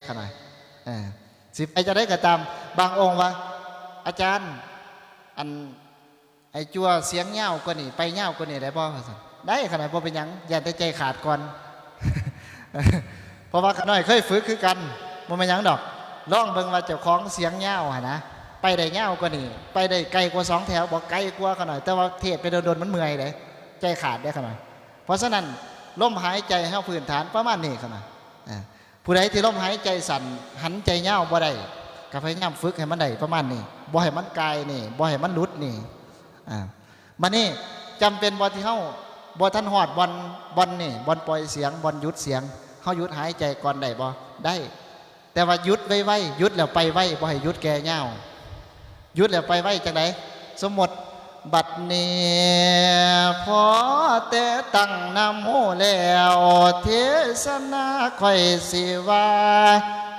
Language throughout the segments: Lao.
ຂະໜ້ອຍ ເອີ ຊິໄປຈັ່ງໃດກໍຕາມ. ບາງອົງວ່າ ອາຈານ ອັນ ໃຫ້ຈົວສຽງຍາວກວ່ານີ້ ໄປຍາວກວ່ານີ້ໄດ້ບໍ່? ວ່າຊັ້ນ. ໄດ້ຂະໜ້ອຍ ບໍ່ເປັນຫຍັງ ຢ້ານແຕ່ໃຈຂາດກ່ອນ ເພາະວ່າຂະໜ້ອຍເຄີຍຝຶກຄືກັນ ບໍ່ແມ່ນຫຍັງດອກ. ລອງເບິ່ງວ່າເຈົ້າຂອງສຽງຍາວຫັ້ນນະ ໄປໄດ້ຍາວກວ່ານີ້ ໄປໄດ້ໄກກວ່າສອງແຖວບໍ່? ໄກກວ່າຂະໜ້ອຍ ແຕ່ວ່າເທດໄປດົນໆ ມັນເມື່ອຍເດ້ ໃຈຂາດເດ້ຂະໜ້ອຍ. ເພາະສະນັ້ນ ລົມຫາຍໃຈເຮົາພື້ນຖານປະມານນີ້ຂະໜ້ອຍ ອາ ຜູ້ໃດທີ່ລົມຫາຍໃຈສັ້ນ ຫັນໃຈຍາວບໍ່ໄດ້ ກໍພະຍາຍາມຝຶກໃຫ້ມັນໄດ້ປະມານນີ້ ບໍ່ໃຫ້ມັນກ່າຍນີ້ ບໍ່ໃຫ້ມັນຫຼຸດນີ້. ອາ ບາດນີ້ຈຳເປັນບໍ່ ທີ່ເຮົາບໍ່ທັນຮອດບ່ອນ ບ່ອນນີ້ ບ່ອນປ່ອຍສຽງ ບ່ອນຢຸດສຽງ ເຮົາຢຸດຫາຍໃຈກ່ອນໄດ້ບໍ່? ໄດ້ ແຕ່ວ່າຢຸດໄວໆ ຢຸດແລ້ວໄປໄວ ບໍ່ໃຫ້ຢຸດແກ່ຍາວ. ຢຸດແລ້ວໄປໄວຈັ່ງໃດ? ສົມມຸດ ບັດນີ້ພໍແຕ່ຕັ້ງນະໂມແລ້ວ ເທສະນາຂ້ອຍຊິວ່າ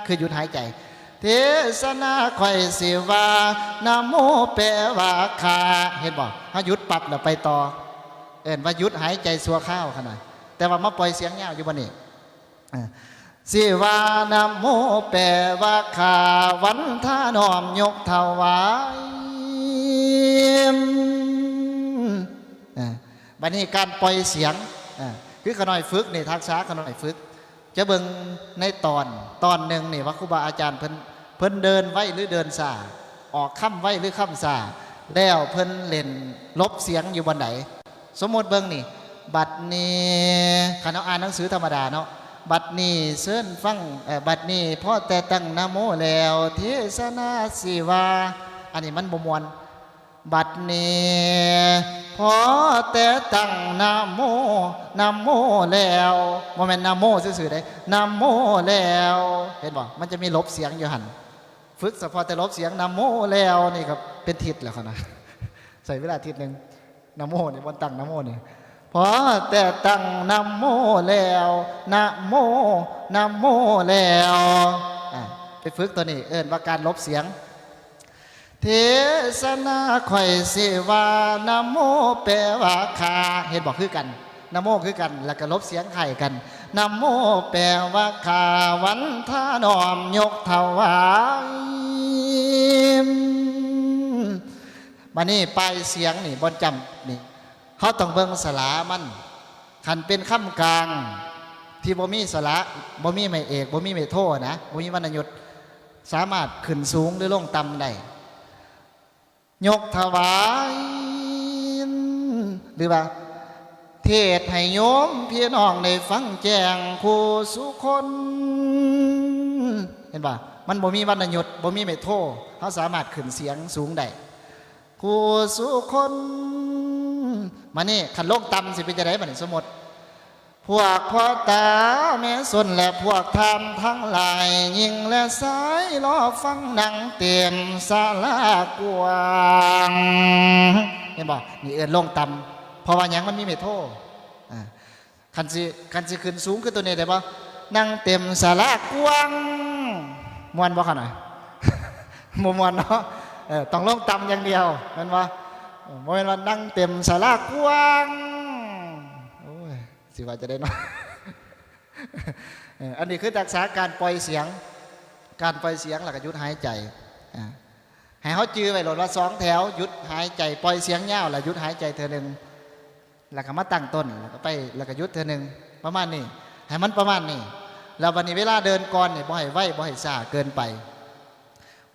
ຄືຢຸດຫາຍໃຈ ເທສະນາຂ້ອຍຊິວ່າ ນະໂມແປວ່າຂ້າ ເຫັນບໍ່? ເຮົາຢຸດປັບແລ້ວໄປຕໍ່ ເອີ້ນວ່າຢຸດຫາຍໃຈຊົ່ວຄາວຂະໜ້ອຍ ແຕ່ວ່າມາປ່ອຍສຽງຍາວຢູ່ບ່ອນນີ້. ເອີ ຊິວ່ານະໂມແປວ່າຂ້າ ວັນທະນ້ອມຍົກຖວາຍ. ເອີ ບາດນີ້ການປ່ອຍສຽງ ເອີ ຄືຂະນ້ອຍຝຶກນີ້ ທັກສະຂະນ້ອຍຝຶກ ຈະເບິ່ງໃນຕອນ ຕອນໜຶ່ງນີ້ວ່າຄູບາອາຈານເພິ່ນ ເພິ່ນເດີນໄວ ຫຼື ເດີນຊ້າ ອອກຄຳໄວ ຫຼື ຄຳຊ້າ ແລ້ວເພິ່ນເຫຼັ້ນລົບສຽງຢູ່ບ່ອນໃດ. ສົມມຸດເບິ່ງນີ້ ບັດນີ້ ຄັນເຮົາອ່ານໜັງສືທຳມະດາເນາະ ບັດນີ້ເຊີນຟັງ ເອີ ບັດນີ້ພໍແຕ່ຕັ້ງນະໂມແລ້ວ ເທສະນາຊິວ່າ ອັນນີ້ມັນບໍ່ມ່ວນ. ບັດນີ້ພໍແຕ່ຕັ້ງນະໂມ ນະໂມແລ້ວ ບໍ່ແມ່ນນະໂມຊື່ໆເດ້ ນະໂມແລ້ວ ເຫັນບໍ່? ມັນຈະມີລົບສຽງຢູ່ຫັ້ນ ຝຶກສະເພາະແຕ່ລົບສຽງ ນະໂມແລ້ວ ນີ້ກໍເປັນທິດແລ້ວຂະນະ ໃຊ້ເວລາທິດໜຶ່ງ. ນະໂມນີ້ ບ່ອນຕັ້ງນະໂມນີ້ ພໍແຕ່ຕັ້ງນະໂມແລ້ວ ນະໂມ ນະໂມແລ້ວ ອາ ໄປຝຶກຕົວນີ້ ເອີ້ນວ່າການລົບສຽງ. ເທສະນາຂ້ອຍຊິວ່າ ນະໂມແປວ່າຂ້າ ເຫັນບໍ່? ຄືກັນ ນະໂມຄືກັນ ແລ້ວກໍລົບສຽງຄ້າຍກັນ ນະໂມແປວ່າຂ້າ ວັນທະນ້ອມຍົກຖວາຍ. ບາດນີ້ປາຍສຽງນີ້ ບ່ອນຈ້ຳນີ້ ເຮົາຕ້ອງເບິ່ງສະຫຼາມັນ. ຄັນເປັນຄຳກາງທີ່ບໍ່ມີສະຫຼະ ບໍ່ມີໄມ້ເອກ ບໍ່ມີໄມ້ໂທນະ ບໍ່ມີວັນນະຍຸດ ສາມາດຂຶ້ນສູງ ຫຼື ລົງຕ່ຳໄດ້. ຍົກຖວາຍ ຫຼືວ່າ ເທດໃຫ້ໂຍມພີ່ນ້ອງໄດ້ຟັງແຈ້ງຄູ່ສູ່ຄົນ. ເຫັນບໍ່? ມັນບໍ່ມີວັນນະຍຸດ ບໍ່ມີໄມ້ໂທ ເຮົາສາມາດຂຶ້ນສຽງສູງໄດ້ ຄູ່ສູ່ຄົນ. ມານີ້ ຄັນລົງຕ່ຳຊິເປັນຈັ່ງໃດ? ບາດນີ້ ສົມມຸດ ພວກພໍ່ຕາແມ່ຊົນ ແລະ ພວກທ່ານທັງຫຼາຍ ຍິງ ແລະ ຊາຍ ລໍຟັງໜັງເຕັມສາລາກວ້າງ. ເຫັນບໍ່? ນີ້ເອີ້ນລົງຕ່ຳ ເພາະວ່າຫຍັງ? ມັນມີໄມ້ໂທ. ອາ ຄັນຊິ ຄັນຊິຂຶ້ນສູງຄືຕົວນີ້ໄດ້ບໍ່? ນັ່ງເຕັມສາລາກວ້າງ ມ່ວນບໍ່ຂະນະ? ບໍ່ມ່ວນເນາະ. ເອີ ຕ້ອງລົງຕ່ຳຢ່າງດຽວ ແມ່ນບໍ່? ເອີ ບໍ່ແມ່ນວ່ານັ່ງເຕັມສາລາກວ້າງ ໂອ້ຍ ຊິວ່າຈັ່ງໃດເນາະ? ເອີ ອັນນີ້ຄືທັກສະການປ່ອຍສຽງ ການປ່ອຍສຽງ ແລ້ວກໍຢຸດຫາຍໃຈ. ອາ ໃຫ້ເຮົາຈື່ໄວ້ໂລດວ່າສອງແຖວ ຢຸດຫາຍໃຈ ປ່ອຍສຽງຍາວ ແລ້ວຢຸດຫາຍໃຈເທື່ອໜຶ່ງ ແລ້ວກໍມາຕັ້ງຕົ້ນ ແລ້ວກໍໄປ ແລ້ວກໍຢຸດເທື່ອໜຶ່ງ ປະມານນີ້ ໃຫ້ມັນປະມານນີ້. ແລ້ວບັດນີ້ເວລາເດີນກ່ອນນີ້ ບໍ່ໃຫ້ໄວ ບໍ່ໃຫ້ຊ້າເກີນໄປ.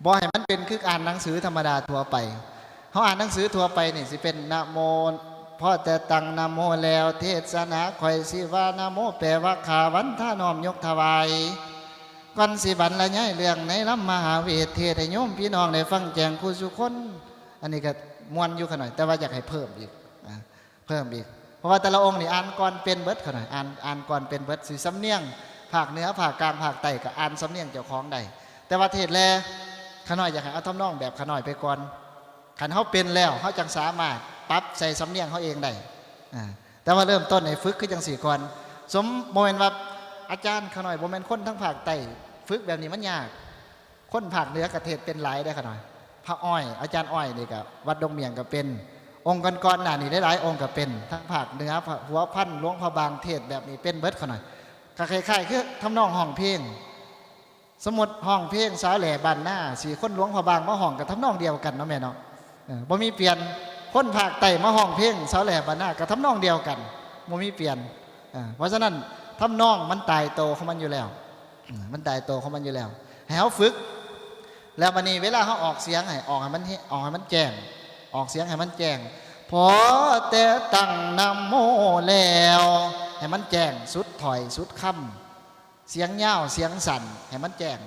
ບໍ່ໃຫ້ມັນເປັນຄືອ່ານໜັງສືທຳມະດາທົ່ວໄປ. ເຮົາອ່ານໜັງສືທົ່ວໄປນີ້ ຊິເປັນນະໂມ ພໍແຕ່ຕັ້ງນະໂມແລ້ວ ເທສະນາຂ້ອຍຊິວ່າ ນະໂມແປວ່າຂ້າ ວັນທະນ້ອມຍົກຖວາຍ. ກ່ອນຊິບັນລະຍາຍເລື່ອງໃນລຳມະຫາເວດ ເທດໃຫ້ໂຍມພີ່ນ້ອງໄດ້ຟັງແຈ້ງຄູ່ສູ່ຄົນ. ອັນນີ້ກໍມ່ວນຢູ່ຂະໜ້ອຍ ແຕ່ວ່າຢາກໃຫ້ເພີ່ມອີກ ອາ ເພີ່ມອີກ ເພາະວ່າແຕ່ລະອົງນີ້ອ່ານກ່ອນເປັນເບິດຂະໜ້ອຍ ອ່ານ ອ່ານກ່ອນເປັນເບິດ ຊິສຳນຽງພາກເໜືອ ພາກກາງ ພາກໃຕ້ ກໍອ່ານສຳນຽງເຈົ້າຂອງໄດ້. ແຕ່ວ່າເທດແລ ຂະໜ້ອຍຢາກໃຫ້ເອົາທຳນອງແບບຂະໜ້ອຍໄປກ່ອນ. ຄັນເຮົາເປັນແລ້ວ ເຮົາຈັ່ງສາມາດປັບໃສ່ສຳນຽງເຮົາເອງໄດ້. ອາ ແຕ່ວ່າເລີ່ມຕົ້ນໃຫ້ຝຶກຄືຈັ່ງຊີ້ກ່ອນ. ສົມ ບໍ່ແມ່ນວ່າ ອາຈານ ຂະໜ້ອຍບໍ່ແມ່ນຄົນທາງພາກໃຕ້ ຝຶກແບບນີ້ມັນຍາກ. ຄົນພາກເໜືອກະເທດເປັນຫຼາຍເດ້ຂະໜ້ອຍ. ພະອ້ອຍ ອາຈານອ້ອຍນີ້ກະວັດດົງໝ້ຽງກະເປັນ. ອົງກ່ອນໆໜ້ານີ້ຫຼາຍໆອົງກະເປັນ. ທາງພາກເໜືອ ພະຫົວພັນ ຫຼວງພະບາງ ເທດແບບນີ້ເປັນເບິດຂະໜ້ອຍ. ກະຄ້າຍໆຄືທຳນອງຮ້ອງເພງ. ສົມມຸດຮ້ອງເພງສາວແຫຼບ້ານນາ ຊິຄົນຫຼວງພະບາງມາຮ້ອງກໍທຳນອງດຽວກັນເນາະແມ່ເນາະ. ເອີ ບໍ່ມີປ່ຽນ. ຄົນພາກໃຕ້ມາຮ້ອງເພງສາວແຫຼບ້ານນາກໍທຳນອງດຽວກັນ ບໍ່ມີປ່ຽນ. ເອີ ເພາະສະນັ້ນ ທຳນອງມັນຕາຍໂຕຂອງມັນຢູ່ແລ້ວ. ເອີ ມັນຕາຍໂຕຂອງມັນຢູ່ແລ້ວ ໃຫ້ເຮົາຝຶກ. ແລ້ວບັດນີ້ເວລາເຮົາອອກສຽງ ໃຫ້ອອກໃຫ້ມັນ ອອກໃຫ້ມັນແຈ້ງ ອອກສຽງໃຫ້ມັນແຈ້ງ. ພໍແຕ່ຕັ້ງນະໂມແລ້ວ ໃຫ້ມັນແຈ້ງສຸດຖ້ອຍສຸດຄຳ. ສຽງຍາວສຽງສັ້ນໃຫ້ມັນແຈ້ງ.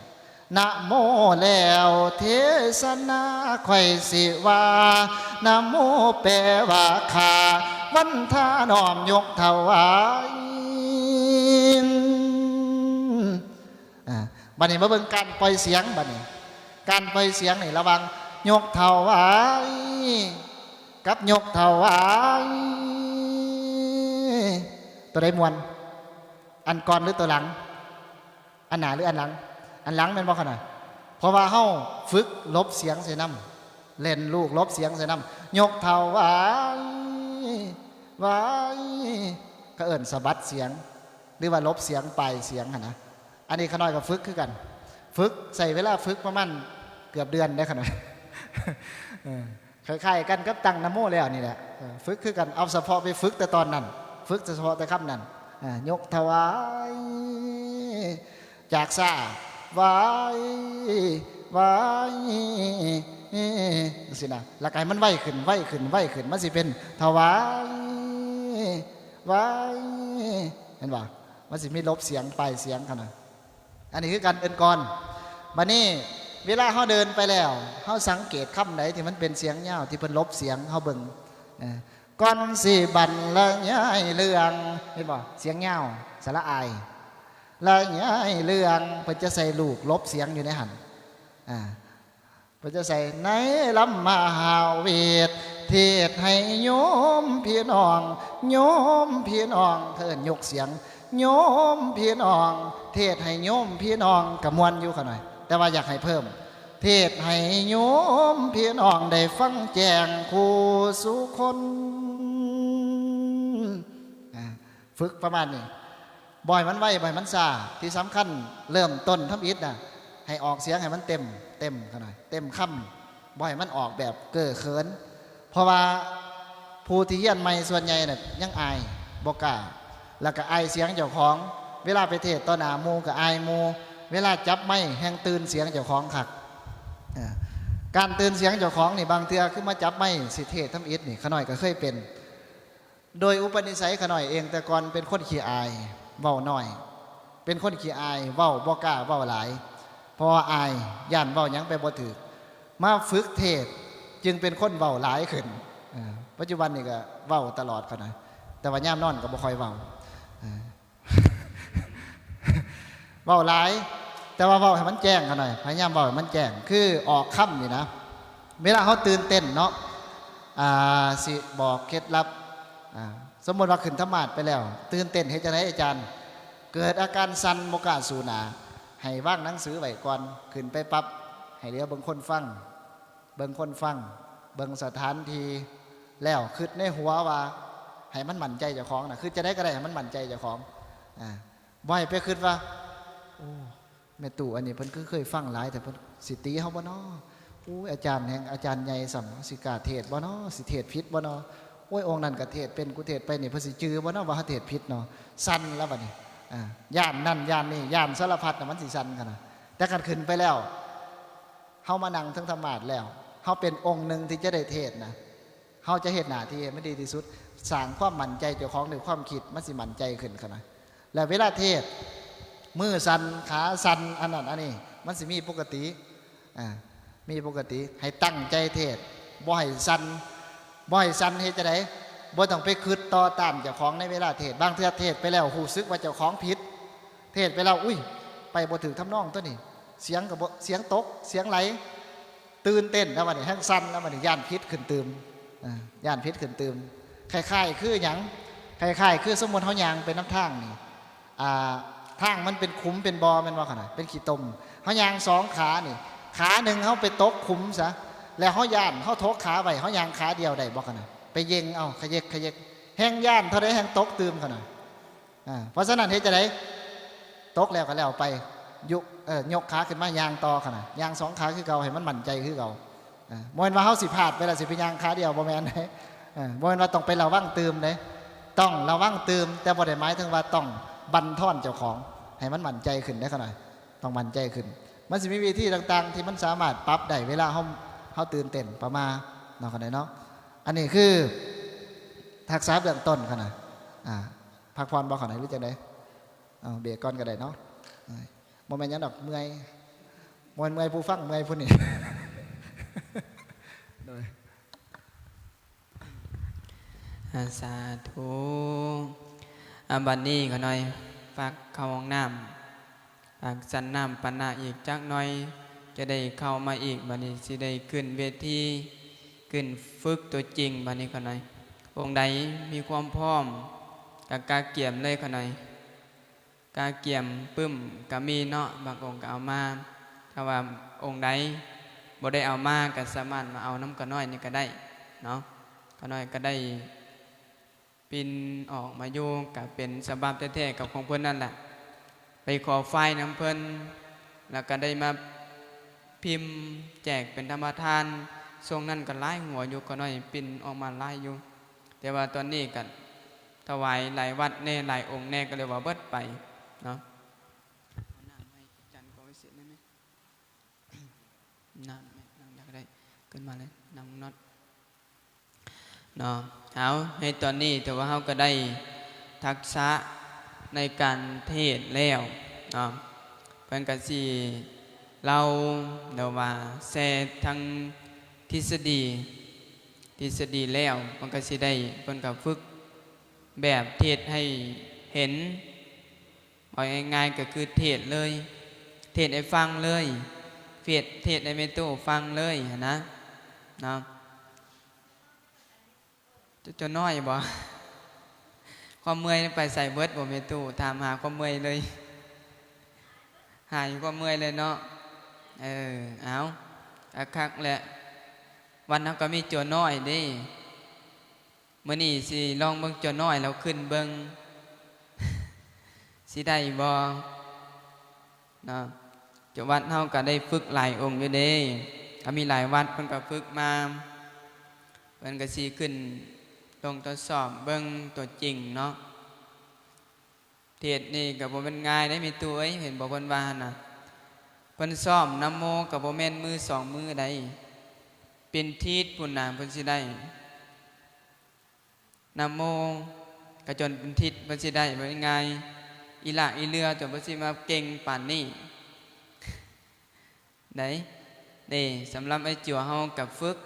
ນະໂມແລ້ວເທສະນາຂ້ອຍຊິວ່າ ນະໂມແປວ່າຂ້າວັນທານ້ອມຍົກຖວາຍ. ອ່າ ບັດນີ້ມາເບິ່ງການປ່ອຍສຽງ. ບັດນີ້ການປ່ອຍສຽງນີ້ ລະຫວ່າງຍົກຖວາຍກັບຍົກຖວາຍ ຕົວໃດມ່ວນ? ອັນກ່ອນຫຼືຕົວຫຼັງ? ອັນໜ້າຫຼືອັນຫຼັງ? ອັນຫຼັງແມ່ນບໍ່ຂະນ້ອຍ? ເພາະວ່າເຮົາຝຶກຫຼົບສຽງໃສ່ນຳ ເຫຼັ້ນລູກຫຼົບສຽງໃສ່ນຳ. ຍົກເທົ້າຫວາຍ ຫວາຍ ເຂົາເອີ້ນສະບັດສຽງ ຫຼືວ່າຫຼົບສຽງ ປາຍສຽງຫັ້ນນະ. ອັນນີ້ຂະນ້ອຍກໍຝຶກຄືກັນ ຝຶກ ໃຊ້ເວລາຝຶກປະມານເກືອບເດືອນເດ້ຂະນ້ອຍ. ເອີ ຄ້າຍໆກັນກັບຕັ້ງນະໂມແລ້ວນີ້ແຫຼະ. ເອີ ຝຶກຄືກັນ ເອົາສະເພາະໄປຝຶກແຕ່ຕອນນັ້ນ ຝຶກສະເພາະແຕ່ຄຳນັ້ນ. ອ່າ ຍົກຖວາຍ ຈາກຊ້າ ຫວາຍ ຫວາຍ ຈັ່ງຊີ້ນະ ແລ້ວກໍໃຫ້ມັນໄວຂຶ້ນ ໄວຂຶ້ນ ໄວຂຶ້ນ ມັນຊິເປັນຖວາຍ ຫວາຍ ເຫັນບໍ່? ມັນຊິມີຫຼົບສຽງ ປາຍສຽງຂະນ້ອຍ. ອັນນີ້ຄືການເອີ້ນກ່ອນ. ບັດນີ້ເວລາເຮົາເດີນໄປແລ້ວ ເຮົາສັງເກດຄຳໃດທີ່ມັນເປັນສຽງຍາວ ທີ່ເພິ່ນຫຼົບສຽງ ເຮົາເບິ່ງ ເອີ ກ່ອນຊິບັນລະຍາຍເລື່ອງ ເຫັນບໍ່? ສຽງຍາວ ສະຫຼະອາຍ ລະຍາຍເລື່ອງ ເພິ່ນຈະໃສ່ລູກຫຼົບສຽງຢູ່ໃນຫັ້ນ. ອ່າ ເພິ່ນຈະໃສ່ ໃນລຳມະຫາເວດ ເທດໃຫ້ໂຍມພີ່ນ້ອງ ໂຍມພີ່ນ້ອງ ເຂົາເອີ້ນຍົກສຽງ ໂຍມພີ່ນ້ອງ ເທດໃຫ້ໂຍມພີ່ນ້ອງ ກໍມ່ວນຢູ່ຂະນ້ອຍ ແຕ່ວ່າຢາກໃຫ້ເພີ່ມ ເທດໃຫ້ໂຍມພີ່ນ້ອງໄດ້ຟັງແຈ້ງຄູ່ສູ່ຄົນ. ອ່າ ຝຶກປະມານນີ້ ບໍ່ໃຫ້ມັນໄວ ບໍ່ໃຫ້ມັນຊ້າ. ທີ່ສຳຄັນເລີ່ມຕົ້ນທຳອິດນະ ໃຫ້ອອກສຽງໃຫ້ມັນເຕັມ ເຕັມຂະນ້ອຍ ເຕັມຄຳ ບໍ່ໃຫ້ມັນອອກແບບເກີເຂີນ. ເພາະວ່າຜູ້ທີ່ຮຽນໃໝ່ສ່ວນໃຫຍ່ນະຍັງອາຍ ບໍ່ກ້າ ແລ້ວກໍອາຍສຽງເຈົ້າຂອງ. ເວລາໄປເທດຕໍ່ໜ້າໝູ່ກໍອາຍໝູ່ ເວລາຈັບໄມແຮ່ງຕື່ນສຽງເຈົ້າຂອງຄັກ. ເອີ ການຕື່ນສຽງເຈົ້າຂອງນີ້ ບາງເທື່ອຄືມາຈັບໄມຊິເທດທຳອິດນີ້ ຂະນ້ອຍກໍເຄີຍເປັນ. ໂດຍອຸປະນິໄສຂະນ້ອຍເອງ ແຕ່ກ່ອນເປັນຄົນຂີ້ອາຍ ເວົ້າໜ້ອຍ ເປັນຄົນຂີ້ອາຍ ເວົ້າບໍ່ກ້າເວົ້າຫຼາຍ ເພາະວ່າອາຍ ຢ້ານເວົ້າຫຍັງໄປບໍ່ຖືກ. ມາຝຶກເທດຈຶ່ງເປັນຄົນເວົ້າຫຼາຍຂຶ້ນ. ເອີ ປັດຈຸບັນນີ້ກໍເວົ້າຕະຫຼອດຂະນ້ອຍ ແຕ່ວ່າຍາມນອນກໍບໍ່ຄ່ອຍເວົ້າ. ເອີ ເວົ້າຫຼາຍ ແຕ່ວ່າເວົ້າໃຫ້ມັນແຈ້ງຂະນ້ອຍ ພະຍາຍາມເວົ້າໃຫ້ມັນແຈ້ງ ຄືອອກຄຳນີ້ນະ. ເວລາເຮົາຕື່ນເຕັ້ນເນາະ ອ່າ ຊິບອກເຄັດລັບ. ອ່າ ສົມມຸດວ່າຂຶ້ນທຳມາດໄປແລ້ວ ຕື່ນເຕັ້ນເຮັດຈັ່ງໃດອາຈານ? ເກີດອາການສັ່ນບໍ່ກ້າສູ້ໜ້າ ໃຫ້ວາງໜັງສືໄວ້ກ່ອນ ຂຶ້ນໄປປັບ ໃຫ້ຫຼຽວເບິ່ງຄົນຟັງ ເບິ່ງຄົນຟັງ ເບິ່ງສະຖານທີ່ ແລ້ວຄິດໃນຫົວວ່າ ໃຫ້ມັນໝັ້ນໃຈເຈົ້າຂອງນະ ຄິດຈັ່ງໃດກໍໄດ້ໃຫ້ມັນໝັ້ນໃຈເຈົ້າຂອງ. ອ່າ ບໍ່ໃຫ້ໄປຄິດວ່າ ໂອ້ ແມ່ຕູ້ອັນນີ້ເພິ່ນຄືເຄີຍຟັງຫຼາຍແທ້ ເພິ່ນຊິຕີເຮົາບໍ່ນໍ? ໂອ້ຍ ອາຈານແຮງ ອາຈານໃຫຍ່ຊ້ຳ ຊິກ້າເທດບໍ່ນໍ? ຊິເທດຜິດບໍ່ນໍ? ໂອ້ຍ ອົງນັ້ນກໍເທດເປັນ ກູເທດໄປນີ້ ເພິ່ນຊິຈື່ບໍ່ນໍວ່າເຮົາເທດຜິດນໍ? ສັ່ນແລ້ວບັດນີ້ ອ່າ ຢ້ານນັ້ນຢ້ານນີ້ ຢ້ານສາລະພັດນະ ມັນຊິສັ່ນຂະໜາດ. ແຕ່ຄັນຂຶ້ນໄປແລ້ວ ເຮົາມານັ່ງເທິງທຳມາດແລ້ວ ເຮົາເປັນອົງໜຶ່ງທີ່ຈະໄດ້ເທດນະ ເຮົາຈະເຮັດໜ້າທີ່ໃຫ້ມັນດີທີ່ສຸດ ສ້າງຄວາມໝັ້ນໃຈເຈົ້າຂອງດ້ວຍຄວາມຄິດ ມັນຊິໝັ້ນໃຈຂຶ້ນຂະໜາດ. ແລ້ວເວລາເທດ ມືສັ່ນ ຂາສັ່ນ ອັນນັ້ນອັນນີ້ ມັນຊິມີປົກກະຕິ ອ່າ ມີປົກກະຕິ. ໃຫ້ຕັ້ງໃຈເທດ ບໍ່ໃຫ້ສັ່ນ ບໍ່ໃຫ້ສັ່ນ. ເຮັດຈັ່ງໃດ? ບໍ່ຕ້ອງໄປຄິດຕໍ່ຕ້ານເຈົ້າຂອງໃນເວລາເທດ. ບາງເທື່ອເທດໄປແລ້ວຮູ້ສຶກວ່າເຈົ້າຂອງຜິດ ເທດໄປແລ້ວ ອຸ້ຍ ໄປບໍ່ຖືກທຳນອງຕົວນີ້ ສຽງກໍບໍ່ ສຽງຕົກ ສຽງໄຫຼ ຕື່ນເຕັ້ນແລ້ວບັດນີ້ ແຮງສັ່ນແລ້ວບັດນີ້ ຢ້ານຜິດຂຶ້ນຕື່ມ ອ່າ ຢ້ານຜິດຂຶ້ນຕື່ມ. ຄ້າຍໆຄືຫຍັງ? ຄ້າຍໆຄືສົມມຸດເຮົາຍ່າງໄປນຳທາງນີ້ ອ່າ ທາງມັນເປັນຂຸມເປັນບໍ່ແມ່ນບໍ່ຂະນະ ເປັນຂີ້ຕົມ ເຮົາຍ່າງສອງຂານີ້ ຂາໜຶ່ງເຮົາໄປຕົກຂຸມຊະ ແລ້ວເຮົາຢ້ານ ເຮົາຖົກຂາໄວ້ ເຮົາຍ່າງຂາດຽວໄດ້ບໍ່ຂະນະ? ໄປເຢັ່ງເອົາ ຂະເຫຍົກຂະເຫຍົກ ແຮງຢ້ານເທົ່າໃດແຮງຕົກຕື່ມຂະນະ. ອ່າ ເພາະສະນັ້ນເຮັດຈັ່ງໃດ? ຕົກແລ້ວກໍແລ້ວໄປ ຍົກ ເອີ ຍົກຂາຂຶ້ນມາຍ່າງຕໍ່ຫັ້ນນະ ຍ່າງສອງຂາຄືເກົ່າ ໃຫ້ມັນໝັ້ນໃຈຄືເກົ່າ. ເອີ ບໍ່ແມ່ນວ່າເຮົາຊິພາດໄປແລ້ວຊິໄປຍ່າງຂາດຽວ ບໍ່ແມ່ນເດ້. ເອີ ບໍ່ແມ່ນວ່າຕ້ອງໄປລະວັງຕື່ມເດ້ ຕ້ອງລະວັງຕື່ມ ແຕ່ບໍ່ໄດ້ໝາຍເຖິງວ່າຕ້ອງບັນທອນເຈົ້າຂອງໃຫ້ມັນໝັ້ນໃຈຂຶ້ນເດ້ຂ້ານ້ອຍ. ຕ້ອງໝັ້ນໃຈຂຶ້ນ. ມັນຊິມີວິທີຕ່າງໆທີ່ມັນສາມາດປັບໄດ້ເວລາເຮົາ ເຮົາຕື່ນເຕັ້ນປະໝ່າເນາະ ຂ້ານ້ອຍເນາະ. ອັນນີ້ຄືທັກສະເບື້ອງຕົ້ນຂ້ານ້ອຍ. ອາ ພັກຜ່ອນບໍ່ຂ້ານ້ອຍ ຫຼືຈັ່ງໃດ? ເອົາ ເບຣກກ່ອນກໍໄດ້ເນາະ. ບໍ່ແມ່ນຫຍັງດອກ ເມື່ອຍ. ບໍ່ແມ່ນເມື່ອຍຜູ້ຟັງ ເມື່ອຍຜູ້ນີ້. ໂດຍ ອາ ສາທຸ. ອາ ບັດນີ້ຂ້ານ້ອຍຝາກເຂົ້າຫ້ອງນ້ຳ ຝາກສັນນ້ຳປານະອີກຈັກໜ່ອຍ ຈະໄດ້ເຂົ້າມາອີກ. ບັດນີ້ຊິໄດ້ຂຶ້ນເວທີ ຂຶ້ນຝຶກຕົວຈິງ. ບັດນີ້ຂ້ານ້ອຍ ອົງໃດມີຄວາມພ້ອມ ກະກະກຽມເລີຍຂ້ານ້ອຍ. ກະກຽມປຶ້ມກະມີເນາະ ບາງອົງກະເອົາມາ. ຖ້າວ່າອົງໃດບໍ່ໄດ້ເອົາມາ ກະສາມາດມາເອົານຳຂ້ານ້ອຍນີ້ກະໄດ້ເນາະ. ຂ້ານ້ອຍກະໄດ້ປິ່ນອອກມາຢູ່ ກະເປັນສະບັບແທ້ໆກັບຂອງເພິ່ນນັ້ນແຫຼະ. ໄປຂໍໄຟລ໌ນຳເພິ່ນ ແລ້ວກະໄດ້ມາພິມແຈກເປັນທຳມະທານ. ຊ່ວງນັ້ນກະຫຼາຍຫົວຢູ່ ຂ້ານ້ອຍປິ່ນອອກມາຫຼາຍຢູ່. ແຕ່ວ່າຕອນນີ້ກະຖວາຍຫຼາຍວັດແດ່ ຫຼາຍອົງແດ່ ກະເລີຍວ່າເບິດໄປເນາະ. ເອົານ້ຳໃຫ້ຈັນກໍໄວ້ເສຍໄດ້ໄໝ? ນ້ຳ ນ້ຳຢາກໄດ້ ຂຶ້ນມາເລີຍ ນ້ຳນອດເນາະ. ເອົາ ໃນຕອນນີ້ຖືວ່າເຮົາກະໄດ້ທັກສະໃນການເທດແລ້ວເນາະ. ເພິ່ນກະຊິເລົ່າ ຫຼືວ່າແຊທັງທິດສະດີ ທິດສະດີແລ້ວ ມັນກະຊິໄດ້ ເພິ່ນກະຝຶກແບບເທດໃຫ້ເຫັນ. ເວົ້າງ່າຍໆກະຄືເທດເລີຍ ເທດໃຫ້ຟັງເລີຍ ເທດ ເທດໃຫ້ແມ່ຕູ້ຟັງເລີຍຫັ້ນນະ ເນາະ. ເຈົ້າ ເຈົ້ານ້ອຍບໍ? ຄວາມເມື່ອຍໄປໃສເບິດບໍແມ່ຕູ້? ຖາມຫາຄວາມເມື່ອຍເລີຍ ຫາຍຄວາມເມື່ອຍເລີຍເນາະ. ເອີ ເອົາ ຄັກໆແຫຼະ. ວັດເຮົາກະມີເຈົ້ານ້ອຍເດ້. ມື້ນີ້ຊິລອງເບິ່ງເຈົ້ານ້ອຍລາວຂຶ້ນເບິ່ງ ຊິໄດ້ບໍ່ເນາະ. ເຈົ້າວັດເຮົາກະໄດ້ຝຶກຫຼາຍອົງຢູ່ເດ້ ກະມີຫຼາຍວັດເພິ່ນກະຝຶກມາ ເພິ່ນກະຊິຂຶ້ນລົງທົດສອບເບິ່ງຕົວຈິງເນາະ. ເທດນີ້ກະບໍ່ແມ່ນງ່າຍເດ້ແມ່ຕູ້ເອີຍ ເຫັນບໍ່ເພິ່ນວ່າຫັ້ນນະ. ເພິ່ນຊ້ອມນະໂມກະບໍ່ແມ່ນມື້ສອງມື້ໃດ ເປັນທິດພຸ້ນນະເພິ່ນຊິໄດ້ ນະໂມກະຈົນເປັນທິດເພິ່ນຊິໄດ້ ບໍ່ງ່າຍ ອີຫຼາກອີເຫຼືອຈົນເພິ່ນຊິມາເກັ່ງປານນີ້ໃດ. ເດ້ ສຳລັບໄອ້ຈົວເຮົາກະຝຶກ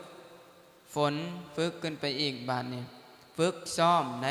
ຝົນ ຝຶກຂຶ້ນໄປອີກ ບາດນີ້ຝຶກຊ້ອມໃດ.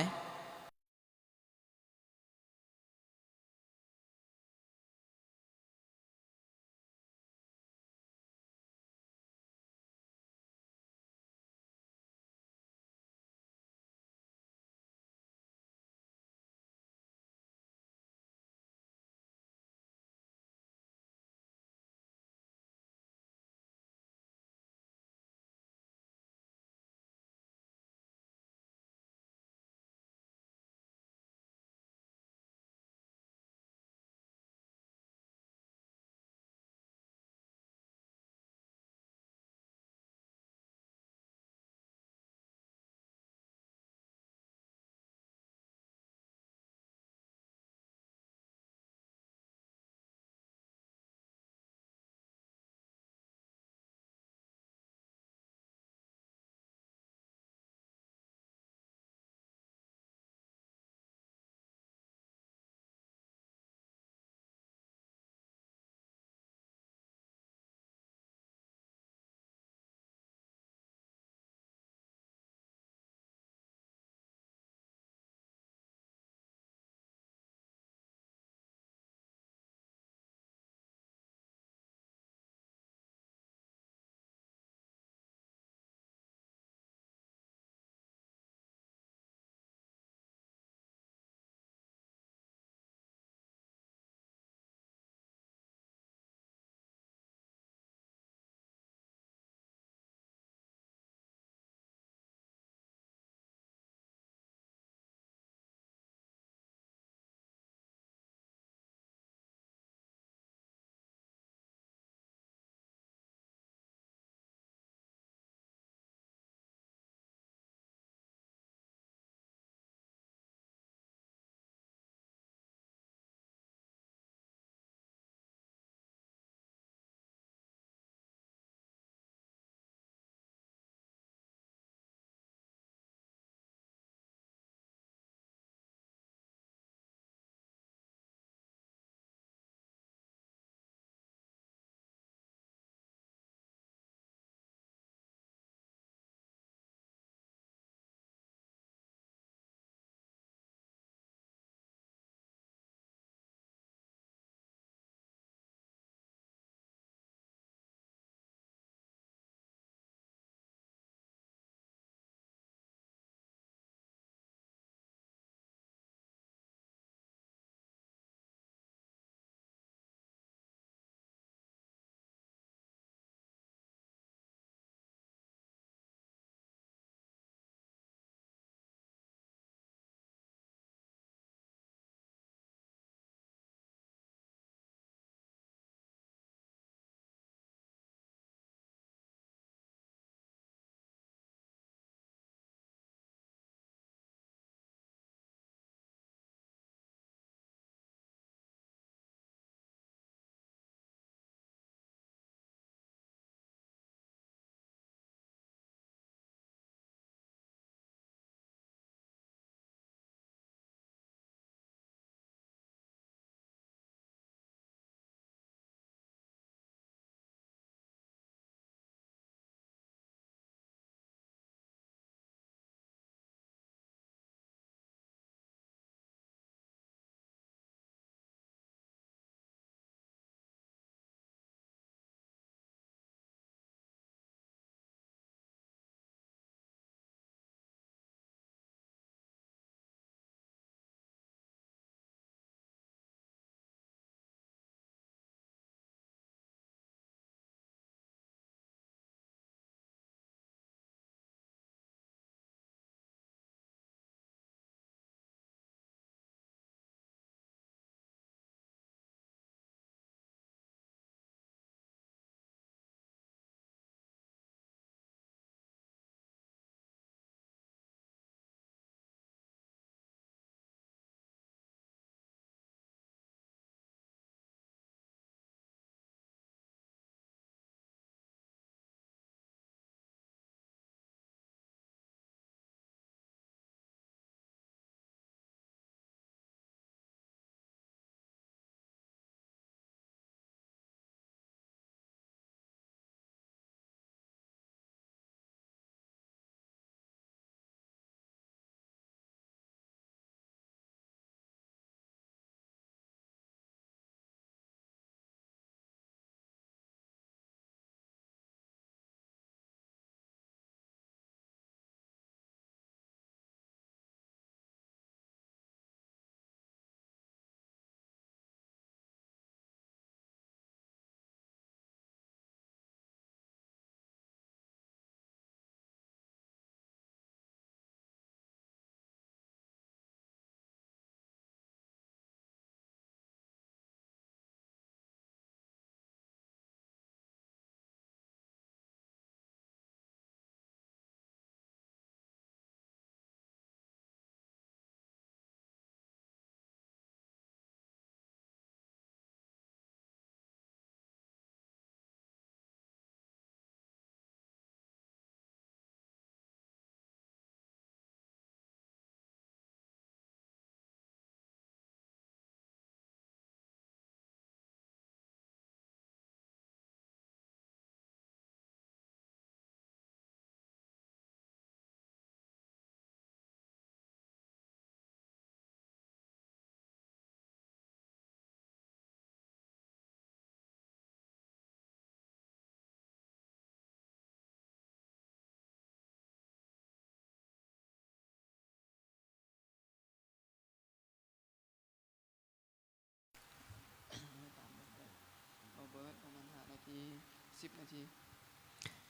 ສິບນາທີ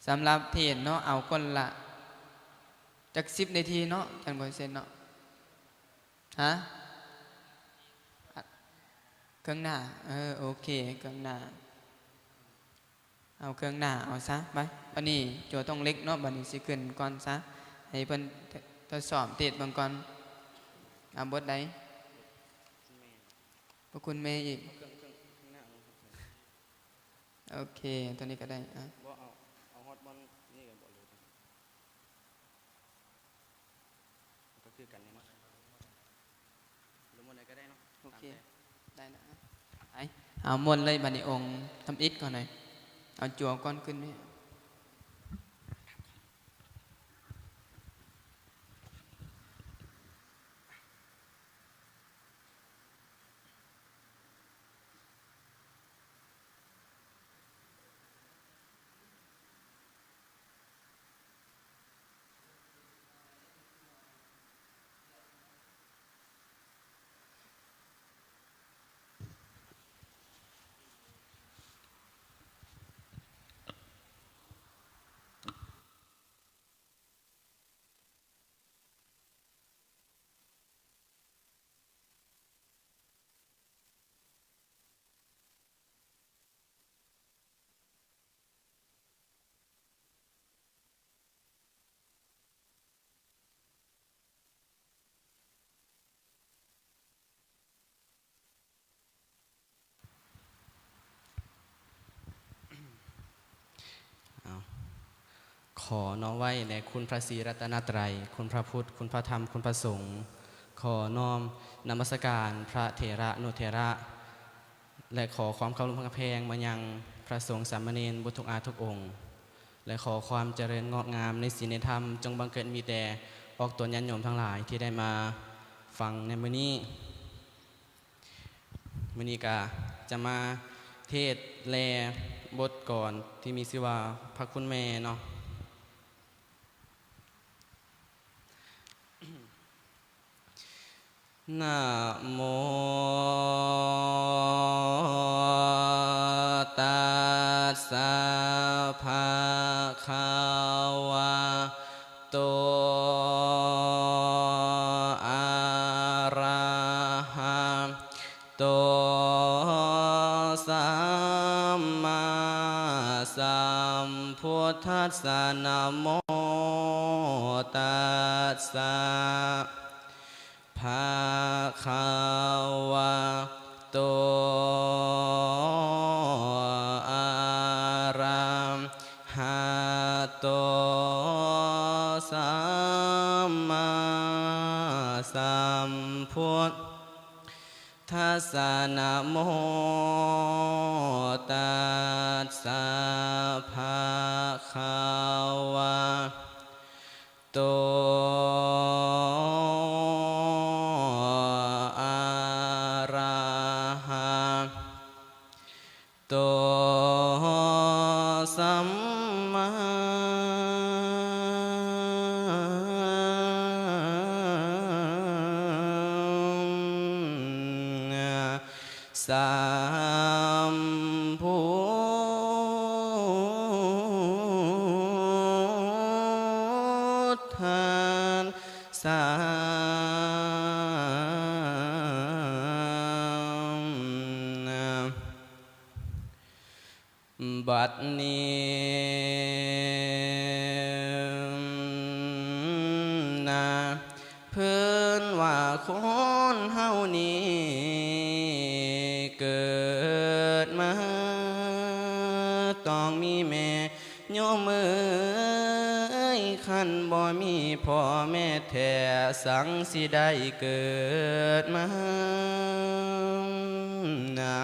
ສຳລັບເທດເນາະ ເອົາຄົນລະຈັກສິບນາທີເນາະ ຈັກເປີເຊັນເນາະ? ຮະ? ເຄິ່ງໜ້າ ເອີ ໂອເຄ ເຄິ່ງໜ້າ ເອົາເຄິ່ງໜ້າເອົາຊະ ໄປ. ບັດນີ້ຈົວຕົງເຫຼັກເນາະ ບັດນີ້ຊິຂຶ້ນກ່ອນຊະ ໃຫ້ເພິ່ນທົດສອບເທດເບິ່ງກ່ອນ. ເອົາບົດໃດ? ພວກຄຸນແມ່ອີກ. ໂອເຄ ຕົວນີ້ກໍໄດ້ ອະ ບໍ່ເອົາ ເອົາຮອດບ່ອນນີ້ກໍບໍ່ເລີຍ ກໍຄືກັນນີ້ເນາະ ລົງບ່ອນໃດກໍໄດ້ເນາະ. ໂອເຄ ຕາມໃຈ ໄດ້ນະ ໄປ ເອົາມ້ວນເລີຍ. ບັດນີ້ອົງທຳອິດກ່ອນເລີຍ ເອົາຈົວກ່ອນຂຶ້ນແມ່. ຂໍນ້ອມໄຫວ້ແດ່ຄຸນພະສີລັດຕະນະໄຕ, ຄຸນພະພຸດ, ຄຸນພະທຳ, ຄຸນພະສົງ. ຂໍນ້ອມນະມັດສະການພະເຖລະນຸເຖລະ ແລະ ຂໍຄວາມເຄົາລົບຮັກແພງມາຍັງພະສົງສາມະເນນເບິດທຸກອາທຸກອົງ ແລະ ຂໍຄວາມຈະເລີນງອກງາມໃນສິນໃນທຳ ຈົ່ງບັງເກີດມີແຕ່ອອກຕົນຍາດໂຍມທັງຫຼາຍທີ່ໄດ້ມາຟັງໃນມື້ນີ້. ມື້ນີ້ກະຈະມາເທດແລບົດກອນທີ່ມີຊື່ວ່າພະຄຸນແມ່ເນາະ. ນະໂມຕັດສະ ພະຄະວະໂຕ ອະຣະຫະໂຕ ສຳມາສຳພຸດທັດສະ ນະໂມຕັດສະ ພະຄະວະໂຕ ອະຣະຫະໂຕ ສຳມາສຳພຸດທັດສະ ນະໂມຕັດສະ ພະຄະວະ ໂຕ ອະຣະຫະໂຕ ສຳມາສຳພຸດທັດສະ. ບັດນີ້ນະ ເພິ່ນວ່າຄົນເຮົານີ້ເກີດມາຕ້ອງມີແມ່ ໂຍມເອີຍ ຄັນບໍ່ມີພໍ່ແມ່ແທ້ ສັງຊິໄດ້ເກີດມານະ.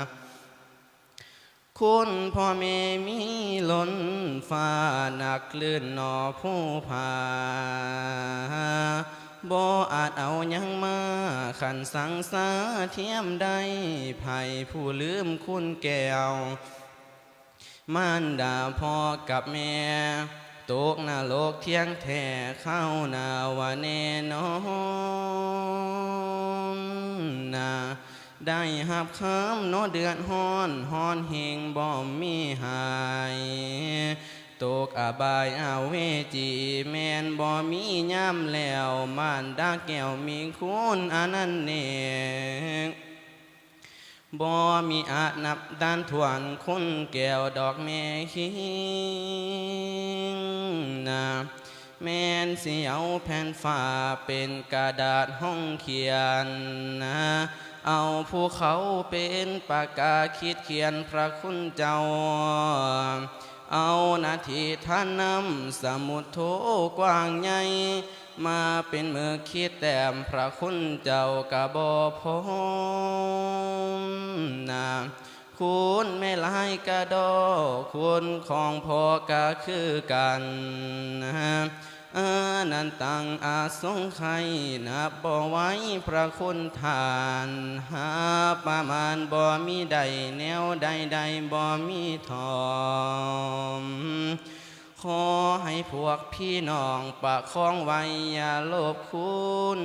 ຄຸນພໍ່ແມ່ມີລົ້ນຟ້າ ນັກລື່ນໜໍ່ພູຜາ ບໍ່ອາດເອົາຫຍັງມາຂັນສັງສາທຽມໄດ້. ໃຜຜູ້ລືມຄຸນແກ້ວ ມານດາພໍ່ກັບແມ່ ຕົກນະລົກທ່ຽງແທ້ ຄາວໜ້າວ່າແນ່ນອນນະ. ໄດ້ຮັບຄຳເນາະ ເດືອດຮ້ອນ ຮ້ອນແຮງບໍ່ມີຫາຍ ຕົກອະບາຍອະເວຈີ ແມ່ນບໍ່ມີຍາມແລ້ວ ມານດາແກ້ວມີຄຸນອັນນັ້ນເນກ ບໍ່ມີອາດນັບດ້ານຖ້ວນ ຄຸນແກ້ວດອກແມ່ຄິງນາ ແມ່ນຊິເອົາແຜ່ນຟ້າເປັນກະດາດຫ້ອງຂຽນນາ ເອົາພູເຂົາເປັນປາກກາຂີດຂຽນພະຄຸນເຈົ້າ ເອົານາທີທານນ້ຳສະໝຸດໂທກວ້າງໃຫຍ່ ມາເປັນໝຶກຂີດແຕ້ມພະຄຸນເຈົ້າກະບໍ່ພ້ອມນາ ຄຸນແມ່ຫຼາຍກະດໍ ຄຸນຂອງພໍ່ກະຄືກັນນາ ອານັນຕັງອະສົງໄຂ ນັບບໍ່ໄຫວພະຄຸນທ່ານ ຫາປະມານບໍ່ມີໄດ້ ແນວໃດໄດ້ບໍ່ມີຖ່ອມ ຂໍໃຫ້ພວກພີ່ນ້ອງປະຄອງໄວ້ ຢ່າລົບຄຸນ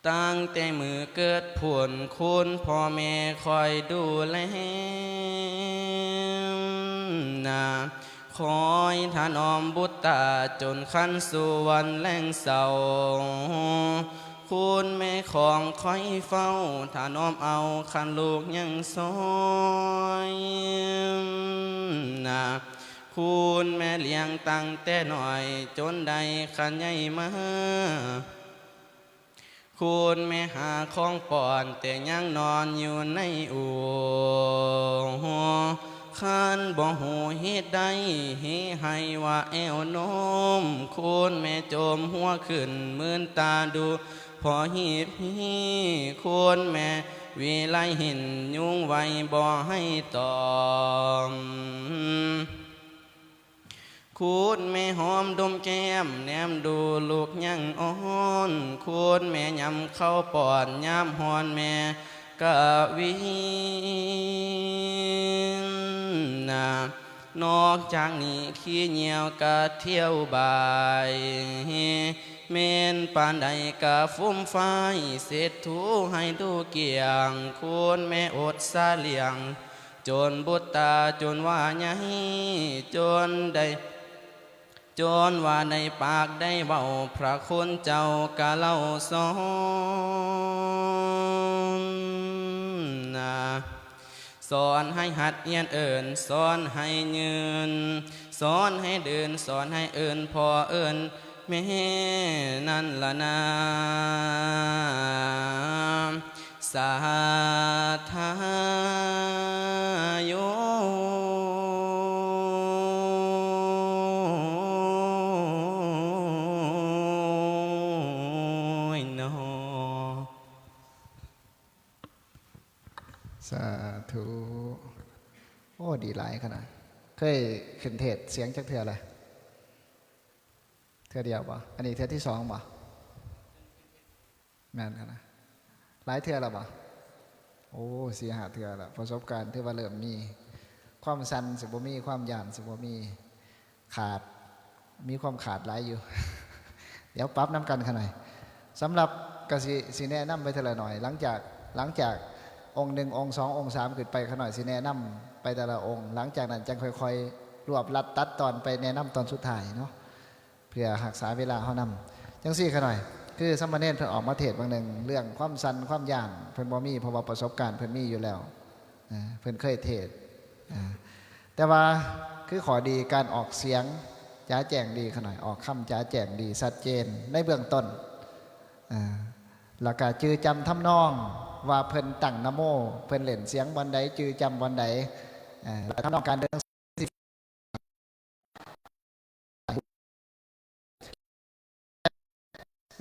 ຕັ້ງແຕ່ມື້ເກີດພຸ້ນ ຄຸນພໍ່ແມ່ຄອຍດູແລນາ ຄອຍຖະໜອມບຸດຕາ ຈົນຄັນສູ່ວັນແລງເຊົ້າ ຄຸນແມ່ຂອງຄອຍເຝົ້າ ຖະໜອມເອົາຄັນລູກຍັງຊອຍນາ ຄຸນແມ່ລ້ຽງຕັ້ງແຕ່ນ້ອຍ ຈົນໄດ້ຄັນໃຫຍ່ມາ ຄຸນແມ່ຫາຂອງປ້ອນ ແຕ່ຍັງນອນຢູ່ໃນອູ່ ຄັນບໍ່ຮູ້ເຫດໃດ ເຫໃຫ້ວ່າແອວໂນ້ມ ຄຸນແມ່ຈົ່ມຫົວຂຶ້ນ ມື່ນຕາດູພໍຮີບຮີ ຄຸນແມ່ວິໄລເຫັນຍຸງໄວບໍ່ໃຫ້ຕອມ ຄູນແມ່ຫອມດົມແກ້ມ ແນມດູລູກຍັງອ່ອນ ຄູນແມ່ຫຍ້ຳເຂົ້າປ້ອນ ຍາມຮ້ອນແມ່ກະວິນນາ. ນອກຈາກນີ້ຂີ້ເຫຍື້ອກະທ່ຽວບາຍ ແມ່ນປານໃດກະຟຸມຟາຍ ເຊັດຖູໃຫ້ດູກ້ຽງ ຄູນແມ່ອົດສາລ້ຽງ ຈົນບຸດຕາຈົນວ່າໃຫຍ່ ຈົນໄດ້ ຈົນວ່າໃນປາກໄດ້ເວົ້າ ພະຄຸນເຈົ້າກະເລົ່າສອນນາ ສອນໃຫ້ຫັດຮຽນເອີ້ນ ສອນໃຫ້ຢືນ ສອນໃຫ້ເດີນ ສອນໃຫ້ເອີ້ນພໍ່ເອີ້ນ ແມ່ນັ້ນລະນາ ສາທາໂຍເນາະ. ສາທຸ. ໂອ້ ດີຫຼາຍຂະໜາດ. ເຄີຍຂຶ້ນເທດສຽງຈັກເທື່ອລະ? ເທື່ອດຽວບໍ່? ອັນນີ້ເທື່ອທີສອງບໍ່? ແມ່ນຂະໜາດ. ຫຼາຍເທື່ອແລ້ວບໍ່? ໂອ້ ສີ່ຫ້າເທື່ອແລ້ວ. ປະສົບການຖືວ່າເລີ່ມມີ. ຄວາມສັ່ນຊິບໍ່ມີ, ຄວາມຢ້ານຊິບໍ່ມີ. ຂາດ ມີຄວາມຂາດຫຼາຍຢູ່. ດຽວປັບນຳກັນຂະໜ່ອຍ. ສຳລັບ ກະຊິ ຊິແນະນຳໄປເທື່ອລະໜ້ອຍ. ຫຼັງຈາກ ຫຼັງຈາກອົງໜຶ່ງ ອົງສອງ ອົງສາມ ຂຶ້ນໄປ ຂະໜ່ອຍຊິແນະນຳໄປແຕ່ລະອົງ. ຫຼັງຈາກນັ້ນຈັ່ງຄ່ອຍໆ ລວບລັດຕັດຕອນໄປແນະນຳຕອນສຸດທ້າຍເນາະ ເພື່ອຮັກສາເວລາເຮົານຳ. ຈັ່ງຊີ້ຂະໜ່ອຍ ຄືສາມະເນນເພິ່ນອອກມາເທດບາງໜຶ່ງ ເລື່ອງຄວາມສັ່ນຄວາມຢ້ານເພິ່ນບໍ່ມີ ເພາະວ່າປະສົບການເພິ່ນມີຢູ່ແລ້ວ. ນະ ເພິ່ນເຄີຍເທດນະ ແຕ່ວ່າຄືຂໍ້ດີ ການອອກສຽງຈະແຈ້ງດີຂະໜ່ອຍ ອອກຄຳຈະແຈ້ງດີຊັດເຈນໃນເບື້ອງຕົ້ນ ນະ ແລ້ວກະຈື່ຈຳທຳນອງວ່າເພິ່ນຕັ້ງນະໂມ ເພິ່ນເຫຼັ້ນສຽງບ່ອນໃດ ຈື່ຈຳບ່ອນໃດ ນະ ແລ້ວທຳນອງການເດີນ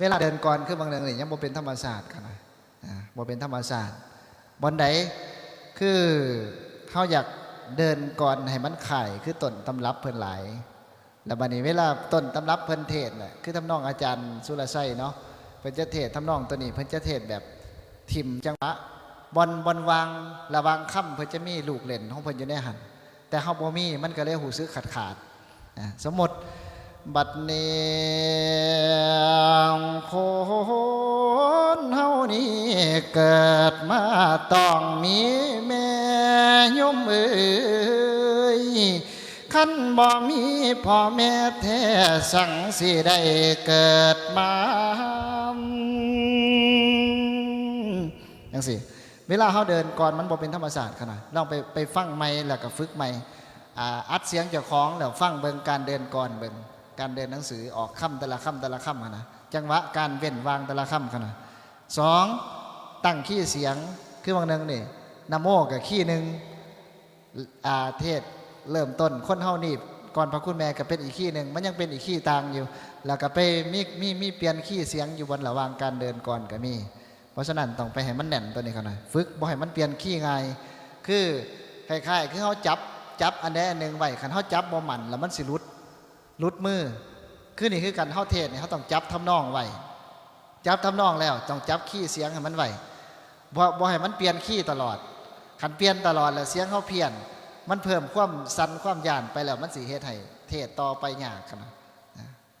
ເວລາເດີນກ່ອນຄືບາງເລື່ອງນີ້ຍັງບໍ່ເປັນທຳມະຊາດຂະໜ່ອຍ ອາ ບໍ່ເປັນທຳມະຊາດ. ບ່ອນໃດຄືເຮົາຢາກເດີນກ່ອນໃຫ້ມັນຄ້າຍຄືຕົ້ນຕຳລັບເພິ່ນຫຼາຍ ແລ້ວບາດນີ້ເວລາຕົ້ນຕຳລັບເພິ່ນເທດນະ ຄືທຳນອງອາຈານສຸລະໄຊເນາະ ເພິ່ນຈະເທດທຳນອງໂຕນີ້ ເພິ່ນຈະເທດແບບຖິ້ມຈັງຫວະ ບ່ອນ ບ່ອນວ່າງ ລະຫວ່າງຄຳ ເພິ່ນຈະມີລູກເຫຼັ້ນຂອງເພິ່ນຢູ່ໃນຫັ້ນ. ແຕ່ເຮົາບໍ່ມີ ມັນກໍເລີຍຮູ້ສຶກຂາດໆ. ອາ ສົມມຸດ ບັດນີ້ຄົນເຮົ ານີ້ເກີດມາຕ້ອງມີແມ່ໂຍມເອີຍ ຄັນບໍ່ມີພໍ່ແມ່ແທ້ ສັງຊິໄດ້ເກີດມາ ຈັ່ງຊີ້. ເວລາເຮົາເດີນກ່ອນມັນບໍ່ເປັນທຳມະຊາດຂະໜາດ ລອງໄປ ໄປຟັງໃໝ່ ແລ້ວກໍຝຶກໃໝ່ ອາ ອັດສຽງເຈົ້າຂອງ ແລ້ວຟັງເບິ່ງການເດີນກ່ອນເບິ່ງ ການເດີນໜັງສື ອອກຄຳແຕ່ລະຄຳ ແຕ່ລະຄຳຫັ້ນນະ ຈັງຫວະການເວັ້ນວ່າງແຕ່ລະຄຳຂະໜາດ. ສອງ ຕັ້ງຄີສຽງ ຄືຫວ່າງໜຶ່ງນີ້ ນະໂມກໍຄີໜຶ່ງ ອາ ເທດເລີ່ມຕົ້ນ ຄົນເຮົານີ້ກ່ອນພະຄຸນແມ່ກໍເປັນອີກຄີໜຶ່ງ ມັນຍັງເປັນອີກຄີຕ່າງຢູ່ ແລ້ວກໍໄປມີ ມີ ມີປ່ຽນຄີສຽງຢູ່ບ່ອນລະຫວ່າງການເດີນກ່ອນກໍມີ. ເພາະສະນັ້ນຕ້ອງໄປໃຫ້ມັນແໜ້ນຕົວນີ້ເຂົາໜ້ອຍ ຝຶກບໍ່ໃຫ້ມັນປ່ຽນຄີງ່າຍ ຄືຄ້າຍໆ ຄືເຮົາຈັບ ຈັບອັນໃດອັນໜຶ່ງໄວ້ ຄັນເຮົາຈັບບໍ່ໝັ້ນແລ້ວມັນຊິຫຼຸດ ຫຼຸດມື. ຄືນີ້ຄືກັນ ເຮົາເທດນີ້ເຮົາຕ້ອງຈັບທຳນອງໄວ້ ຈັບທຳນອງແລ້ວຕ້ອງຈັບຄີສຽງໃຫ້ມັນໄວ້ ບໍ່ ບໍ່ໃຫ້ມັນປ່ຽນຄີຕະຫຼອດ. ຄັນປ່ຽນຕະຫຼອດແລ້ວສຽງເຮົາພຽນ ມັນເພີ່ມຄວາມສັ່ນຄວາມຢ້ານໄປແລ້ວ ມັນຊິເຮັດໃຫ້ເທດຕໍ່ໄປຍາກຫັ້ນນະ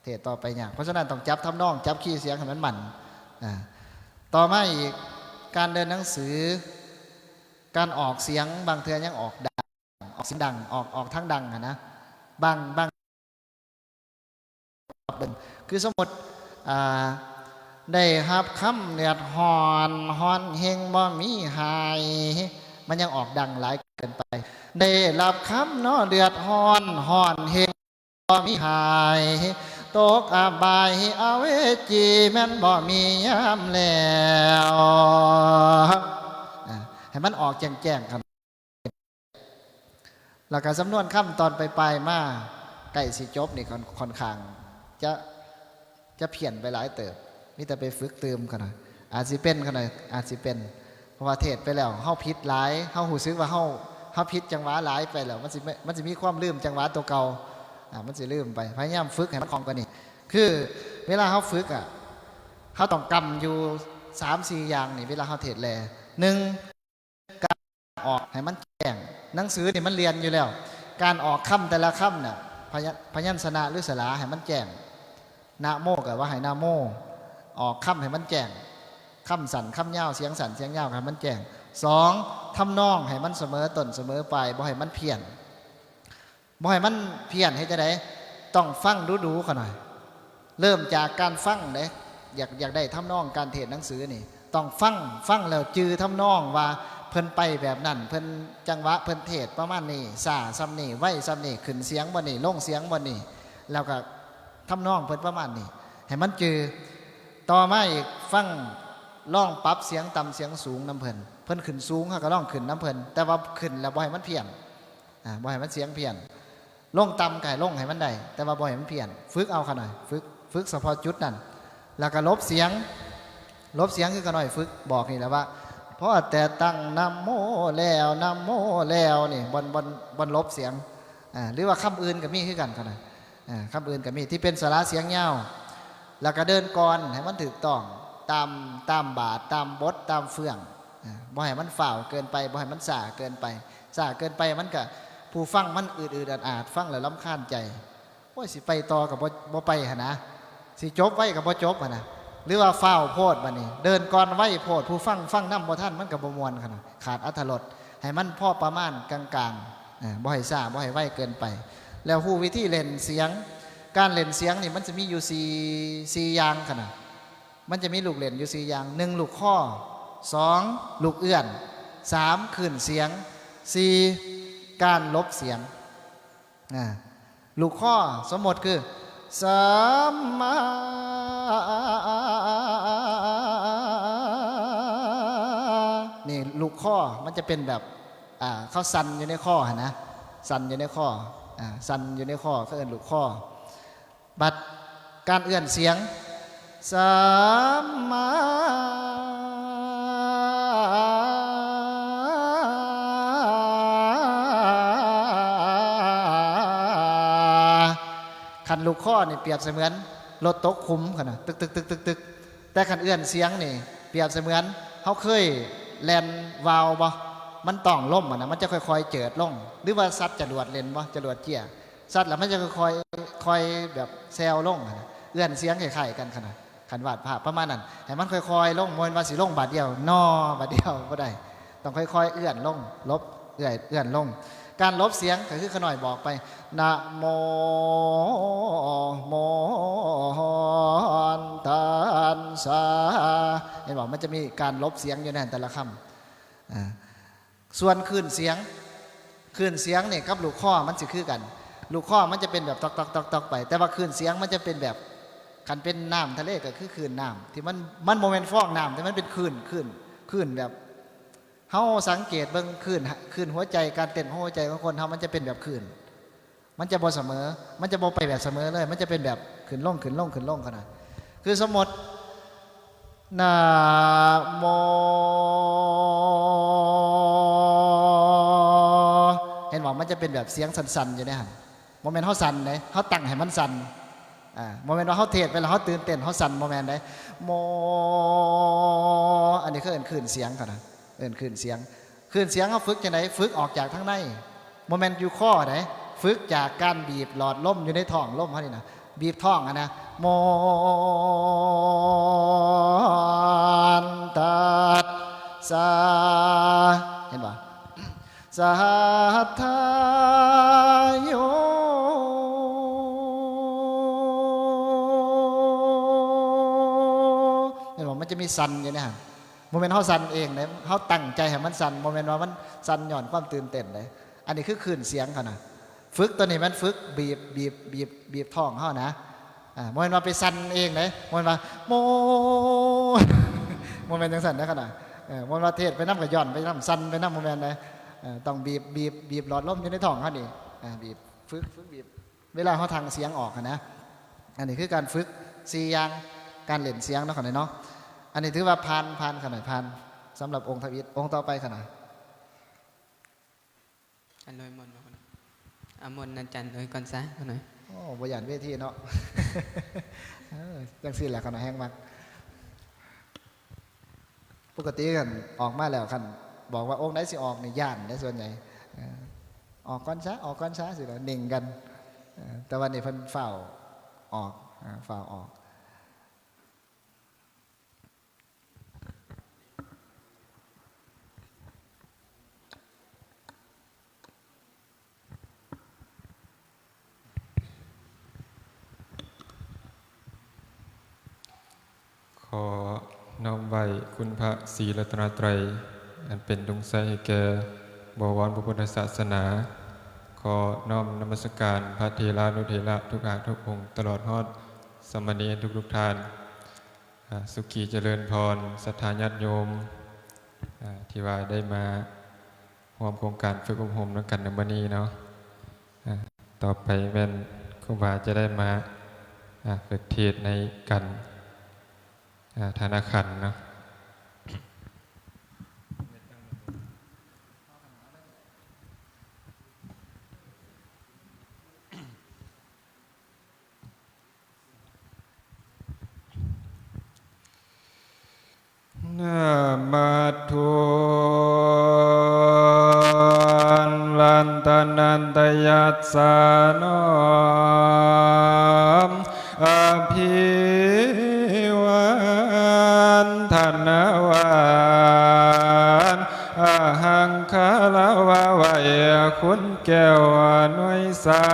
ເທດຕໍ່ໄປຍາກ. ເພາະສະນັ້ນຕ້ອງຈັບທຳນອງ ຈັບຄີສຽງໃຫ້ມັນໝັ້ນ. ອາ ຕໍ່ມາອີກ ການເດີນໜັງສື ການອອກສຽງ ບາງເທື່ອຍັງອອກດັງ ອອກສຽງດັງ ອອກ ອອກທາງດັງຫັ້ນນະ ບາງ ບາງ ເບິ່ງ ຄືສົມມຸດ ອ່າ ໄດ້ຮັບຄຳເດືອດຮ້ອນ ຮ້ອນແຮງບໍ່ມີຫາຍ ມັນຍັງອອກດັງຫຼາຍເກີນໄປ. ໄດ້ຮັບຄຳເນາະ ເດືອດຮ້ອນ ຮ້ອນແຮງບໍ່ມີຫາຍ ຕົກອະບາຍອະເວຈີ ແມ່ນບໍ່ມີຍາມແລ້ວ. ອາ ໃຫ້ມັນອອກແຈ້ງໆ ແລ້ວກໍສຳນວນຄຳຕອນປາຍໆມາ ໃກ້ຊິຈົບນີ້ ຂ້ອນ ຂ້ອນຂ້າງຈະ ຈະພຽນໄປຫຼາຍເຕີບ ມີແຕ່ໄປຝຶກຕື່ມເຂົານະ. ອາດຊິເປັນເຂົານະ ອາດຊິເປັນ ເພາະວ່າເທດໄປແລ້ວ ເຮົາຜິດຫຼາຍ ເຮົາຮູ້ສຶກວ່າເຮົາ ເຮົາຜິດຈັງຫວະຫຼາຍໄປແລ້ວ ມັນຊິ ມັນຊິມີຄວາມລືມຈັງຫວະຕົວເກົ່າ ອາ ມັນຊິລືມໄປ. ພະຍາຍາມຝຶກໃຫ້ມັນຄ່ອງກວ່ານີ້ ຄືເວລາເຮົາຝຶກອະ ເຮົາຕ້ອງກຳຢູ່ສາມສີ່ຢ່າງນີ້ ເວລາເຮົາເທດແລ. ໜຶ່ງ ການອອກໃຫ້ມັນແຈ້ງ ໜັງສືນີ້ມັນລຽນຢູ່ແລ້ວ ການອອກຄຳແຕ່ລະຄຳນະ ພະຍະ ພະຍັນຊະນະ ຫຼື ສະຫຼາໃຫ້ມັນແຈ້ງ ນະໂມກໍວ່າໃຫ້ນະໂມ ອອກຄຳໃຫ້ມັນແຈ້ງ ຄຳສັ້ນຄຳຍາວ ສຽງສັ້ນສຽງຍາວໃຫ້ມັນແຈ້ງ. ສອງ ທຳນອງໃຫ້ມັນສະເໝີຕົ້ນສະເໝີປາຍ ບໍ່ໃຫ້ມັນພຽນ. ບໍ່ໃຫ້ມັນພຽນເຮັດຈັ່ງໃດ? ຕ້ອງຟັງດູໆ ຂ້ານ້ອຍ. ເລີ່ມຈາກການຟັງເດ້ ຢາກ ຢາກໄດ້ທຳນອງການເທດໜັງສືນີ້ ຕ້ອງຟັງ ຟັງແລ້ວຈື່ທຳນອງວ່າເພິ່ນໄປແບບນັ້ນ ເພິ່ນ ຈັງຫວະເພິ່ນເທດປະມານນີ້ ຊ້າສ່ຳນີ້ ໄວສ່ຳນີ້ ຂຶ້ນສຽງບໍ່ນີ້ ລົງສຽງບໍ່ນີ້ ແລ້ວກໍທຳນອງເພິ່ນປະມານນີ້ ໃຫ້ມັນຈື່. ຕໍ່ມາອີກ ຟັງ ລອງປັບສຽງຕ່ຳສຽງສູງນຳເພິ່ນ ເພິ່ນຂຶ້ນສູງ ເຮົາກໍລອງຂຶ້ນນຳເພິ່ນ ແຕ່ວ່າຂຶ້ນແລ້ວບໍ່ໃຫ້ມັນພຽນ. ອາ ບໍ່ໃຫ້ມັນສຽງພຽນ ລົງຕ່ຳກໍໃຫ້ລົງໃຫ້ມັນໄດ້ ແຕ່ວ່າບໍ່ໃຫ້ມັນພຽນ ຝຶກເອົາຂ້ານ້ອຍ ຝຶກ ຝຶກສະເພາະຈຸດນັ້ນ ແລ້ວກໍຫຼົບສຽງ ຫຼົບສຽງຄືຂ້ານ້ອຍຝຶກບອກນີ້ແຫຼະວ່າ ພໍແຕ່ຕັ້ງນະໂມແລ້ວ ນະໂມແລ້ວນີ້ ບ່ອນ ບ່ອນ ບ່ອນຫຼົບສຽງ ອາ ຫຼືວ່າຄຳອື່ນກໍມີຄືກັນຂ້ານ້ອຍ ອາ ຄຳອື່ນກໍມີທີ່ເປັນສະຫຼະສຽງຍາວ ແລ້ວກໍເດີນກ່ອນໃຫ້ມັນຖືກຕ້ອງ ຕາມ ຕາມບາດ ຕາມບົດ ຕາມເຟື່ອງ ອາ ບໍ່ໃຫ້ມັນຟ້າວເກີນໄປ ບໍ່ໃຫ້ມັນຊ້າເກີນໄປ ຊ້າເກີນໄປມັນກະ ຜູ້ຟັງມັນອືດໆອາດໆ ຟັງແລ້ວລຳຄານໃຈ ໂອ້ຍ ຊິໄປຕໍ່ກໍບໍ່ ບໍ່ໄປຫັ້ນນະ ຊິຈົບໄວກໍບໍ່ຈົບຫັ້ນນະ ຫຼືວ່າຟ້າວໂພດ ບາດນີ້ເດີນກ່ອນໄວໂພດ ຜູ້ຟັງຟັງນຳບໍ່ທັນ ມັນກໍບໍ່ມ່ວນຫັ້ນນະ ຂາດອາດຖະລົດ ໃຫ້ມັນພໍປະມານກາງໆ ເອີ ບໍ່ໃຫ້ຊ້າ ບໍ່ໃຫ້ໄວເກີນໄປ ແລ້ວຮູ້ວິທີເລ່ນສຽງ ການເລ່ນສຽງນີ້ມັນຈະມີຢູ່ສີ່ ສີ່ຢ່າງຫັ້ນນະ ມັນຈະມີລູກເລ່ນຢູ່ສີ່ຢ່າງ ໜຶ່ງ ລູກຄໍ ສອງ ລູກເອື້ອນ ສາມ ຄື້ນສຽງ ສີ່ ການຫຼົບສຽງ ອາ ລູກຄໍ ສົມມຸດຄື ສຳມາ ນີ້ລູກຄໍ ມັນຈະເປັນແບບ ອາ ເຂົາສັ່ນຢູ່ໃນຄໍຫັ້ນນະ ສັ່ນຢູ່ໃນຄໍ ອາ ສັ່ນຢູ່ໃນຄໍ ເຂົາເອີ້ນລູກຄໍ. ບັດການເອື້ອນສຽງ ສຳມາ ຄັນລູກຄໍນີ້ປຽບສະເໝືອນລົດຕົກຂຸມຫັ້ນນະ ຕຶກໆໆໆ ແຕ່ຄັນເອື້ອນສຽງນີ້ປຽບສະເໝືອນເຮົາເຄີຍແລ່ນວາວບໍ່? ມັນຕ້ອງລົມຫັ້ນນະ ມັນຈະຄ່ອຍໆເຈີດລົງ ຫຼືວ່າສັດຈະຫຼວດເຫຼັ້ນບໍ່? ຈະຫຼວດເຈ້ຍ ສັດລະມັນຈະຄ່ອຍໆ ຄ່ອຍແບບແຊວລົງຫັ້ນນະ ເອື້ອນສຽງຄ້າຍໆກັນຂະໜາດ ຄັນວາດພາບປະມານນັ້ນ ໃຫ້ມັນຄ່ອຍໆລົງ, ບໍ່ແມ່ນວ່າຊິລົງບາດດຽວ ໜໍ່ ບາດດຽວບໍ່ໄດ້, ຕ້ອງຄ່ອຍໆເອື້ອນລົງ, ຫຼົບ ເອື້ອນ ເອື້ອນລົງ. ການຫຼົບສຽງກໍຄືຂະນ້ອຍບອກໄປ ນະໂມ ໂມ ຮອນ ທັນສາ ເຫັນບໍ່? ມັນຈະມີການຫຼົບສຽງຢູ່ໃນຫັ້ນແຕ່ລະຄຳ. ອ່າ ສ່ວນຄື້ນສຽງ, ຄື້ນສຽງນີ້ກັບລູກຄໍມັນຊິຄືກັນ. ລູກຄໍມັນຈະເປັນແບບຕອກໆໆໆໄປ, ແຕ່ວ່າຄື້ນສຽງມັນຈະເປັນແບບ, ຄັນເປັນນ້ຳທະເລກໍຄືຄື້ນນ້ຳ ທີ່ມັນ, ມັນບໍ່ແມ່ນຟອງນ້ຳ ແຕ່ມັນເປັນຄື້ນ, ຄື້ນ, ຄື້ນແບບ, ເຮົາສັງເກດເບິ່ງຄື້ນ, ຄື້ນຫົວໃຈ, ການເຕັ້ນຂອງຫົວໃຈຂອງຄົນເຮົາ ມັນຈະເປັນແບບຄື້ນ. ມັນຈະບໍ່ສະເໝີ, ມັນຈະບໍ່ໄປແບບສະເໝີເລີຍ, ມັນຈະເປັນແບບຂຶ້ນລົງ ຂຶ້ນລົງ ຂຶ້ນລົງຂະໜາດ. ຄືສົມມຸດ ນະໂມ ເຫັນບໍ່? ມັນຈະເປັນແບບສຽງສັ່ນໆຢູ່ໃນຫັ້ນ. ບໍ່ແມ່ນເຮົາສັ່ນເດ້, ເຮົາຕັ້ງໃຫ້ມັນສັ່ນ. ອ່າ ບໍ່ແມ່ນວ່າເຮົາເທດໄປແລ້ວເຮົາຕື່ນເຕັ້ນ ເຮົາສັ່ນ, ບໍ່ແມ່ນເດ້. ໂມ ອັນນີ້ຄືເອີ້ນຄື້ນສຽງຂະໜາດ, ເອີ້ນຄື້ນສຽງ. ຄື້ນສຽງເຮົາຝຶກຈັ່ງໃດ? ຝຶກອອກຈາກທາງໃນ, ບໍ່ແມ່ນຢູ່ຄໍໃດ, ຝຶກຈາກການບີບຫຼອດລົມຢູ່ໃນທ້ອງລົມເຮົານີ້ນະ, ບີບທ້ອງຫັ້ນນະ. ໂມ ທັນສາ ເຫັນບໍ່? ສາທາໂຍ ເຫັນບໍ່? ມັນຈະມີສັ່ນຢູ່ໃນຫັ້ນ. ບໍ່ແມ່ນເຮົາສັ່ນເອງເດ້, ເຮົາຕັ້ງໃຈໃຫ້ມັນສັ່ນ, ບໍ່ແມ່ນວ່າມັນສັ່ນຍ້ອນຄວາມຕື່ນເຕັ້ນເດ້. ອັນນີ້ຄືຄື້ນສຽງເຂົານະ. ຝຶກຕົວນີ້ແມ່ນຝຶກບີບ, ບີບ, ບີບ, ບີບທ້ອງເຮົານະ. ອ່າ ບໍ່ແມ່ນວ່າໄປສັ່ນເອງເດ້, ບໍ່ແມ່ນວ່າໂມ, ບໍ່ແມ່ນຈັ່ງຊັ້ນເດ້ເຂົານະ. ເອີ ບໍ່ແມ່ນວ່າເທດໄປນຳກໍຢ່ອນໄປນຳ, ສັ່ນໄປນຳ, ບໍ່ແມ່ນເດ້. ເອີ ຕ້ອງບີບ, ບີບ, ບີບຫຼອດລົມຢູ່ໃນທ້ອງເຮົານີ້. ອ່າ ບີບ, ຝຶກ, ຝຶກບີບ ເວລາເຮົາຖັງສຽງອອກຫັ້ນນະ. ອັນນີ້ຄືການຝຶກສີ່ຢ່າງ, ການເຫຼັ້ນສຽງເນາະ ຂະໜ້ອຍເນາະ. ອັນນີ້ຖືວ່າຜ່ານ, ຜ່ານຂະໜ້ອຍ, ຜ່ານສຳລັບອົງທຳອິດ. ອົງຕໍ່ໄປຂະໜ້ອຍ. ອາ ລອຍມົນເນາະ, ອາ ມົນອາຈານ ລອຍກ່ອນຊະຂະໜ້ອຍ. ໂອ້ ບໍ່ຢ້ານເວທີເນາະ. ເອີ ຈັ່ງຊີ້ແຫຼະຂະໜ້ອຍ, ແຮງມັກ. ປົກກະຕິຄັນອອກມາແລ້ວ ຄັນບອກວ່າອົງໃດຊິອອກນີ້ຢ້ານເດ້ສ່ວນໃຫຍ່. ເອີ ອອກກ່ອນຊະ, ອອກກ່ອນຊະ ຊີ້ລະ ເໜັງກັນ. ເອີ ແຕ່ວ່ານີ້ເພິ່ນຟ້າວອອກ, ເອີ ຟ້າວອອກ. ຂໍນ້ອມໄຫວ້ຄຸນພະສີລັດຕະນະໄຕ ອັນເປັນດວງໃສໃຫ້ແກ່ບໍວອນພະພຸດທະສາສະໜາ. ຂໍນ້ອມນະມັດສະການພະເຖລານຸເຖລະທຸກພະທຸກອົງ ຕະຫຼອດຮອດສາມະເນນທຸກໆທ່ານ. ອ່າ ສຸຂີຈະເລີນພອນ ສັດທາຍາດໂຍມ ອ່າ ທີ່ວ່າໄດ້ມາຮ່ວມໂຄງການຝຶກອົບຮົມນຳກັນໃນມື້ນີ້ເນາະ. ອ່າ ຕໍ່ໄປແມ່ນຄູບາຈະໄດ້ມາ ອ່າ ຝຶກເທດໃນການ ອ່າ ທານອາຄານເນາະ. ນະມະທຸນລັດຕະນັນຕະຍັດສາ ນ້ອມອະພິວັນທະນາວັນ ອະຫັງຄາລະວະໄຫວ້ຄຸນແກ້ວໜ່ວຍສາ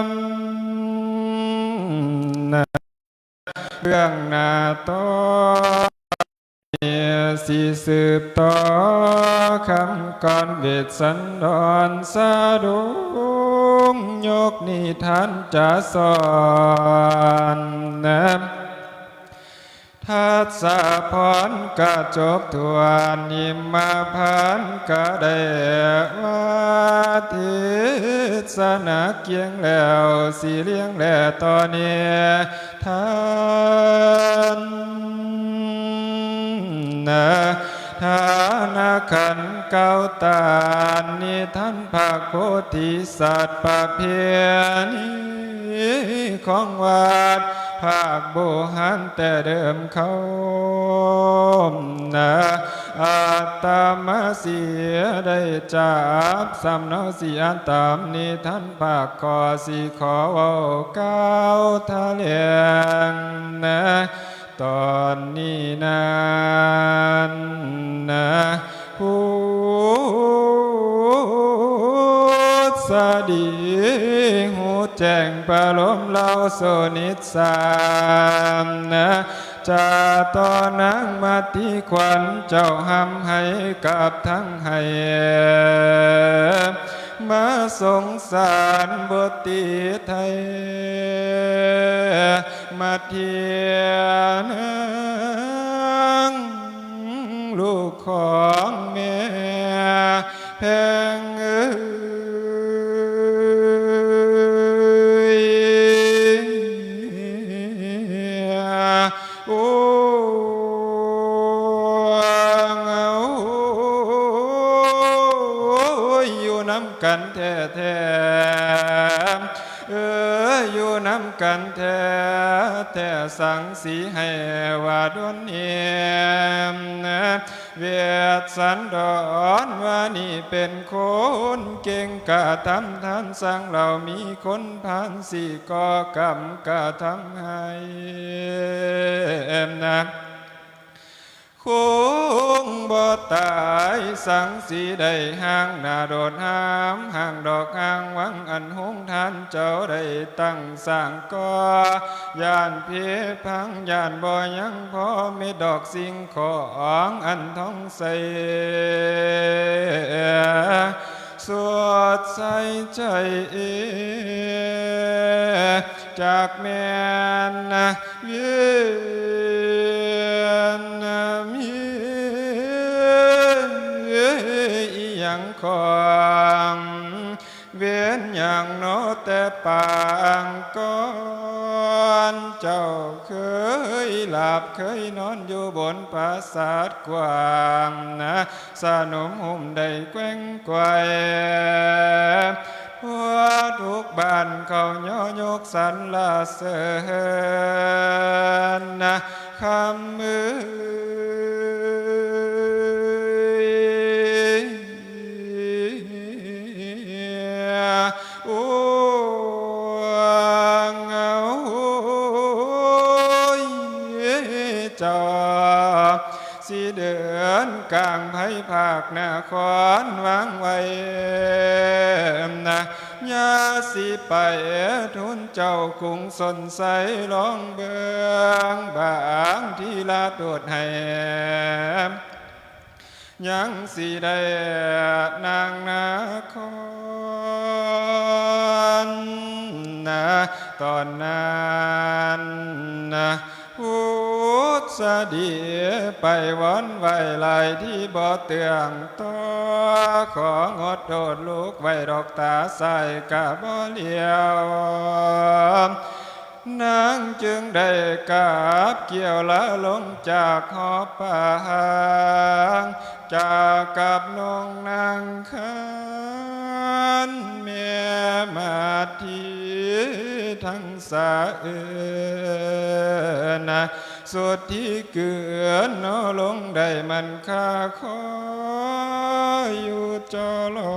ມ ເບື້ອງໜ້າຕໍ່ນີ້ ຊິສືບຕໍ່ຄຳກ່ອນເວດສັນດອນສະດຸງ ຍົກນິທານຈະສອນນຳ ທັດສະພອນກະຈົບຖ້ວນ ນິມມະພານກະໄດ້ວ່າ ເທດສະນາກຽງແລ້ວ ຊິລຽງແລຕໍ່ນິທານ ທານາຄັນກ່າວຕານ ນິທານພະໂພທິສັດ ປະເພນີຂອງວັດ ພາກບູຮານແຕ່ເດີມເຂົານະ ອາດຕະມາຊິໄດ້ຈັບສຳເນົາ ຊິອ່ານຕາມນິທານພາກຂໍ້ ຊິຂໍເວົ້າກ່າວຖະແຫຼງນະ ຕອນນີ້ນັ້ນນະ ຜູ້ສະດີ ຮູ້ແຈ້ງປະໂລມລາວສຸນິດສານະ ຈາຕໍ່ນາງມາຕິຂວັນເຈົ້າ ຮ່ຳໄຫ້ກັບທັງໄຫ້ ມາສົງສານບໍ່ຕິໄທ ມາເທຍນາງ ລູກຂອງແມ່ແພງເອີຍ ໂອ້ຍ ຢູ່ນຳກັນແທ້ໆ ເອີ ຢູ່ນຳກັນແທ້ໆ ສັງສີໃຫ້ວ່າດົນເນມ ເວດສັນດອນວ່ານີ້ເປັນຄົນເກັ່ງກະທຳທານ ສັງເຫຼົ່າມີຄົນພານ ຊິກໍ່ກຳກະທຳໃຫ້ນະ ຄົງບໍ່ຕາຍ ສັງຊິໄດ້ຮ່າງໜ້າໂດດຫາມ ຮ່າງດອກຮ່າງວັງ ອັນໂຮງທານເຈົ້າໄດ້ຕັ້ງສ້າງກໍ່ ຢ້ານເພພັງ ຢ້ານບໍ່ຍັງພໍເມັດດອກສິ່ງຂອງ ອັນທອງໃສ ສວດໃສ່ໃຈ ຈັກແມ່ນວຽນມີອີ່ຫຍັງຂອງ ເວນຫຍັງເນາະແຕ່ປາງກ່ອນ ເຈົ້າເຄີຍຫຼັບເຄີຍນອນຢູ່ບົນປາສາດກວ້າງນະ ສະໜຸມຫຸ້ມໄດ້ແກວ່ງໄກວ ທົ່ວທຸກບ້ານເຂົາຍໍຍົກສັນລະເສີນນະ ຄຳເອີຍ ໂອ້ຍ ເຈົ້າຊິເດີນກາງໄພພາກນະຄອນວາງໄວ້ນະ ຢ່າຊິໄປທູນເຈົ້າກຸງຊົນໄຊ ລອງເບິ່ງບາງທີລະໂດດໃຫ້ ຍັງຊິໄດ້ນາງນະຄອນນະ ຕອນນັ້ນນະ ພຸດສະດີໄປວອນໄຫວ້ຫຼາຍທີ່ບໍ່ເຊື່ອງຕໍ່ ຂໍງົດໂທດລູກໄວ້ດອກຕາຊ້າຍກະບໍ່ຫຼຽວ ນາງຈຶ່ງໄດ້ກາບກ່ຽວລາລົງຈາກຫໍປາງ ຈາກັບນົງນາງຄານ ແມ່ມາທີທັງສາເອີນະ ສຸດທີ່ກືນເນາະລົງໄດ້ມັນຄາ ຂໍຢູ່ຈໍລໍ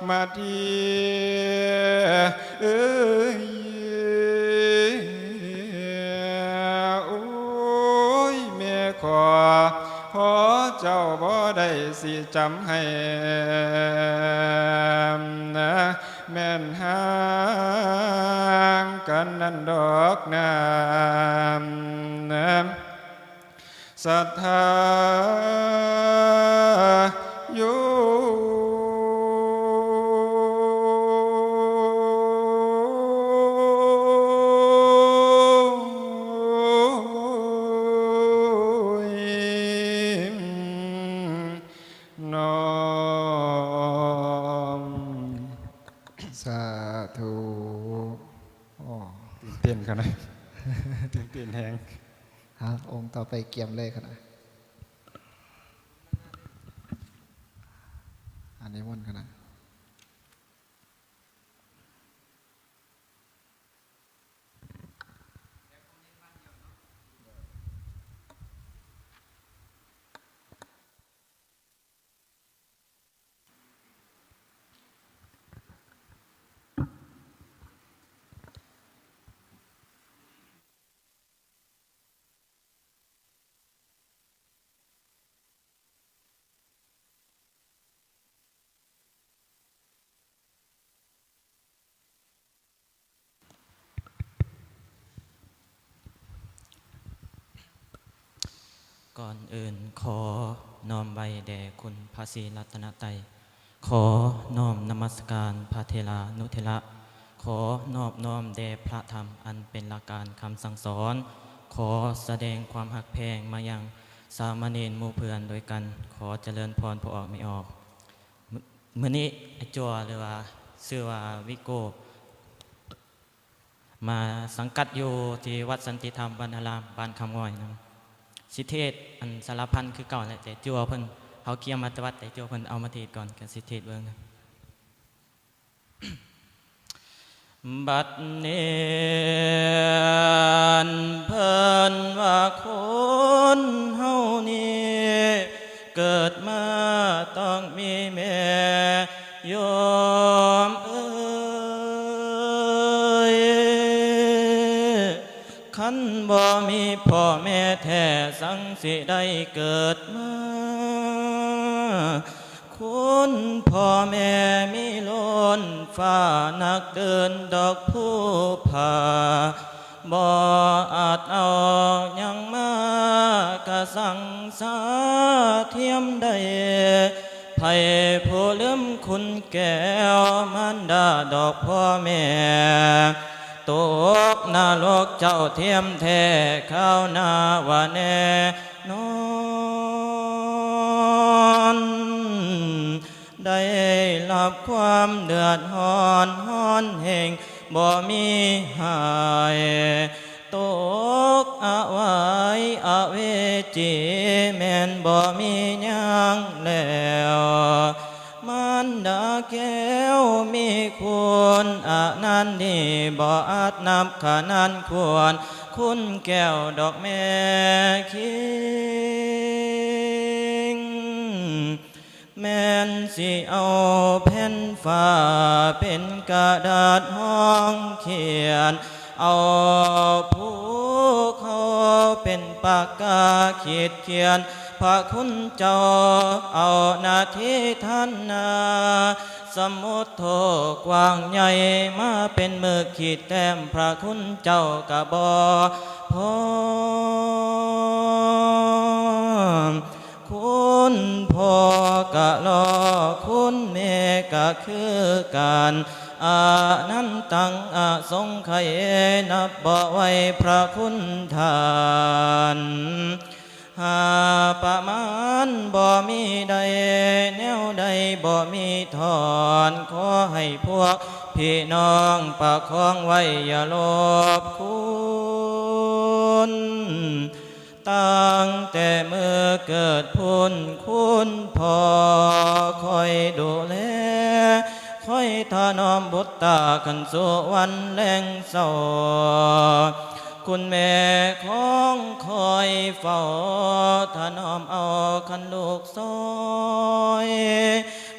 ມາທີເອີຍ ໂອ້ຍ ແມ່ຂໍ ຂໍເຈົ້າບໍ່ໄດ້ຊິຈຳໃຫ້ນະ ແມ່ນຫ່າງກັນນັ້ນດອກນາ ສະຖາຍຸ ນ້ອມ ສາທຸ. ອໍ ຕື່ນເຕັ້ນຂະໜາດ ຕື່ນເຕັ້ນແຮງ. ເອົາ ອົງຕໍ່ໄປກຽມເລີຍຂະໜາດ ອາ ນິມົນຂະໜາດ. ກ່ອນອື່ນ ຂໍນ້ອມໄຫວ້ແດ່ຄຸນພະສີລັດຕະນະໄຕ, ຂໍນ້ອມນະມັດສະການພະເຖລານຸເຖລະ, ຂໍນອບນ້ອມແດ່ພະທຳອັນເປັນຫຼັກການຄຳສັ່ງສອນ, ຂໍສະແດງຄວາມຮັກແພງມາຍັງສາມະເນນໝູ່ເພື່ອນດ້ວຍກັນ, ຂໍຈະເລີນພອນພໍ່ອອກແມ່ອອກ. ມື້ ມື້ນີ້ອ້າຍຈົວ ຫຼືວ່າຊື່ວ່າວິໂກ້ ມາສັງກັດຢູ່ທີ່ວັດສັນຕິທຳວັນນາລາມ ບ້ານຄຳງອຍນຳ. ຊິເທດອັນສາລະພັນຄືເກົ່າແຫຼະ, ແຕ່ຈົວເພິ່ນ ເຮົາກຽມມາແຕ່ວັດ, ແຕ່ຈົວເພິ່ນເອົາມາເທດກ່ອນ, ກໍຊິເທດເບິ່ງ. ບັດນີ້ເພິ່ນວ່າຄົນເຮົານີ້ ເກີດມາຕ້ອງມີແມ່ ໂຍມເອີຍ, ຄັນບໍ່ມີພໍ່ແມ່ແທ້ ສັງຊິໄດ້ເກີດມາ. ຄຸນພໍ່ແມ່ມີລົ້ນຟ້າ ນັກເດີນດອກພູຜາ ບໍ່ອາດເອົາຫຍັງມາກະສັງສາທຽມໄດ້. ໃຜຜູ້ລືມຄຸນແກ້ວມານດາດອກພໍ່ແມ່ ຕົກນະລົກເຈົ້າທຽມແທ້ ຄາວໜ້າວ່າແນ່ນອນ. ໄດ້ຮັບຄວາມເດືອດຮ້ອນ ຮ້ອນແຮງບໍ່ມີຫາຍ ຕົກອະວາຍອະເວຈີ ແມ່ນບໍ່ມີຫຍັງແລ້ວ. ມານດາແກ້ວມີຄຸນອະນັນດີ ບໍ່ອາດນັບຂະນານຄວນ ຄຸນແກ້ວດອກແມ່ຄິງ. ແມ່ນຊິເອົາແຜ່ນຟ້າເປັນກະດາດຫ້ອງຂຽນ ເອົາພູເຂົາເປັນປາກກາຂີດຂຽນ ພະຄຸນເຈົ້າເອົາໜ້າທີ່ທ່ານນາ ສະໝຸດໂທກວ້າງໃຫຍ່ ມາເປັນໝຶກຂີດແຕ້ມ ພະຄຸນເຈົ້າກະບໍ່ພ້ອມ. ຄຸນພໍ່ກະລໍ ຄຸນແມ່ກະຄືກັນ ອະນັນຕັງອະສົງໄຂ ນັບບໍ່ໄຫວພະຄຸນທ່ານ ຫາປະມານບໍ່ມີໃດ ແນວໃດບໍ່ມີຖອນ ຂໍໃຫ້ພວກພີ່ນ້ອງປະຄອງໄວ້ ຢ່າລົບຄຸນ. ຕັ້ງແຕ່ມື້ເກີດພຸ້ນ ຄຸນພໍ່ຄອຍດູແລ ຄອຍຖະໜອມບຸດຕາ ຄັນສູ່ວັນແລງເຊົາ ຄຸນແມ່ຂອງຂ້ອຍເຝົ້າຖະໜອມເອົາຄັນລູກຊອຍ.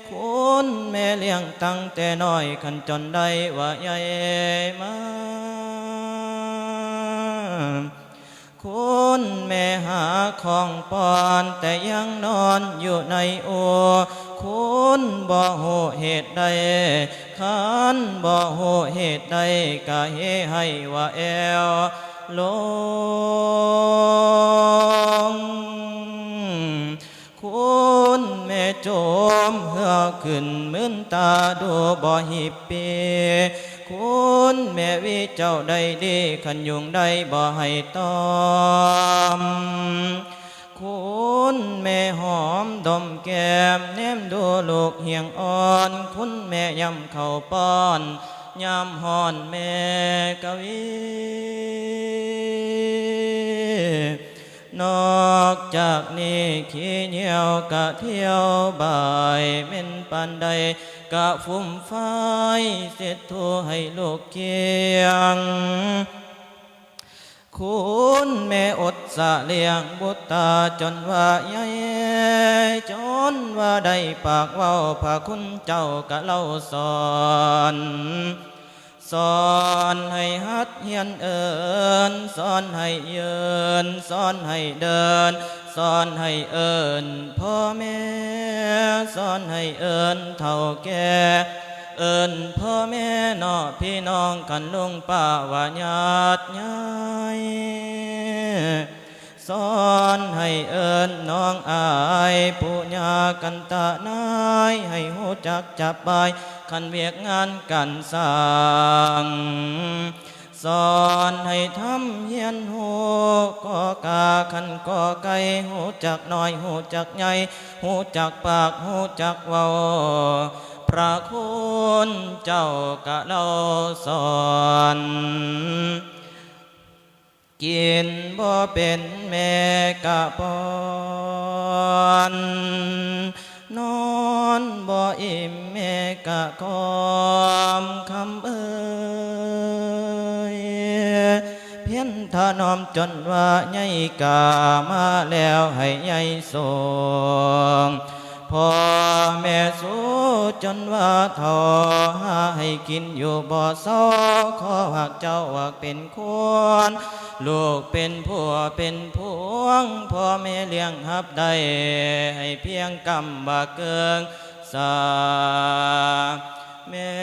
ຄຸນແມ່ລ້ຽງຕັ້ງແຕ່ນ້ອຍ ຄັນຈົນໄດ້ວ່າໃຫຍ່ມາ ຄຸນແມ່ຫາຂອງປ້ອນ ແຕ່ຍັງນອນຢູ່ໃນອູ່ ຄຸນບໍ່ຮູ້ເຫດໃດ ຄັນບໍ່ຮູ້ເຫດໃດ ກະເຫໃຫ້ວ່າແອວລົງ. ຄຸນແມ່ໂຈມເຮືອຂຶ້ນ ມືນຕາດູບໍ່ຮິບປີ ຄຸນແມ່ວິເຈົ້າໄດ້ດີ ຄັນຍຸງໄດ້ບໍ່ໃຫ້ຕອມ ຄຸນແມ່ຫອມດົມແກ້ມ ແນມດູລູກຮຽງອ່ອນ ຄຸນແມ່ຍ່ຳເຂົ້າປ້ອນ ຍາມຮ້ອນແມ່ກະວີ. ນອກຈາກນີ້ ຂີ້ເຫຍື້ອກະທ່ຽວບາຍ ແມ່ນປານໃດກະຟຸມຟາຍ ເຊັດຖູໃຫ້ລູກກ້ຽງ. ຄຸນແມ່ອົດສະລ້ຽງບຸດຕາ ຈົນວ່າໃຫຍ່ ຈົນວ່າໄດ້ປາກເວົ້າ ພະຄຸນເຈົ້າກະເລົ່າສອນ. ສອນໃຫ້ຫັດຮຽນເອີ້ນ ສອນໃຫ້ຢືນ ສອນໃຫ້ເດີນ ສອນໃຫ້ເອີ້ນພໍ່ແມ່ ສອນໃຫ້ເອີ້ນເຖົ້າແກ່ ເອີ້ນພໍ່ແມ່ເນາະພີ່ນ້ອງ ຄັນລຸງປ້າວ່າຍາດຍາຍ. ສອນໃຫ້ເອີ້ນນ້ອງອາຍ ປູ່ຍ່າກັນຕະນາຍ ໃຫ້ຮູ້ຈັກຈັບບາຍ ຄັນວຽກງານການສ້າງ. ສອນໃຫ້ທຳຮຽນຮູ້ ກໍກາຄັນກໍໄກ່ ຮູ້ຈັກນ້ອຍ ຮູ້ຈັກໃຫຍ່ ຮູ້ຈັກປາກ ຮູ້ຈັກເວົ້າ ພະຄຸນເຈົ້າກະເລົ່າສອນ. ກິນບໍ່ເປັນແມ່ກະປ້ອນ ນອນບໍ່ອີ່ມແມ່ກະກ່ອມ ຄຳເອີຍ ພຽນຖະໜອມຈົນວ່າໃຫຍ່ກາ ມາແລ້ວໃຫ້ໃຫຍ່ສົ່ງ ພໍ່ແມ່ສູ້ຈົນວ່າເຖົ້າ ຫາໃຫ້ກິນຢູ່ບໍ່ເຊົາ ຂໍຫາກເຈົ້າຫາກເປັນ ຄວນ ລູກເປັນຜົວເປັນພວງ ພໍ່ແມ່ລ້ຽງຮັບໄດ້ ໃຫ້ພຽງກຳວ່າເກີງສາ. ແມ່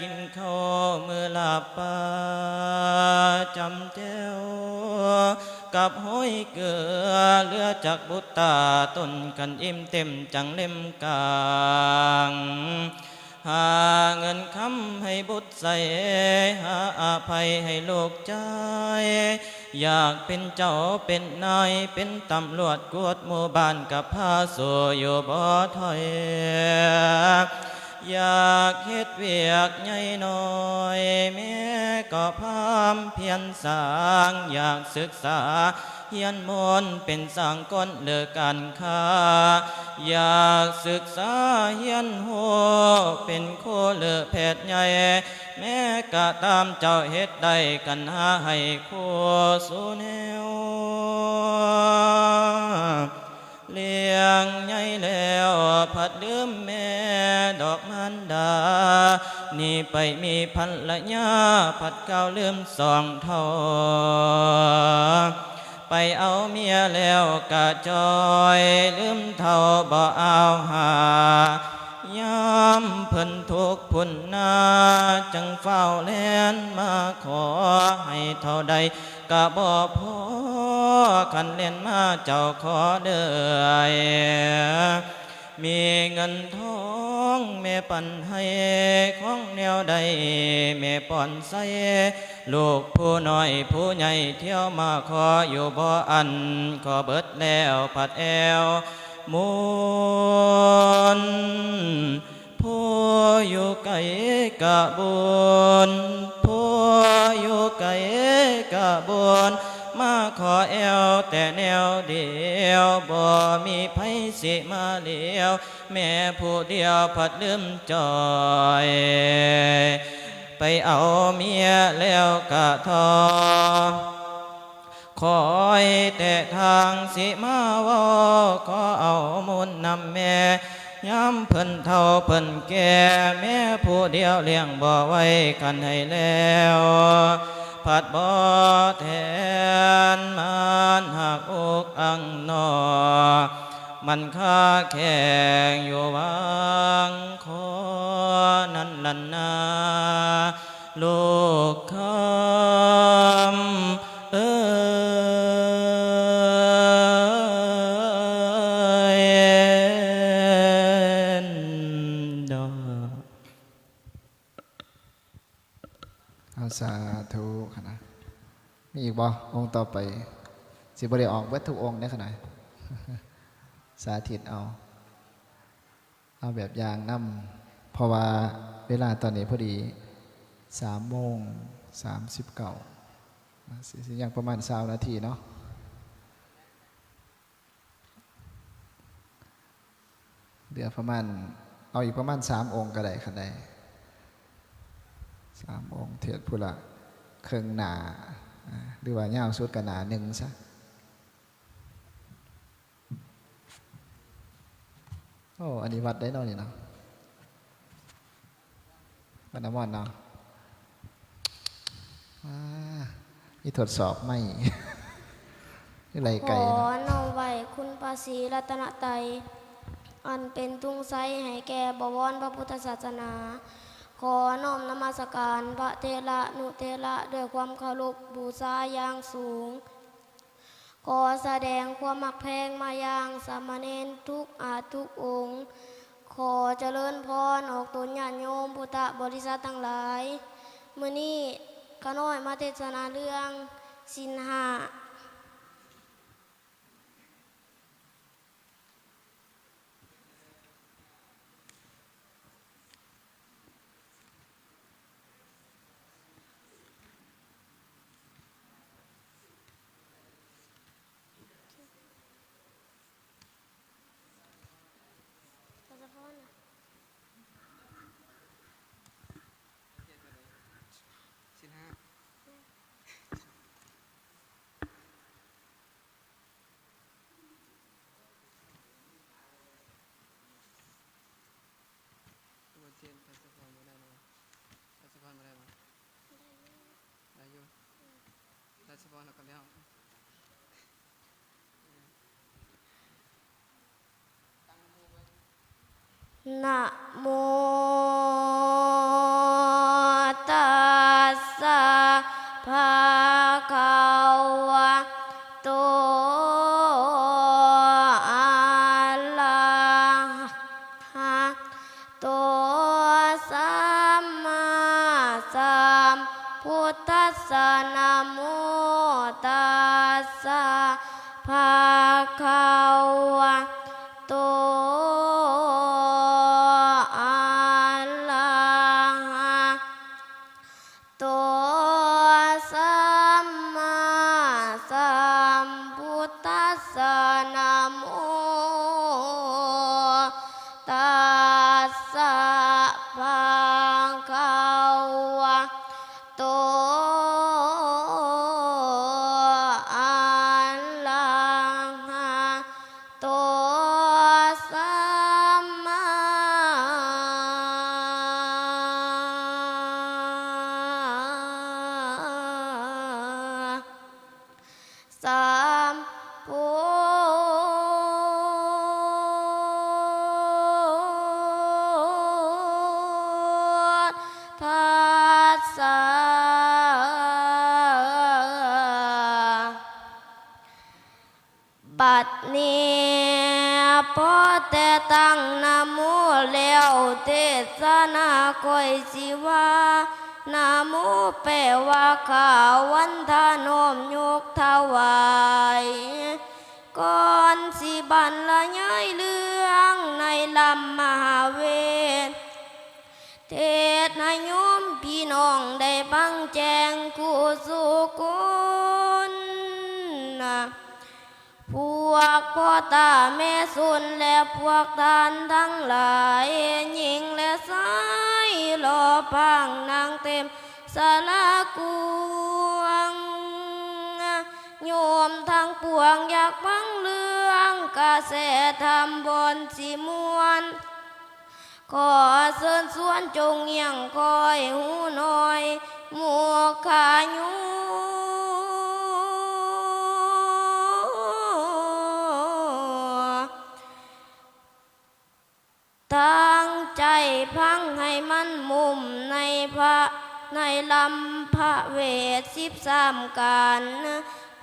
ກິນເຂົ້າມື້ລາບປາ ຈຳແຈ່ວກັບຫ້ອຍເກືອ ເຫຼືອຈັກບຸດຕາ ຕົນຄັນອີ່ມເຕັມ ຈັງເຫຼັ້ມກາງ. ຫາເງິນຄຳໃຫ້ບຸດໃຊ້ ຫາອະໄພໃຫ້ລູກໃຈ ຢາກເປັນເຈົ້າເປັນນາຍ ເປັນຕຳຫຼວດກວດໝູ່ບ້ານ ກັບພາສູ້ຢູ່ບໍ່ຖອຍ ຢາກເຮັດວຽກໃຫຍ່ນ້ອຍ ແມ່ກໍພາມພຽນສ້າງ ຢາກສຶກສາ ຮຽນມົນເປັນຊ່າງກ້ອນເລີກການຄ້າ ຢາກສຶກສາຮຽນຮູ້ ເປັນຄູເລີແພດໃຫຍ່ ແມ່ກະຕາມເຈົ້າເຮັດໄດ້ ກັນຫາໃຫ້ຄູສູ່ແນວ ລ້ຽງໃຫຍ່ແລ້ວພັດລືມແມ່ດອກມານດາ ໜີໄປມີພັນລະຍາ ພັດກ່າວລືມສອງເຖົ້າ ໄປເອົາເມຍແລ້ວກະຈ່ອຍ ລືມເຖົ້າບໍ່ອາວຫາ ຍາມເພິ່ນທຸກພຸ້ນນາ ຈຶ່ງຟ້າວແລ່ນມາຂໍ ໃຫ້ເທົ່າໃດກະບໍ່ພໍ ຄັນແລ່ນມາເຈົ້າຂໍເດີ ມີເງິນທອງແມ່ປັນໃຫ້ ຂອງແນວໃດແມ່ປ້ອນໃສ່ ລູກຜູ້ນ້ອຍຜູ້ໃຫຍ່ທ່ຽວມາຂໍ ຢູ່ບໍ່ອັນ ຂໍເບິດແລ້ວພັດແອວໝູນ ຜູ້ຢູ່ໄກກະບຸນ ຜູ້ຢູ່ໄກກະບຸນ ມາຂໍແອວແຕ່ແນວດຽວ ບໍ່ມີໃຜຊິມາຫຼຽວ ແມ່ຜູ້ດຽວພັດລືມຈ່ອຍ ໄປເອົາເມຍແລ້ວກະທໍ້ ຄອຍແຕ່ທາງຊິມາເວົ້າ ຂໍເອົາມູນນຳແມ່ ຍາມເພິ່ນເຖົ້າເພິ່ນແກ່ ແມ່ຜູ້ດຽວລ້ຽງບໍ່ໄຫວ ຄັນໃຫ້ແລ້ວ ພັດບໍ່ແທນ ມານຫາກອົກອັ່ງໜໍ ມັນຄາແຂງຢູ່ຫວ່າງຄໍ ນັ້ນລະນາ ລູກຄຳເອີຍ ດອກ. ເອົາ ສາທຸ ຄັນນະ ມີອີກບໍ່? ອົງຕໍ່ໄປ ຊິບໍ່ໄດ້ອອກເບິດທຸກອົງເດ້ ຄັນນະ ສາທິດເອົາ. ເອົາແບບຢ່າງນຳ ເພາະວ່າເວລາຕອນນີ້ພໍດີສາມໂມງສາມສິບເກົ້າ ຊິ ຊິຍັງປະມານຊາວນາທີເນາະ ເຫຼືອປະມານ ເອົາອີກປະມານສາມອົງກໍໄດ້ ຄັນໄດ້ສາມອົງ ເທດຜູ້ລະເຄິ່ງໜ້າ ອາ ຫຼືວ່າຍາວສຸດກໍໜ້າໜຶ່ງຊະ. ໂອ້ ອັນນີ້ວັດໃດເນາະນີ້ເນາະ? ວັດນ້ຳມ່ອນເນາະ. ອາ ມີທົດສອບໄມ້ ຄືໄລ່ໄກ່ເນາະ. ຂໍນ້ອມໄຫວ້ຄຸນພະສີລັດຕະນະໄຕ ອັນເປັນທຸງໄຊໃຫ້ແກ່ບໍວອນພະພຸດທະສາສະໜາ. ຂໍນ້ອມນະມັດສະການພະເຖລະນຸເຖລະດ້ວຍຄວາມເຄົາລົບບູຊາຢ່າງສູງ. ຂໍສະແດງຄວາມຮັກແພງມາຍັງສາມະເນນທຸກອາດທຸກອົງ. ຂໍຈະເລີນພອນອອກຕົນຍາດໂຍມພຸດທະບໍລິສັດທັງຫຼາຍ. ມື້ນີ້ຂ້ານ້ອຍມາເທດສະໜາເລື່ອງສິນຫ້າ. ຄືວ່າເຊນທັດສະພອນບໍ່ໄດ້ນະວະ? ທັດສະພອນບໍ່ໄດ້ຫວາ? ໄດ້ຢູ່ ໄດ້ຢູ່ ອືມ ທັດສະພອນເຮົາກໍແລ້ວ. ນະໂມຕັດສະ ພະຄະວະໂຕ ອະລະຫະໂຕ ສຳມາສຳພຸດທັດສະ ນະໂມຕັດສະ ພະຄະວະໂຕ ອະລະຫະໂຕ ສຳມາສຳພຸດທັດສະ ນະໂມຕັດສະ ພະຄະວະ ໂຕ ອະລະຫະໂຕ ສຳມາສຳພຸດທັດສະ. ບັດນີ້ ພໍແຕ່ຕັ້ງນະໂມແລ້ວ ເທດສະນາຂ້ອຍຊິວ່າ ນະໂມ ແປວ່າ ຂ້າວັນທະນອບຍົກຖວາຍ. ກ່ອນຊິບັນລະຍາຍເລື່ອງໃນລຳມະຫາເວດ ເທດໃຫ້ໂຍມພີ່ນ້ອງໄດ້ຟັງແຈ້ງຄູ່ສູ່ຄົນ. ພວກພໍ່ຕາແມ່ຊົນ ແລະ ພວກທ່ານທັງຫຼາຍ, ຍິງ ແລະ ຊາຍ ລໍພາງນັ່ງເຕັມສາລາກວ້າງ. ໂຍມທັງປວງຢາກຟັງເລື່ອງກະແສທຳບ່ອນຊິມ່ວນ. ຂໍເຊີນຊວນຈົ່ງຮຽງຄອຍຫູໜ້ອຍມຸຂະຍຸ ຕັ້ງໃຈຟັງໃຫ້ມັນໝຸ່ມໃນພະ ໃນລຳພະເວດສິບສາມການ.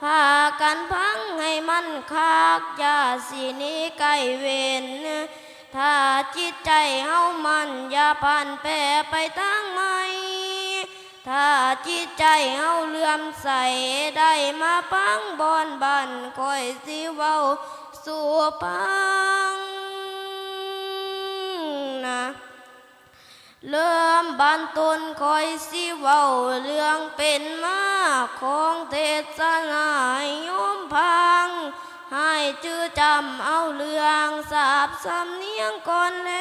ພາກັນຟັງໃຫ້ມັນຄັກ ຢ່າຊິໜີໄກເວັ້ນ. ຖ້າຈິດໃຈເຮົາໝັ້ນ ຢ່າຜັນແປໄປທາງໃໝ່. ຖ້າຈິດໃຈເຮົາເຫຼື້ອມໃສ ໄດ້ມາປາງບ່ອນບ້ານ ຂ້ອຍຊິເວົ້າສູ່ຟັງນະ. ເລີ່ມບັ້ນຕົ້ນຂ້ອຍຊິເວົ້າເລື່ອງເປັນມາຂອງເທດສະນາໃຫ້ໂຍມຟັງ, ໃຫ້ຈື່ຈຳເອົາເລື່ອງສາບສຳນຽງກ່ອນແລ.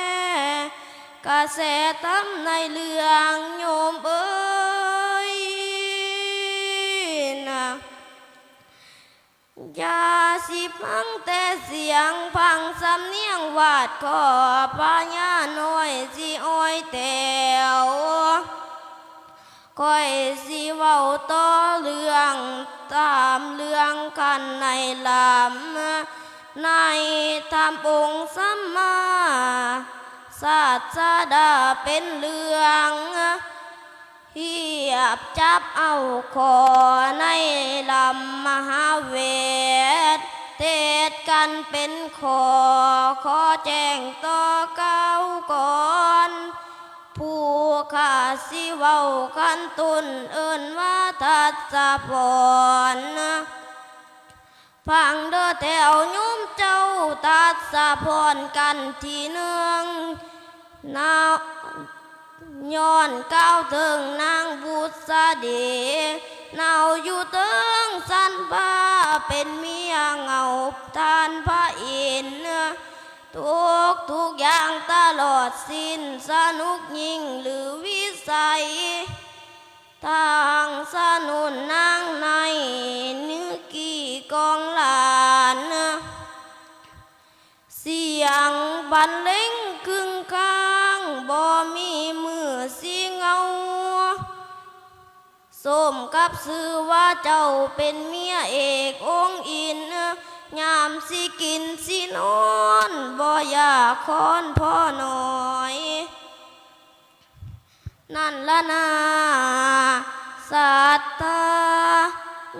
ກະແສທຳໃນເລື່ອງໂຍມເອີຍນະ. ຢ່າຊິຟັງແຕ່ສຽງ ຟັງສຳນຽງວາດ ຂໍພະຍານ້ອຍຊິອ້ອຍແຕວ. ຂ້ອຍຊິເວົ້າຕໍ່ເລື່ອງ ຕາມເລື່ອງຂັ້ນໃນລຳ ໃນທຳອົງສຳມາສາດສະດາ ເປັນເລື່ອງ ຮຽບຈັບເອົາຂໍ້ໃນລຳມະຫາເວດ ເທດກັນເປັນຂໍ້ ຂໍແຈ້ງຕໍ່ກ່າວກ່ອນ ຜູ້ຂ້າຊິເວົ້າຂັ້ນຕົ້ນ ເອີ້ນວ່າທັດສະພອນ. ຟັງເດີແຖວໂຍມເຈົ້າ ທັດສະພອນ ກັນທີໜຶ່ງ ນາ ຍ້ອນກ່າວເຖິງນາງບຸດສະດີ ນາວຢູ່ເທິງຊັ້ນຟ້າ ເປັນເມຍເຫງົາທ່ານພະອິນ ທຸກທຸກຢ່າງຕະຫຼອດສິ້ນ ສະໜຸກຍິ່ງຫຼືວິໄສ ທາງສະໜູນນາງໃນນຶກກີ່ກອງຫຼານ ສຽງບັນເລງຄຶງຄ້າງ ບໍ່ມີມື້ສີເຫງົາ ສົມກັບຊື່ວ່າເຈົ້າເປັນເມຍເອກອົງອິນ ຍາມຊິກິນຊິນອນ ບໍ່ຢາກຄອນພໍໜ້ອຍ. ນັ້ນລະນາ ສັດທາ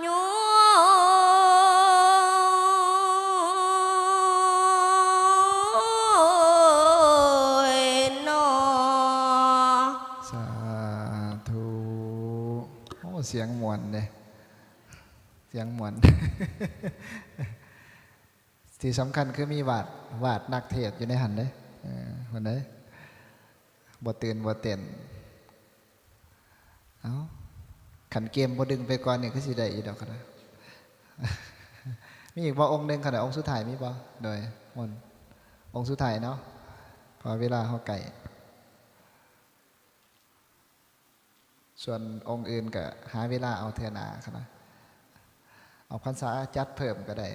ໂຍມເນາະ. ສາທຸ. ໂອ້ ສຽງມ່ວນເດ້ ສຽງມ່ວນ. ທີ່ສຳຄັນຄືມີວາດ ວາດນັກເທດຢູ່ໃນຫັ້ນເດ້ ເອີ ເພິ່ນເດ້ ບໍ່ຕື່ນບໍ່ເຕັ້ນ. ເອົ້າ ຄັນເກມບໍ່ດຶງໄປກ່ອນນີ້ ຄືຊິໄດ້ຢູ່ດອກຫັ້ນນະ. ມີອີກບໍ່ອົງໜຶ່ງ ຄັນອົງສຸດທ້າຍມີບໍ່? ໂດຍ ມົນ ອົງສຸດທ້າຍເນາະ ເພາະເວລາເຮົາໃກ້. ສ່ວນອົງອື່ນກະຫາເວລາເອົາເທື່ອໜ້າຫັ້ນນະ ອອກພັນສາຈັດເພີ່ມກະໄດ້.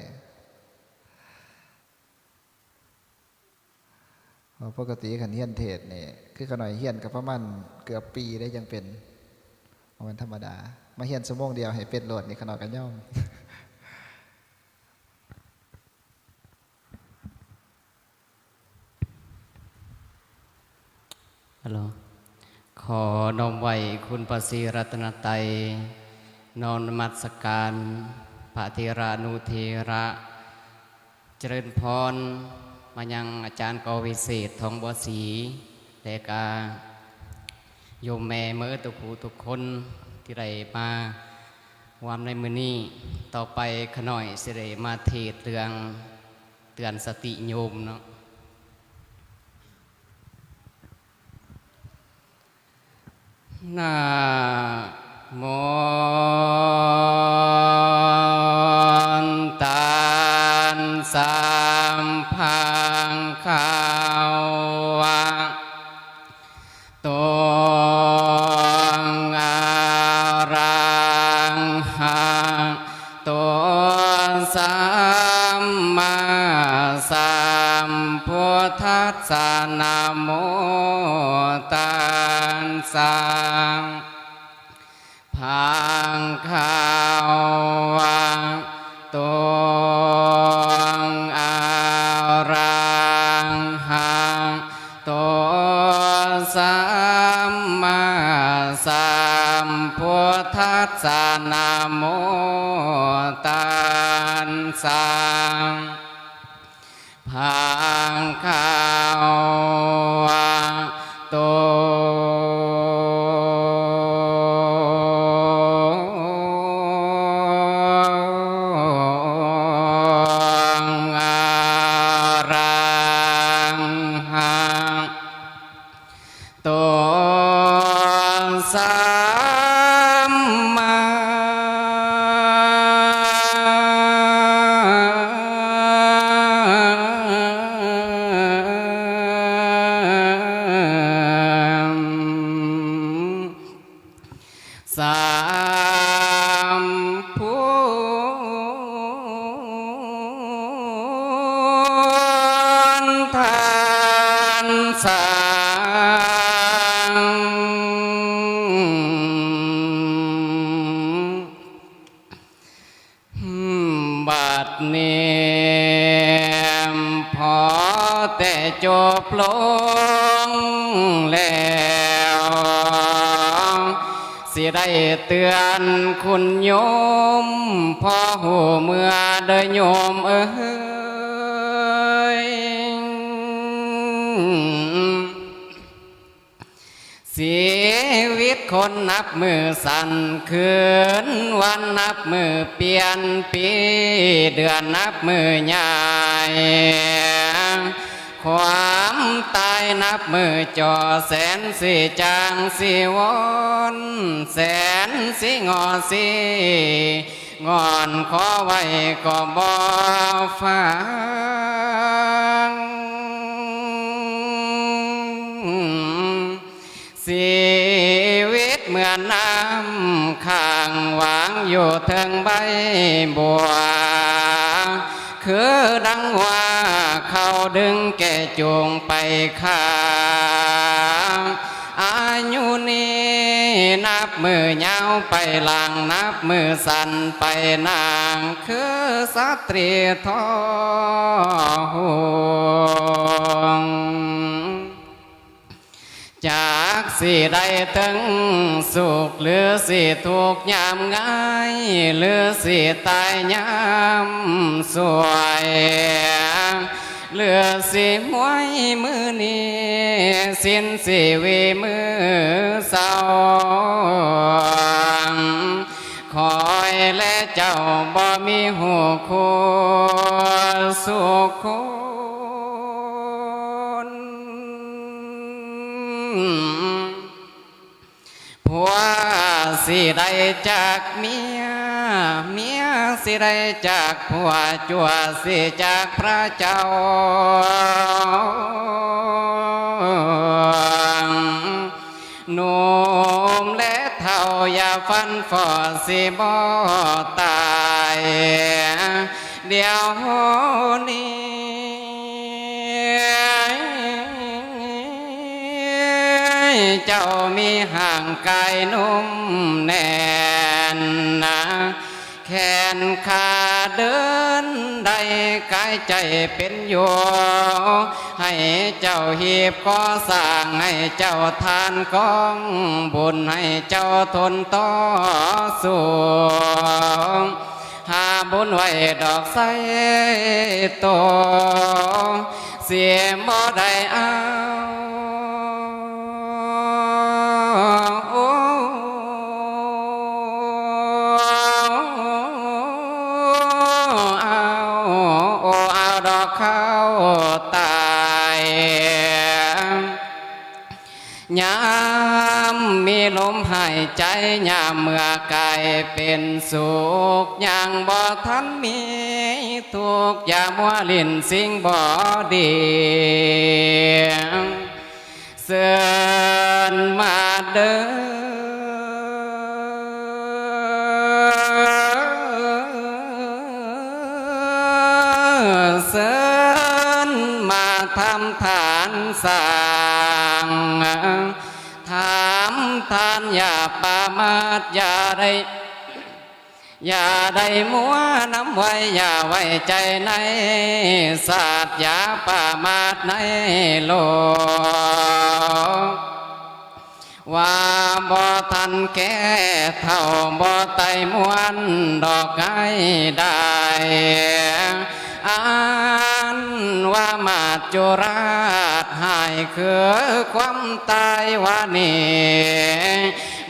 ເພາະປົກກະຕິຄັນຮຽນເທດນີ້ ຄືຂະນ້ອຍຮຽນກະປະມານເກືອບປີເດ້ຈັ່ງເປັນ ບໍ່ແມ່ນທຳມະດາ. ມາຮຽນຊົ່ວໂມງດຽວໃຫ້ເປັນໂລດນີ້ ຂະນ້ອຍກະຍອມ. ຮັລໂຫຼ ຂໍນ້ອມໄຫວ້ຄຸນພະສີລັດຕະນະໄຕ, ນ້ອມນະມັດສະການພະເຖລະນຸເຖລະ, ຈະເລີນພອນມາຍັງອາຈານກໍວິເສດ ທອງບົວສີ ແລະກະໂຍມແມ່ເໝິດທຸກຜູ້ທຸກຄົນທີ່ໄດ້ມາຮ່ວມໃນມື້ນີ້. ຕໍ່ໄປຂະນ້ອຍຊິໄດ້ມາເທດເລື່ອງ ເຕືອນສະຕິໂຍມເນາະ. ນະໂມຕັດສະ ພະຄະວະ ໂຕ ອະລະຫະໂຕ ສຳມາສຳພຸດທັດສະ ນະໂມຕັດສະ ພະຄະວະໂຕ ອະລະຫະ ໂຕ ສຳມາສຳພຸດທັດສະ ນະໂມຕັດສະ ພະຄະວະໂຕ ອະລະຫະ ໂຕ ສຳມາສຳພຸດທັດສະ ບັດນີ້ພໍແຕ່ຈົບລົງແລ້ວ ຊິໄດ້ເຕືອນຄຸນໂຍມ ພໍຮູ້ເມື່ອເດີໂຍມເອີຍ. ຊີວິດຄົນນັບມື້ສັ້ນ ຄືນວັນນັບມື້ປ່ຽນປີ ເດືອນນັບມື້ຍ້າຍ ຄວາມຕາຍນັບມື້ຈ່ອ ແສນຊິຈາງຊິວອນ ແສນຊິງໍຊິງອນ ຂໍໄວ້ກໍບໍ່ຟັງ. ຊີວິດເໝືອນນ້ຳຄ້າງ ຫວ່າງຢູ່ເທິງໃບບົວ ຄືດັ່ງວ່າເຂົາດຶງແກຈູງໄປຂ້າງ. ອາຍຸນີ້ນັບມື້ຍາວໄປຫຼັງ ນັບມື້ສັ້ນໄປໜ້າ ຄືສະຕຣີທ້ອງ. ຈັກຊິໄດ້ເຖິງສຸກ ຫຼືຊິທຸກຍາມງາຍ ຫຼືຊິຕາຍຍາມສວຍ ຫຼືຊິຮວຍມື້ນີ້ ສິ້ນຊີວິດມື້ເຊົ້າ. ຂ້ອຍແລະເຈົ້າບໍ່ມີຮູ້ຄູ່ສຸກຄົນ. ຜົວຊິໄດ້ຈາກເມຍ ເມຍຊິໄດ້ຈາກຜົວ ຈົວຊິຈາກພຣະເຈົ້າ. ໜຸ່ມແລະເຖົ້າຢ່າຝັນພໍ້ ຊິບໍ່ຕາຍດຽວນີ້. ເຈົ້າມີຮ່າງກາຍໜຸ່ມແໜ້ນນາ ແຂນຂາເດີນໄດ້ ກາຍໃຈເປັນຢູ່ ໃຫ້ເຈົ້າຮີບກໍ່ສ້າງ ໃຫ້ເຈົ້າທານກອງບຸນ ໃຫ້ເຈົ້າທົນຕໍ່ສູ້ ຫາບຸນໄວ້ດອກໄຊໂຕ ຊິບໍ່ໄດ້ເອົາ ເອົາ ເອົາດອກເຂົາຕາຍ. ຍາມມີລົມຫາຍໃຈ ຍາມເມື່ອກາຍເປັນສຸກ ຍັງບໍ່ທັນມີທຸກ ຢ່າມົວຫຼິ້ນສິ່ງບໍ່ດີ ເຊີນມາເດີ ເຊີນມາທຳທານສ້າງ ທຳທານຢ່າປະໝາດ ຢ່າໄດ້ ຢ່າໄດ້ມົວນຳໄວ້ ຢ່າໄວ້ໃຈໃນຊາດ ຢ່າປະໝາດໃນໂລກ ວ່າບໍ່ທັນແກ່ເຖົ້າ ບໍ່ໄຕ້ມ້ວນດອກໄມ້ໄດ້ ອັນວ່າມາດຈຸລາດ ຫາຍຄືຄວາມຕາຍວ່ານີ້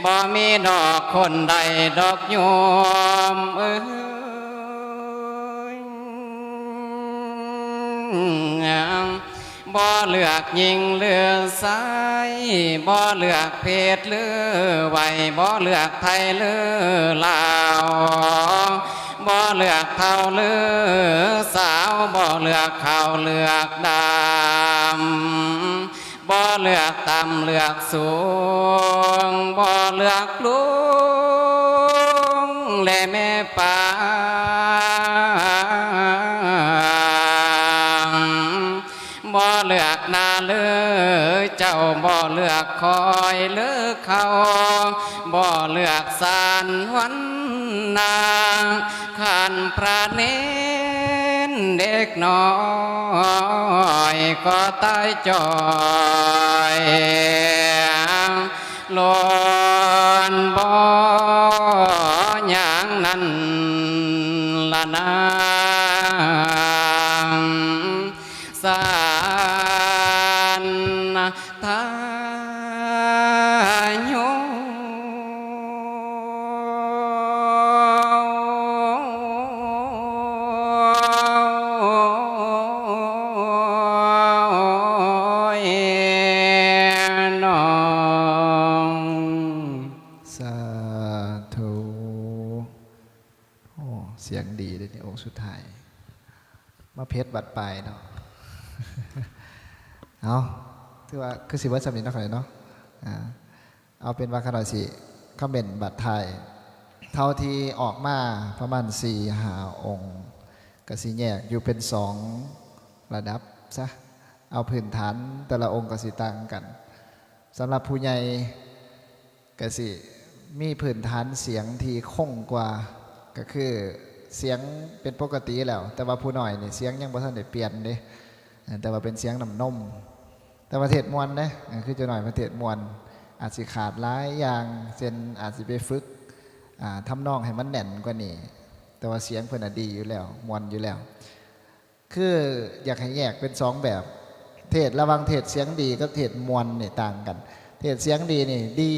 ບໍ່ມີດອກຄົນໃດດອກໂຍມເອີຍ. ບໍ່ເລືອກຍິງຫຼືຊາຍ ບໍ່ເລືອກເພດຫຼືໄວ ບໍ່ເລືອກໄທຫຼືລາວ ບໍ່ເລືອກເຖົ້າຫຼືສາວ ບໍ່ເລືອກຂາວເລືອກດຳ ບໍ່ເລືອກຕ່ຳເລືອກສູງ ບໍ່ເລືອກລຸງ ແລະແມ່ປາງ ບໍ່ເລືອກໜ້າຫຼືເຈົ້າ ບໍ່ເລືອກຂ້ອຍຫຼືເຂົາ ບໍ່ເລືອກຊາດວັນນາ ຄັນພຣະເນນເດັກນ້ອຍກໍຕາຍຈ່ອຍ ລ້ນບໍ່ ສຽງດີເດ້ນີ້ ອົງສຸດທ້າຍ ມາເພັດບັດປາຍເນາະ. ເອົາ ຖືວ່າຄືຊິເບິດສ່ຳນີ້ເນາະ ຂ້ອຍເນາະ. ອ່າ ເອົາເປັນວ່າຂ້ານ້ອຍຊິຄອມເມັນບັດທ້າຍ ເທົ່າທີ່ອອກມາປະມານສີ່ຫ້າອົງ ກະຊິແຍກຢູ່ເປັນສອງລະດັບຊະ. ເອົາພື້ນຖານແຕ່ລະອົງກະຊິຕ່າງກັນ. ສຳລັບຜູ້ໃຫຍ່ກະຊິມີພື້ນຖານສຽງທີ່ຄົງກວ່າ ກະຄືສຽງເປັນປົກກະຕິແລ້ວ ແຕ່ວ່າຜູ້ນ້ອຍນີ້ສຽງຍັງບໍ່ທັນໄດ້ປ່ຽນເດ້ ແຕ່ວ່າເປັນສຽງນ້ຳນົມ. ແຕ່ວ່າເທດມ່ວນເດ້ ຄືເຈົ້ານ້ອຍເພິ່ນເທດມ່ວນ ອາດຊິຂາດຫຼາຍຢ່າງ ເຊັ່ນ ອາດຊິໄປຝຶກ ອ່າ ທຳນອງໃຫ້ມັນແໜ້ນກວ່ານີ້ ແຕ່ວ່າສຽງເພິ່ນນະດີຢູ່ແລ້ວ ມ່ວນຢູ່ແລ້ວ. ຄືຢາກໃຫ້ແຍກເປັນສອງແບບ ເທດລະຫວ່າງເທດສຽງດີກັບເທດມ່ວນນີ້ຕ່າງກັນ. ເທດສຽງດີນີ້ດີ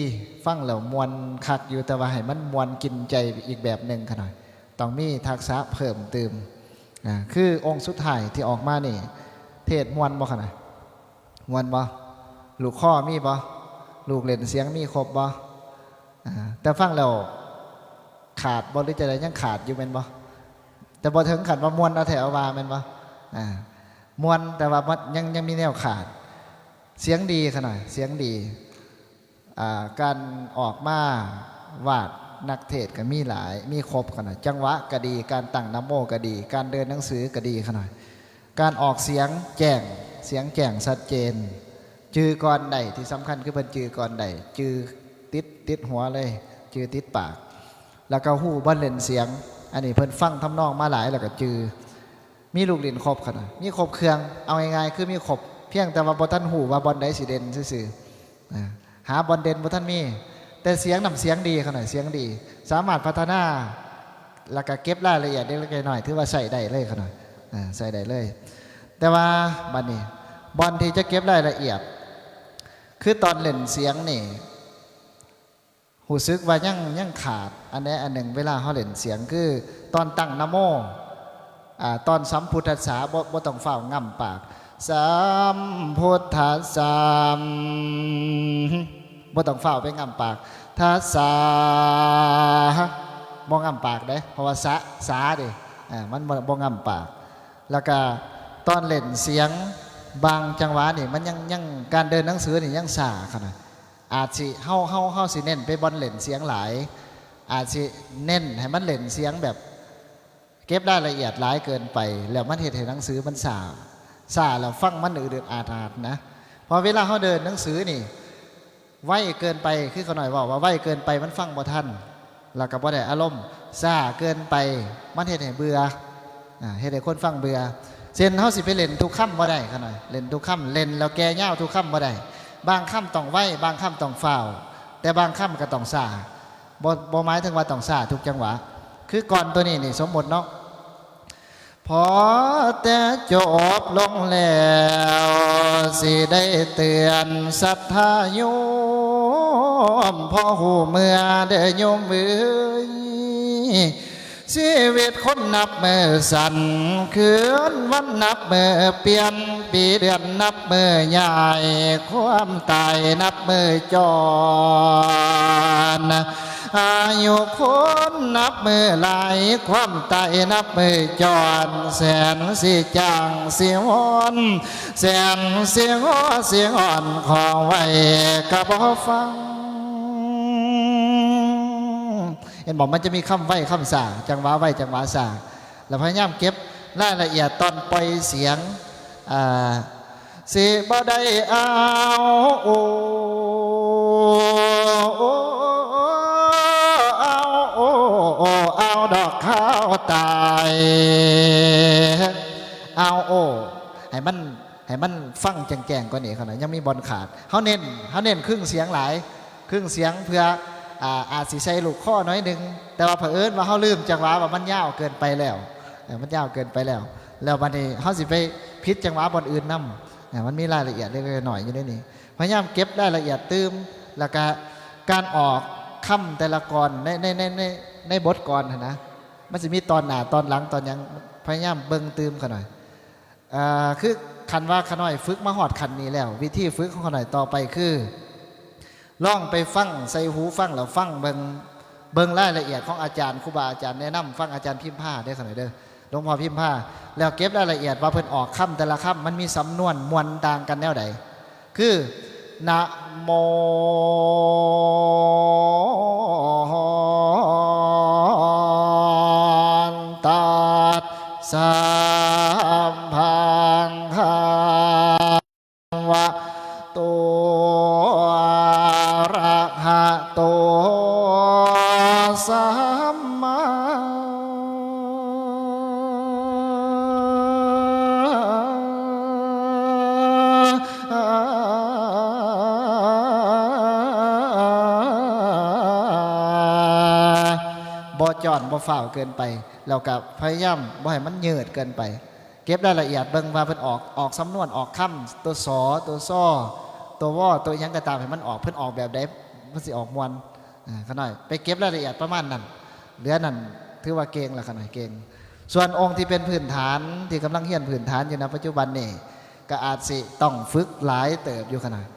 ຟັງແລ້ວມ່ວນຄັກຢູ່ ແຕ່ວ່າໃຫ້ມັນມ່ວນກິນໃຈອີກແບບໜຶ່ງຂະໜ່ອຍ ຕ້ອງມີທັກສະເພີ່ມຕື່ມ. ອ່າ ຄືອົງສຸດທ້າຍທີ່ອອກມານີ້ ເທດມ່ວນບໍ່ຂະນະ? ມ່ວນບໍ່? ລູກຄໍມີບໍ່? ລູກເຫຼັ້ນສຽງມີຄົບບໍ່? ອ່າ ແຕ່ຟັງແລ້ວຂາດບໍ່ ຫຼືຈັ່ງໃດ? ຍັງຂາດຢູ່ແມ່ນບໍ່? ແຕ່ບໍ່ເຖິງຂັ້ນວ່າມ່ວນເອົາແທ້ເອົາວ່າແມ່ນບໍ່? ອ່າ ມ່ວນ ແຕ່ວ່າມັນຍັງ ຍັງມີແນວຂາດ. ສຽງດີຂະໜ່ອຍ ສຽງດີ. ອ່າ ການອອກມາວາດນັກເທດກໍມີຫຼາຍ ມີຄົບຂະໜ່ອຍ ຈັງຫວະກໍດີ ການຕັ້ງນະໂມກໍດີ ການເດີນໜັງສືກໍດີຂະໜ່ອຍ ການອອກສຽງແຈ້ງ ສຽງແຈ້ງຊັດເຈນ ຈື່ກ່ອນໄດ້ ທີ່ສຳຄັນຄືເພິ່ນຈື່ກ່ອນໄດ້ ຈື່ຕິດ ຕິດຫົວເລີຍ ຈື່ຕິດປາກ ແລ້ວກໍຮູ້ບ່ອນເຫຼັ້ນສຽງ. ອັນນີ້ເພິ່ນຟັງທຳນອງມາຫຼາຍ ແລ້ວກໍຈື່ ມີລູກຫຼິ້ນຄົບຂະໜ່ອຍ ມີຄົບເຄື່ອງ ເອົາງ່າຍໆ ຄືມີຄົບ ພຽງແຕ່ວ່າບໍ່ທັນຮູ້ວ່າບ່ອນໃດຊິເດັ່ນຊື່ໆ. ອ່າ ຫາບ່ອນເດັ່ນບໍ່ທັນມີ ແຕ່ສຽງນຳສຽງດີຂະໜ່ອຍ ສຽງດີ ສາມາດພັດທະນາ ແລ້ວກະເກັບລາຍລະອຽດເລັກໆນ້ອຍໆ ຖືວ່າໃຊ້ໄດ້ເລີຍຂະໜ່ອຍ ອ່າ ໃຊ້ໄດ້ເລີຍ. ແຕ່ວ່າບັດນີ້ ບ່ອນທີ່ຈະເກັບລາຍລະອຽດ ຄືຕອນເຫຼັ້ນສຽງນີ້ ຮູ້ສຶກວ່າຍັງ ຍັງຂາດອັນໃດອັນໜຶ່ງ ເວລາເຮົາເຫຼັ້ນສຽງ ຄືຕອນຕັ້ງນະໂມ ອ່າ ຕອນສຳພຸດທັດສາ ບໍ່ ບໍ່ຕ້ອງຟ້າວງ່ຳປາກ ສຳພຸດທັດສາ ບໍ່ຕ້ອງຟ້າວໄປງ່ຳປາກ ທັດສາ ບໍ່ງ່ຳປາກເດ້ ເພາະວ່າສະ ສາເດ້ ອ່າ ມັນບໍ່ ບໍ່ງ່ຳປາກ. ແລ້ວກະຕອນເຫຼັ້ນສຽງ ບາງຈັງຫວະນີ້ ມັນຍັງ ຍັງ ການເດີນໜັງສືນີ້ຍັງຊ້າຂະໜ່ອຍ. ອາດຊິ ເຮົາ ເຮົາ ເຮົາຊິເນັ້ນໄປບ່ອນເຫຼັ້ນສຽງຫຼາຍ ອາດຊິເນັ້ນໃຫ້ມັນເຫຼັ້ນສຽງແບບເກັບລາຍລະອຽດຫຼາຍເກີນໄປ ແລ້ວມັນເຮັດໃຫ້ໜັງສືມັນຊ້າ ຊ້າແລ້ວຟັງມັນອຶດໆອາດໆນະ. ເພາະເວລາເຮົາເດີນໜັງສືນີ້ ໄວເກີນໄປ ຄືຂ້ານ້ອຍເວົ້າວ່າໄວເກີນໄປມັນຟັງບໍ່ທັນ ແລ້ວກໍບໍ່ໄດ້ອາລົມ. ຊ້າເກີນໄປມັນເຮັດໃຫ້ເບື່ອ ອ່າ ເຮັດໃຫ້ຄົນຟັງເບື່ອ. ເຊັ່ນ ເຮົາຊິໄປເຫຼັ້ນທຸກຄຳບໍ່ໄດ້ຂະໜ່ອຍ ເຫຼັ້ນທຸກຄຳ ເຫຼັ້ນແລ້ວແກ່ຍາວທຸກຄຳບໍ່ໄດ້. ບາງຄຳຕ້ອງໄວ ບາງຄຳຕ້ອງຟ້າວ ແຕ່ບາງຄຳກໍຕ້ອງຊ້າ. ບໍ່ ບໍ່ໝາຍເຖິງວ່າຕ້ອງຊ້າທຸກຈັງຫວະ. ຄືກ່ອນໂຕນີ້ນີ້ ສົມມຸດເນາະ ພໍແຕ່ຈົບລົງແລ້ວ ຊິໄດ້ເຕືອນສັດທາໂຍມ ພໍຮູ້ເມື່ອເດີໂຍມເອີຍ ຊີວິດຄົນນັບມື້ສັ້ນ ຄືນວັນນັບມື້ປ່ຽນ ປີເດືອນນັບມື້ຍ້າຍ ຄວາມຕາຍນັບມື້ຈອນ ອາຍຸຄົນນັບມື້ຫຼາຍ ຄວາມຕາຍນັບມື້ຈອນ ແສນຊິຈ້າງຊິວອນ ແສນຊິງໍຊິງອອນ ຂໍໄວ້ກໍບໍ່ຟັງ. ເຫັນບໍ່? ມັນຈະມີຄຳໄວຄຳຊ້າ ຈັງຫວະໄວຈັງຫວະຊ້າ ແລ້ວພະຍາຍາມເກັບລາຍລະອຽດຕອນປ່ອຍສຽງ ອ່າ ຊິບໍ່ໄດ້ເອົາ ໂອ ເອົາ ໂອ ເອົາດອກຄາວຕາຍ ເອົາ ໂອ ໃຫ້ມັນ ໃຫ້ມັນຟັງແຈ້ງໆກວ່ານີ້ຂະໜ່ອຍ ຍັງມີບ່ອນຂາດ. ເຮົາເນັ້ນ ເຮົາເນັ້ນຄຶ່ງສຽງຫຼາຍ ຄຶ່ງສຽງເພື່ອ ອ່າ ອາດຊິໃສ່ລູກຄໍໜ້ອຍໜຶ່ງ ແຕ່ວ່າຜະເອີນວ່າເຮົາລືມຈັງຫວະວ່າມັນຍາວເກີນໄປແລ້ວ ເອີ ມັນຍາວເກີນໄປແລ້ວ ແລ້ວບັດນີ້ເຮົາຊິໄປຜິດຈັງຫວະບ່ອນອື່ນນຳ ເອີ ມັນມີລາຍລະອຽດເລັກໆນ້ອຍໆຢູ່ໃນນີ້. ພະຍາຍາມເກັບລາຍລະອຽດຕື່ມ ແລ້ວກະການອອກຄຳແຕ່ລະກ່ອນໃນ ໃນ ໃນ ໃນ ໃນບົດກ່ອນຫັ້ນນະ ມັນຊິມີຕອນໜ້າຕອນຫຼັງຕອນຫຍັງ ພະຍາຍາມເບິ່ງຕື່ມຂະໜ່ອຍ. ເອີ ຄືຄັນວ່າຂະໜ້ອຍຝຶກມາຮອດຂັ້ນນີ້ແລ້ວ ວິທີຝຶກຂອງຂະໜ້ອຍຕໍ່ໄປຄື ລອງໄປຟັງ ໃສ່ຫູຟັງແລ້ວຟັງເບິ່ງ ເບິ່ງລາຍລະອຽດຂອງອາຈານ ຄູບາອາຈານແນະນຳ ຟັງອາຈານພິມພາເດີ້ ຂ້ານ້ອຍເດີ້ ຫຼວງພໍ່ພິມພາ ແລ້ວເກັບລາຍລະອຽດວ່າເພິ່ນອອກຄຳແຕ່ລະຄຳ ມັນມີສຳນວນມ່ວນຕ່າງກັນແນວໃດ. ຄື ນະໂມ ຕັດສະ ພະຄະວະໂຕ ອະຣະຫະໂຕ ສຳມາ ບໍ່ຈ້ອນບໍ່ຟ້າວເກີນໄປ ແລ້ວກໍພະຍາຍາມບໍ່ໃຫ້ມັນຍືດເກີນໄປ. ເກັບລາຍລະອຽດເບິ່ງວ່າເພິ່ນອອກ ອອກສຳນວນ ອອກຄຳ ຕົວ ສ ຕົວ ຊ ຕົວ ວ ຕົວຫຍັງກໍຕາມ ໃຫ້ມັນອອກ ເພິ່ນອອກແບບໃດ ມັນຊິອອກມ່ວນ. ອາ ຂ້ານ້ອຍໄປເກັບລາຍລະອຽດປະມານນັ້ນ ເຫຼືອນັ້ນຖືວ່າເກັ່ງລະ ຂ້ານ້ອຍເກັ່ງ. ສ່ວນອົງທີ່ເປັນພື້ນຖານ ທີ່ກຳລັງຮຽນພື້ນຖານຢູ່ນະປັດຈຸບັນນີ້ ກໍອາດຊິຕ້ອງຝຶກຫຼາຍເຕີບຢູ່ ຂ້ານ້ອຍ.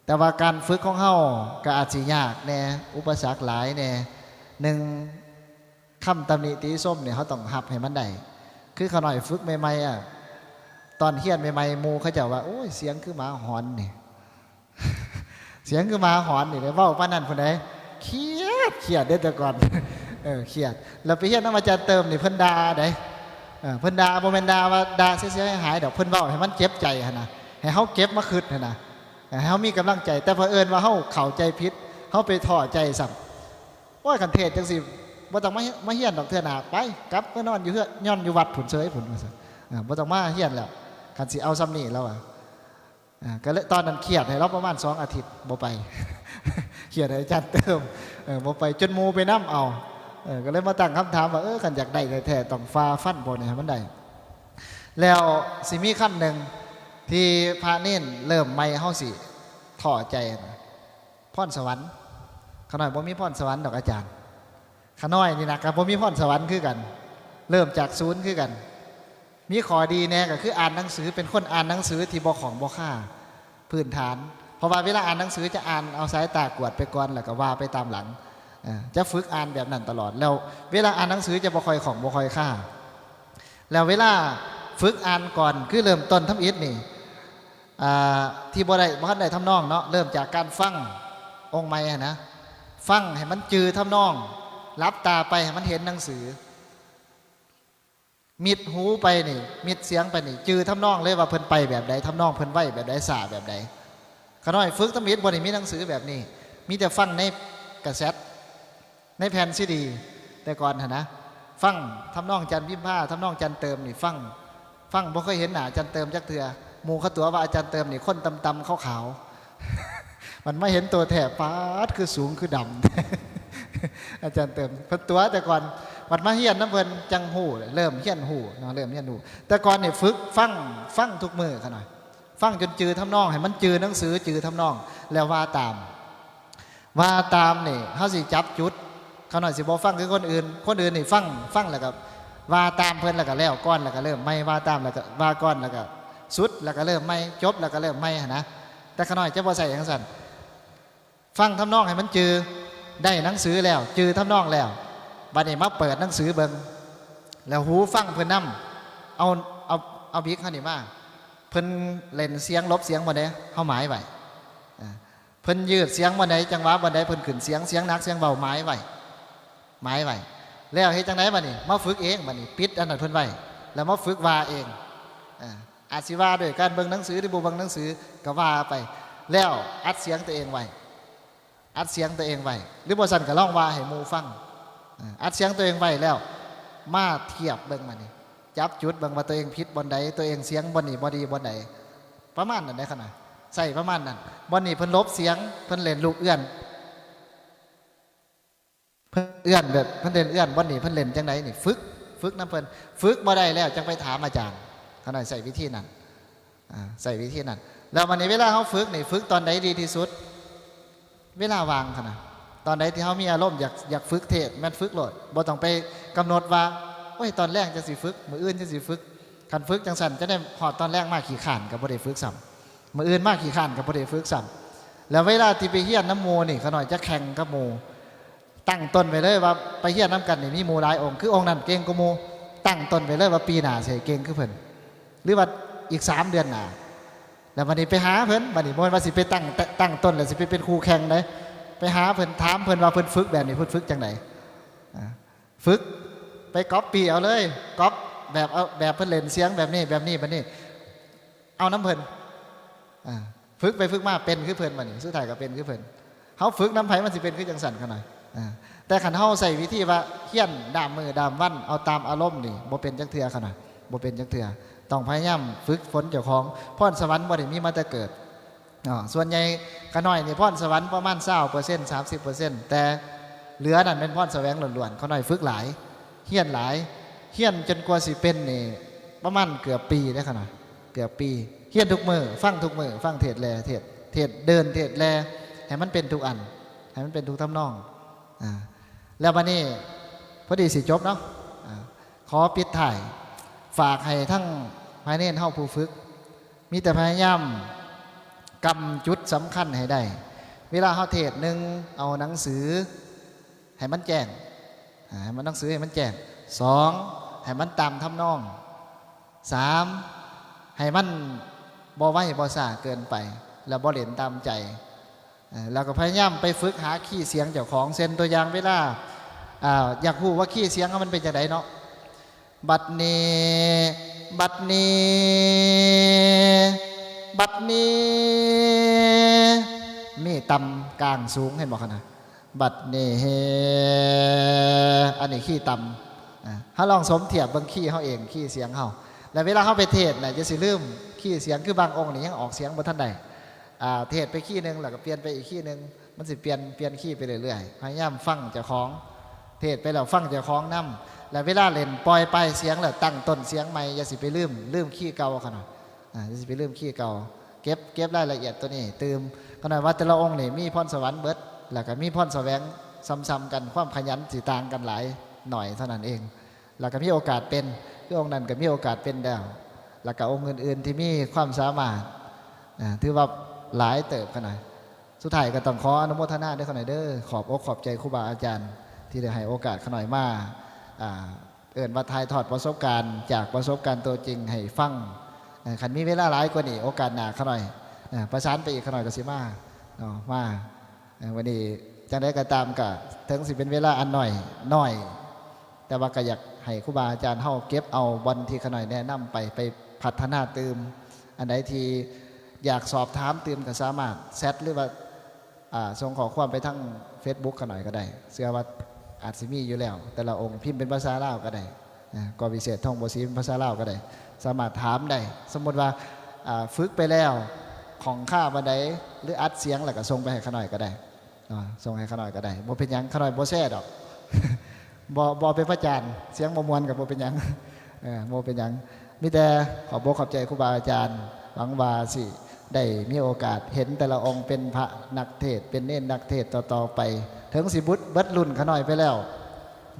ແຕ່ວ່າການຝຶກຂອງເຮົາກໍອາດຊິຍາກແດ່ ອຸປະສັກຫຼາຍແດ່. ໜຶ່ງ ຄຳຕຳໜິຕິຊົມນີ້ ເຮົາຕ້ອງຮັບໃຫ້ມັນໄດ້. ຄືຂ້ານ້ອຍຝຶກໃໝ່ໆ ອະ ຕອນຮຽນໃໝ່ໆ ໝູ່ເຂົາເຈົ້າວ່າ ໂອ້ຍ ສຽງຄືໝາຫອນນີ້ ສຽງຄືໝາຫອນນີ້ ໄດ້ເວົ້າປານນັ້ນພຸ້ນໃດ໋ ຄຽດ ຄຽດເດ້ແຕ່ກ່ອນ ເອີ ຄຽດ. ແລ້ວໄປຮຽນນຳອາຈານເຕີມນີ້ ເພິ່ນດ່າໃດ໋ ເອີ ເພິ່ນດ່າ ບໍ່ແມ່ນດ່າວ່າດ່າເສຍຫາຍໆດອກ ເພິ່ນເວົ້າໃຫ້ມັນເຈັບໃຈຫັ້ນນະ ໃຫ້ເຮົາເກັບມາຄິດຫັ້ນນະ ໃຫ້ເຮົາມີກຳລັງໃຈ. ແຕ່ເຜີອິນວ່າເຮົາເຂົ້າໃຈຜິດ ເຮົາໄປທໍ້ໃຈຊ້ຳ. ໂອ້ຍ ຄັນເທດຈັ່ງຊີ້ ບໍ່ຕ້ອງມາ ມາຮຽນດອກເທື່ອໜ້າ ໄປ ກັບໄປນອນຢູ່ເຮືອນ ນອນຢູ່ວັດພຸ້ນເສີຍພຸ້ນ ວ່າຊັ້ນ. ເອີ ບໍ່ຕ້ອງມາຮຽນແລ້ວ ຄັນຊິເອົາສ່ຳນີ້ ລາວວ່າ. ເອີ ກໍເລີຍ ຕອນນັ້ນຄຽດໃຫ້ລາວປະມານສອງອາທິດ ບໍ່ໄປ ຄຽດໃຫ້ອາຈານເຕີມ ເອີ ບໍ່ໄປ ຈົນໝູ່ໄປນຳເອົາ. ເອີ ກໍເລີຍມາຕັ້ງຄຳຖາມວ່າ ເອີ ຄັນຢາກໄດ້ແທ້ໆ ຕ້ອງຝ່າຟັນບໍ່ນີ້ໃຫ້ມັນໄດ້. ແລ້ວຊິມີຄຳໜຶ່ງທີ່ພະເນນເລີ່ມໃໝ່ ເຮົາຊິທໍ້ໃຈນະ ພອນສະຫວັນ. ຂ້ານ້ອຍບໍ່ມີພອນສະຫວັນດອກອາຈານ. ຂ້ານ້ອຍນີ້ນະ ກໍບໍ່ມີພອນສະຫວັນຄືກັນ ເລີ່ມຈາກສູນຄືກັນ. ມີຂໍ້ດີແດ່ກໍຄືອ່ານໜັງສື ເປັນຄົນອ່ານໜັງສືທີ່ບໍ່ຂ້ອງບໍ່ຄາ ພື້ນຖານ. ເພາະວ່າເວລາອ່ານໜັງສືຈະອ່ານເອົາສາຍຕາກວດໄປກ່ອນ ແລ້ວກໍວ່າໄປຕາມຫຼັງ ເອີ ຈະຝຶກອ່ານແບບນັ້ນຕະຫຼອດ. ແລ້ວເວລາອ່ານໜັງສືຈະບໍ່ຄ່ອຍຂ້ອງບໍ່ຄ່ອຍຄາ. ແລ້ວເວລາຝຶກອ່ານກ່ອນ ຄືເລີ່ມຕົ້ນທຳອິດນີ້ ອ່າ ທີ່ບໍ່ໄດ້ ບໍ່ທັນໄດ້ທຳນອງເນາະ ເລີ່ມຈາກການຟັງ ອົງໃໝ່ຫັ້ນນະ ຟັງໃຫ້ມັນຈື່ທຳນອງ ຫຼັບຕາໄປໃຫ້ມັນເຫັນໜັງສື ມິດຫູໄປນີ້ ມິດສຽງໄປນີ້ ຈື່ທຳນອງເລີຍວ່າເພິ່ນໄປແບບໃດ ທຳນອງເພິ່ນໄວແບບໃດ ຊ້າແບບໃດ. ຂ້ານ້ອຍຝຶກທຳອິດ ບໍ່ໄດ້ມີໜັງສືແບບນີ້ ມີແຕ່ຟັງໃນກາເຊັດ ໃນແຜ່ນຊີດີ ແຕ່ກ່ອນຫັ້ນນະ ຟັງທຳນອງຈັນພິມພາ ທຳນອງຈັນເຕີມນີ້ ຟັງ ຟັງ ບໍ່ເຄີຍເຫັນໜ້າຈັນເຕີມຈັກເທື່ອ. ໝູ່ເຂົາຕົວະວ່າອາຈານເຕີມນີ້ຄົນຕ່ຳໆຂາວໆ ມັນມາເຫັນໂຕແທ້ ປາດ ຄືສູງຄືດຳ ອາຈານເຕີມ ເພິ່ນຕົວະແຕ່ກ່ອນ ບັດມາຮຽນນຳເພິ່ນຈັ່ງຮູ້ ເລີ່ມຮຽນຮູ້ເນາະ ເລີ່ມຮຽນຮູ້. ແຕ່ກ່ອນນີ້ຝຶກຟັງ ຟັງທຸກມື້ ຂ້ານ້ອຍ ຟັງຈົນຈື່ທຳນອງ ໃຫ້ມັນຈື່ໜັງສື ຈື່ທຳນອງ ແລ້ວວ່າຕາມ. ວ່າຕາມນີ້ ເຮົາຊິຈັບຈຸດ ຂ້ານ້ອຍຊິບໍ່ຟັງຄືຄົນອື່ນ. ຄົນອື່ນນີ້ຟັງ ຟັງແລ້ວກໍວ່າຕາມເພິ່ນ ແລ້ວກໍແລ້ວກ່ອນ ແລ້ວກໍເລີ່ມໃໝ່ ວ່າຕາມ ແລ້ວກໍວ່າກ່ອນ ແລ້ວກໍສຸດ ແລ້ວກໍເລີ່ມໃໝ່ ຈົບ ແລ້ວກໍເລີ່ມໃໝ່ຫັ້ນນະ. ແຕ່ຂ້ານ້ອຍຈະບໍ່ໃຊ້ຈັ່ງຊັ້ນ ຟັງທຳນອງໃຫ້ມັນຈື່ ໄດ້ໜັງສືແລ້ວ ຈື່ທຳນອງແລ້ວ ບັດນີ້ມາເປີດໜັງສືເບິ່ງ ແລ້ວຫູຟັງເພິ່ນນຳ. ເອົາ ເອົາ ເອົາບິກເຮົານີ້ມາ ເພິ່ນເຫຼັ້ນສຽງ ຫຼົບສຽງບ່ອນໃດ ເຮົາໝາຍໄວ້ ເພິ່ນຍືດສຽງບ່ອນໃດ ຈັງຫວະບ່ອນໃດ ເພິ່ນຂຶ້ນສຽງ ສຽງໜັກ ສຽງເບົາ ໝາຍໄວ້ ໝາຍໄວ້. ແລ້ວເຮັດຈັ່ງໃດບັດນີ້? ມາຝຶກເອງບັດນີ້ ປິດອັນນັ້ນເພິ່ນໄວ້ ແລ້ວມາຝຶກວ່າເອງ. ອາ ອາດຊິວ່າດ້ວຍການເບິ່ງໜັງສື ຫຼື ບໍ່ເບິ່ງໜັງສືກໍວ່າໄປ ແລ້ວອັດສຽງຕົວເອງໄວ້ ອັດສຽງຕົວເອງໄວ້ ຫຼື ບໍ່ຊັ້ນກໍລອງວ່າໃຫ້ໝູ່ຟັງ. ອາ ອັດສຽງຕົວເອງໄວ້ແລ້ວ ມາທຽບເບິ່ງບັດນີ້ ຈັບຈຸດເບິ່ງວ່າຕົວເອງຜິດບ່ອນໃດ ຕົວເອງສຽງບ່ອນນີ້ບໍ່ດີບ່ອນໃດ ປະມານນັ້ນເດ້ ຄັນວ່າໃຊ້ປະມານນັ້ນ. ບ່ອນນີ້ເພິ່ນຫຼົບສຽງ ເພິ່ນເຫຼັ້ນລູກເອື້ອນ ເພິ່ນເອື້ອນແບບ ເພິ່ນເຫຼັ້ນເອື້ອນ ບ່ອນນີ້ເພິ່ນເຫຼັ້ນຈັ່ງໃດນີ້ ຝຶກ ຝຶກນຳເພິ່ນ. ຝຶກບໍ່ໄດ້ແລ້ວຈັ່ງໄປຖາມອາຈານ ຄັນວ່າໃຊ້ວິທີນັ້ນ ອາ ໃຊ້ວິທີນັ້ນ. ແລ້ວບັດນີ້ເວລາເຮົາຝຶກນີ້ ຝຶກຕອນໃດດີທີ່ສຸດ? ເວລາວ່າງຫັ້ນນະ ຕອນໃດທີ່ເຮົາມີອາລົມຢາກ ຢາກຝຶກເທດ ແມ່ນຝຶກໂລດ ບໍ່ຕ້ອງໄປກຳນົດວ່າ ໂອ້ຍ ຕອນແລງຈັ່ງຊິຝຶກ ມື້ອື່ນຈັ່ງຊິຝຶກ. ຄັນຝຶກຈັ່ງຊັ້ນ ຈະໄດ້ຮອດຕອນແລງມາຂີ້ຄ້ານກໍບໍ່ໄດ້ຝຶກຊ້ຳ ມື້ອື່ນມາຂີ້ຄ້ານກໍບໍ່ໄດ້ຝຶກຊ້ຳ. ແລ້ວເວລາທີ່ໄປຮຽນນຳໝູ່ນີ້ ຂ້ານ້ອຍຈະແຂ່ງກັບໝູ່ ຕັ້ງຕົ້ນໄວ້ເລີຍວ່າໄປຮຽນນຳກັນນີ້ ມີໝູ່ຫຼາຍອົງ ຄືອົງນັ້ນເກັ່ງກວ່າໝູ່ ຕັ້ງຕົ້ນໄວ້ເລີຍວ່າປີໜ້າຊິໃຫ້ເກັ່ງຄືເພິ່ນ ຫຼືວ່າອີກສາມເດືອນໜ້າ ແລ້ວບັດນີ້ໄປຫາເພິ່ນ ບັດນີ້ບໍ່ແມ່ນວ່າຊິໄປຕັ້ງ ຕັ້ງຕົ້ນແລ້ວຊິໄປເປັນຄູ່ແຂ່ງເດ້ ໄປຫາເພິ່ນ ຖາມເພິ່ນວ່າເພິ່ນຝຶກແບບນີ້ ເພິ່ນຝຶກຈັ່ງໃດ ອາ ຝຶກ ໄປກັອບປີ້ເອົາເລີຍ ກັອບແບບ ເອົາແບບເພິ່ນເຫຼັ້ນສຽງແບບນີ້ ແບບນີ້ ແບບນີ້ ເອົານຳເພິ່ນ ອາ ຝຶກໄປຝຶກມາເປັນຄືເພິ່ນ ບັດນີ້ສຸດທ້າຍກໍເປັນຄືເພິ່ນ ເຮົາຝຶກນຳໃຜມັນຊິເປັນຄືຈັ່ງຊັ້ນຂະໜ້ອຍ ອາ ແຕ່ຄັນເຮົາໃຊ້ວິທີວ່າຮຽນດາມມື້ດາມວັນ ເອົາຕາມອາລົມນີ້ ບໍ່ເປັນຈັກເທື່ອຂະໜ້ອຍ ບໍ່ເປັນຈັກເທື່ອ ຕ້ອງພະຍາຍາມຝຶກຝົນເຈົ້າຂອງ ພອນສະຫວັນບໍ່ໄດ້ມີມາແຕ່ເກີດ ເນາະ ສ່ວນໃຫຍ່ຂະນ້ອຍນີ້ພອນສະຫວັນປະມານຊາວເປີເຊັນ ສາມສິບເປີເຊັນ ແຕ່ເຫຼືອນັ້ນແມ່ນພອນສະແຫວງລ້ວນໆ ຂະນ້ອຍຝຶກຫຼາຍ ຮຽນຫຼາຍ ຮຽນຈົນກວ່າຊິເປັນນີ້ປະມານເກືອບປີເດ້ຂະນ້ອຍ ເກືອບປີ ຮຽນທຸກມື້ ຟັງທຸກມື້ ຟັງເທດແລ ເທດ ເທດເດີ່ນ ເທດແລ ໃຫ້ມັນເປັນທຸກອັນ ໃຫ້ມັນເປັນທຸກທຳນອງ ອາ ແລ້ວບັດນີ້ ພໍດີຊິຈົບເນາະ ອາ ຂໍປິດທ້າຍ ຝາກໃຫ້ທັງພະເນນເຮົາຜູ້ຝຶກ ມີແຕ່ພະຍາຍາມກຳຈຸດສຳຄັນໃຫ້ໄດ້ ເວລາເຮົາເທດ ໜຶ່ງ ເອົາໜັງສືໃຫ້ມັນແຈ້ງ ອາ ໃຫ້ມັນ ໜັງສືໃຫ້ມັນແຈ້ງ ສອງ ໃຫ້ມັນຕາມທຳນອງ ສາມ ໃຫ້ມັນບໍ່ໄວບໍ່ຊ້າເກີນໄປ ແລ້ວບໍ່ເຫຼັ້ນຕາມໃຈ ເອີ ແລ້ວກໍພະຍາຍາມໄປຝຶກຫາຄີສຽງເຈົ້າຂອງ ເຊັ່ນ ຕົວຢ່າງເວລາ ອາ ຢາກຮູ້ວ່າຄີສຽງເຮົາມັນເປັນຈັ່ງໃດເນາະ ບັດນີ້ ບັດນີ້ ບັດນີ້ ມີຕ່ຳ ກາງ ສູງ ເຫັນບໍ່ຄະນະ? ບັດນີ້ເຮ ອັນນີ້ຄີຕ່ຳ ອາ ເຮົາລອງສົມທຽບເບິ່ງຄີເຮົາເອງ ຄີສຽງເຮົາ ແລ້ວເວລາເຮົາໄປເທດນະ ຢ່າຊິລືມຄີສຽງ ຄືບາງອົງນີ້ຍັງອອກສຽງບໍ່ທັນໄດ້ ອາ ເທດໄປຄີໜຶ່ງ ແລ້ວກໍປ່ຽນໄປອີກຄີໜຶ່ງ ມັນຊິປ່ຽນ ປ່ຽນຄີໄປເລື້ອຍໆ ພະຍາຍາມຟັງເຈົ້າຂອງ ເທດໄປແລ້ວຟັງເຈົ້າຂອງນຳ ແລ້ວເວລາເຫຼັ້ນປ່ອຍປາຍສຽງ ແລ້ວຕັ້ງຕົ້ນສຽງໃໝ່ ຢ່າຊິໄປລືມ ລືມຄີເກົ່າຂະນະ ອາ ຢ່າຊິໄປລືມຄີເກົ່າ ເກັບ ເກັບລາຍລະອຽດໂຕນີ້ຕື່ມ ຂະນ້ອຍວ່າແຕ່ລະອົງນີ້ມີພອນສະຫວັນເບິດ ແລ້ວກໍມີພອນສະແຫວງສ່ຳໆກັນ ຄວາມຂະຫຍັນຊິຕ່າງກັນຫຼາຍໜ້ອຍເທົ່ານັ້ນເອງ ແລ້ວກໍມີໂອກາດເປັນ ຄືອົງນັ້ນກໍມີໂອກາດເປັນແລ້ວ ແລ້ວກໍອົງອື່ນໆທີ່ມີຄວາມສາມາດ ອາ ຖືວ່າຫຼາຍເຕີບຂະໜາດ ສຸດທ້າຍກໍຕ້ອງຂໍອະນຸໂມທະນາເດີຂະໜາດເດີ ຂອບອົກຂອບໃຈຄູບາອາຈານທີ່ໄດ້ໃຫ້ໂອກາດຂະໜ້ອຍມາ ອາ ເອີ້ນວ່າຖ່າຍທອດປະສົບການຈາກປະສົບການຕົວຈິງໃຫ້ຟັງ ເອີ ຄັນມີເວລາຫຼາຍກວ່ານີ້ ໂອກາດໜ້າຂະໜ້ອຍ ເອີ ປະສານໄປອີກ ຂະໜ້ອຍກໍຊິມາເນາະ ມາ ເອີ ວັນນີ້ຈັ່ງໃດກໍຕາມ ກໍເຖິງຊິເປັນເວລາອັນໜ້ອຍ ໜ້ອຍ ແຕ່ວ່າກໍຢາກໃຫ້ຄູບາອາຈານເຮົາເກັບເອົາບ່ອນທີ່ຂະໜ້ອຍແນະນຳໄປ ໄປພັດທະນາຕື່ມ ອັນໃດທີ່ຢາກສອບຖາມຕື່ມກໍສາມາດແຊັດ ຫຼືວ່າ ອາ ສົ່ງຂໍ້ຄວາມໄປທາງເຟສບຸກຂະໜ້ອຍກໍໄດ້ ເຊື່ອວ່າອາດຊິມີຢູ່ແລ້ວ ແຕ່ລະອົງພິມເປັນພາສາລາວກໍໄດ້ ອາ ກໍວິເສດ ທອງບົວສີ ເປັນພາສາລາວກໍໄດ້ ສາມາດຖາມໄດ້ ສົມມຸດວ່າ ອາ ຝຶກໄປແລ້ວ ຂ້ອງຄາບ່ອນໃດ ຫຼືອັດສຽງແລ້ວກໍສົ່ງໄປໃຫ້ຂະໜ້ອຍກໍໄດ້ ເນາະ ສົ່ງໃຫ້ຂະໜ້ອຍກໍໄດ້ ບໍ່ເປັນຫຍັງ ຂະໜ້ອຍບໍ່ແຊດອກ ບໍ່ ບໍ່ເປັນພະຈານ ສຽງບໍ່ມ່ວນກໍບໍ່ເປັນຫຍັງ ເອີ ບໍ່ເປັນຫຍັງ ມີແຕ່ຂອບອົກຂອບໃຈຄູບາອາຈານ ຫວັງວ່າຊິໄດ້ມີໂອກາດເຫັນແຕ່ລະອົງເປັນພະນັກເທດ ເປັນເນນນັກເທດຕໍ່ໆໄປ ເຖິງຊິບຸດ ເບິດລຸ້ນຂະໜ້ອຍໄປແລ້ວ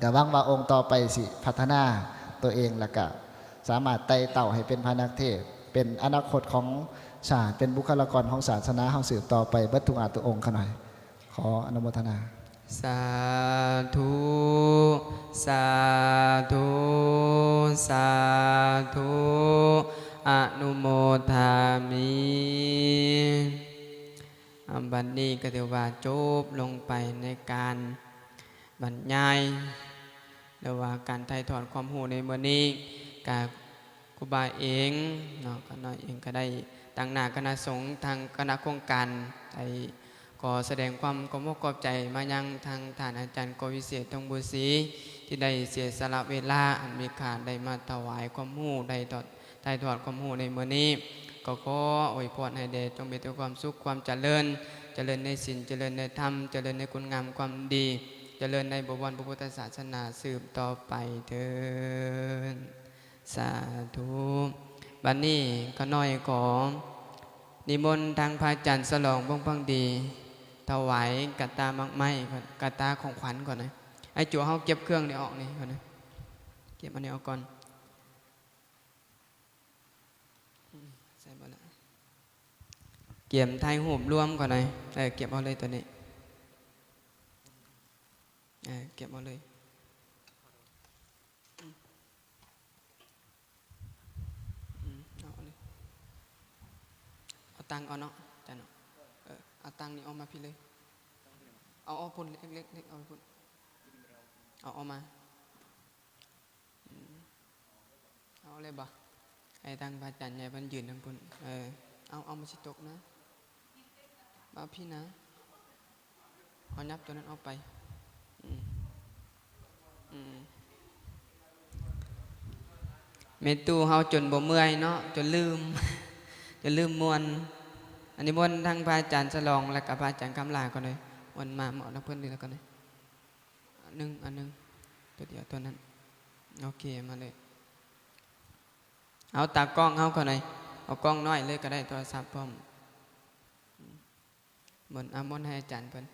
ກໍຫວັງວ່າອົງຕໍ່ໄປຊິພັດທະນາຕົວເອງ ແລ້ວກະສາມາດໄຕ່ເຕົ້າໃຫ້ເປັນພະນັກເທດ ເປັນອະນາຄົດຂອງຊາດ ເປັນບຸກຄະລາກອນຂອງສາສະໜາເຮົາສືບຕໍ່ໄປເບິດທຸກອາດທຸກອົງຂະໜ້ອຍ. ຂໍອະນຸໂມທະນາ. ສາທຸ ສາທຸ ສາທຸ ອະນຸໂມທາມິ. ອາ ບັດນີ້ກໍຖືວ່າຈົບລົງໄປໃນການບັນຍາຍ ຫຼືວ່າການຖ່າຍທອດຄວາມຮູ້ໃນມື້ນີ້ ກະຄູບາເອງເນາະ ຂ້ານ້ອຍເອງກໍໄດ້ ຕາງໜ້າຄະນະສົງ ທາງຄະນະໂຄງການ ໄດ້ຂໍສະແດງຄວາມຂອບອົກຂອບໃຈມາຍັງທາງທ່ານອາຈານ ກອນວິເສດ ທອງບູສີ ທີ່ໄດ້ເສຍສະຫຼະເວລາອັນມີຄ່າ ໄດ້ມາຖວາຍຄວາມຮູ້ ໄດ້ ຖ່າຍທອດຄວາມຮູ້ໃນມື້ນີ້ ກໍຂໍອວຍພອນໃຫ້ແດ່ຈົ່ງມີແຕ່ຄວາມສຸກຄວາມຈະເລີນ, ຈະເລີນໃນສິນ, ຈະເລີນໃນທຳ, ຈະເລີນໃນຄຸນງາມຄວາມດີ, ຈະເລີນໃນບໍວອນພະພຸດທະສາສະໜາສືບຕໍ່ໄປເທີ້ນ. ສາທຸ. ບັດນີ້ຂ້ານ້ອຍຂໍນິມົນທາງພະອາຈານສະຫຼອງ ວົງພັກດີ ຖວາຍກະຕ່າໝາກໄມ້ ກະຕ່າຂອງຂວັນກ່ອນນະ. ໄອ້ໂຈເຮົາເກັບເຄື່ອງນີ້ອອກນີ້ກ່ອນນະ. ເກັບອັນນີ້ອອກກ່ອນ. ໃສ່ບໍ່ລະ? ກຽມຖ່າຍຮູບລວມກ່ອນໄດ໋. ເອີ ເກັບເອົາເລີຍໂຕນີ້. ເອີ ເກັບເອົາເລີຍ. ອືມ ເອົາເລີຍ ເອົາຕັ້ງເອົາເນາະ ອາຈານເນາະ. ເອີ ເອົາຕັ້ງນີ້ອອກມາພີ້ເລີຍ. ເອົາອອກພຸ້ນ ເລັກໆ ເລັກ ເອົາໄປພຸ້ນ ເອົາອອກມາ. ອືມ ເອົາເລີຍບໍ? ໃຫ້ທາງພະອາຈານໃຫຍ່ເພິ່ນຢືນທາງພຸ້ນ. ເອີ ເອົາ ເອົາ ມັນຊິຕົກນະ. ມາພີ້ນະ. ເອົາ ຫຍັບຕົວນັ້ນອອກໄປ. ອືມ ອືມ ແມ່ຕູ້ເຮົາຈົນບໍ່ເມື່ອຍເນາະ ຈົນລືມ ຈົນລືມມ່ວນ. ອັນນີ້ມ່ວນທັງພະອາຈານສະຫຼອງ ແລະກະພະອາຈານຄຳຫຼ້າກ່ອນເລີຍ. ມ່ວນມາເໝາະນຳເພິ່ນນີ້ແລ້ວກ່ອນເລີຍ. ອັນໜຶ່ງ ອັນໜຶ່ງ ຕົວດຽວຕົວນັ້ນ. ໂອເຄ ມາເລີຍ. ເອົາຕາກ້ອງເຮົາກ່ອນໜ່ອຍ ເອົາກ້ອງນ້ອຍເລີຍກໍໄດ້ ໂທລະສັບພ້ອມ. ໝົນ ອາ ໝົນໃຫ້ອາຈານເພິ່ນ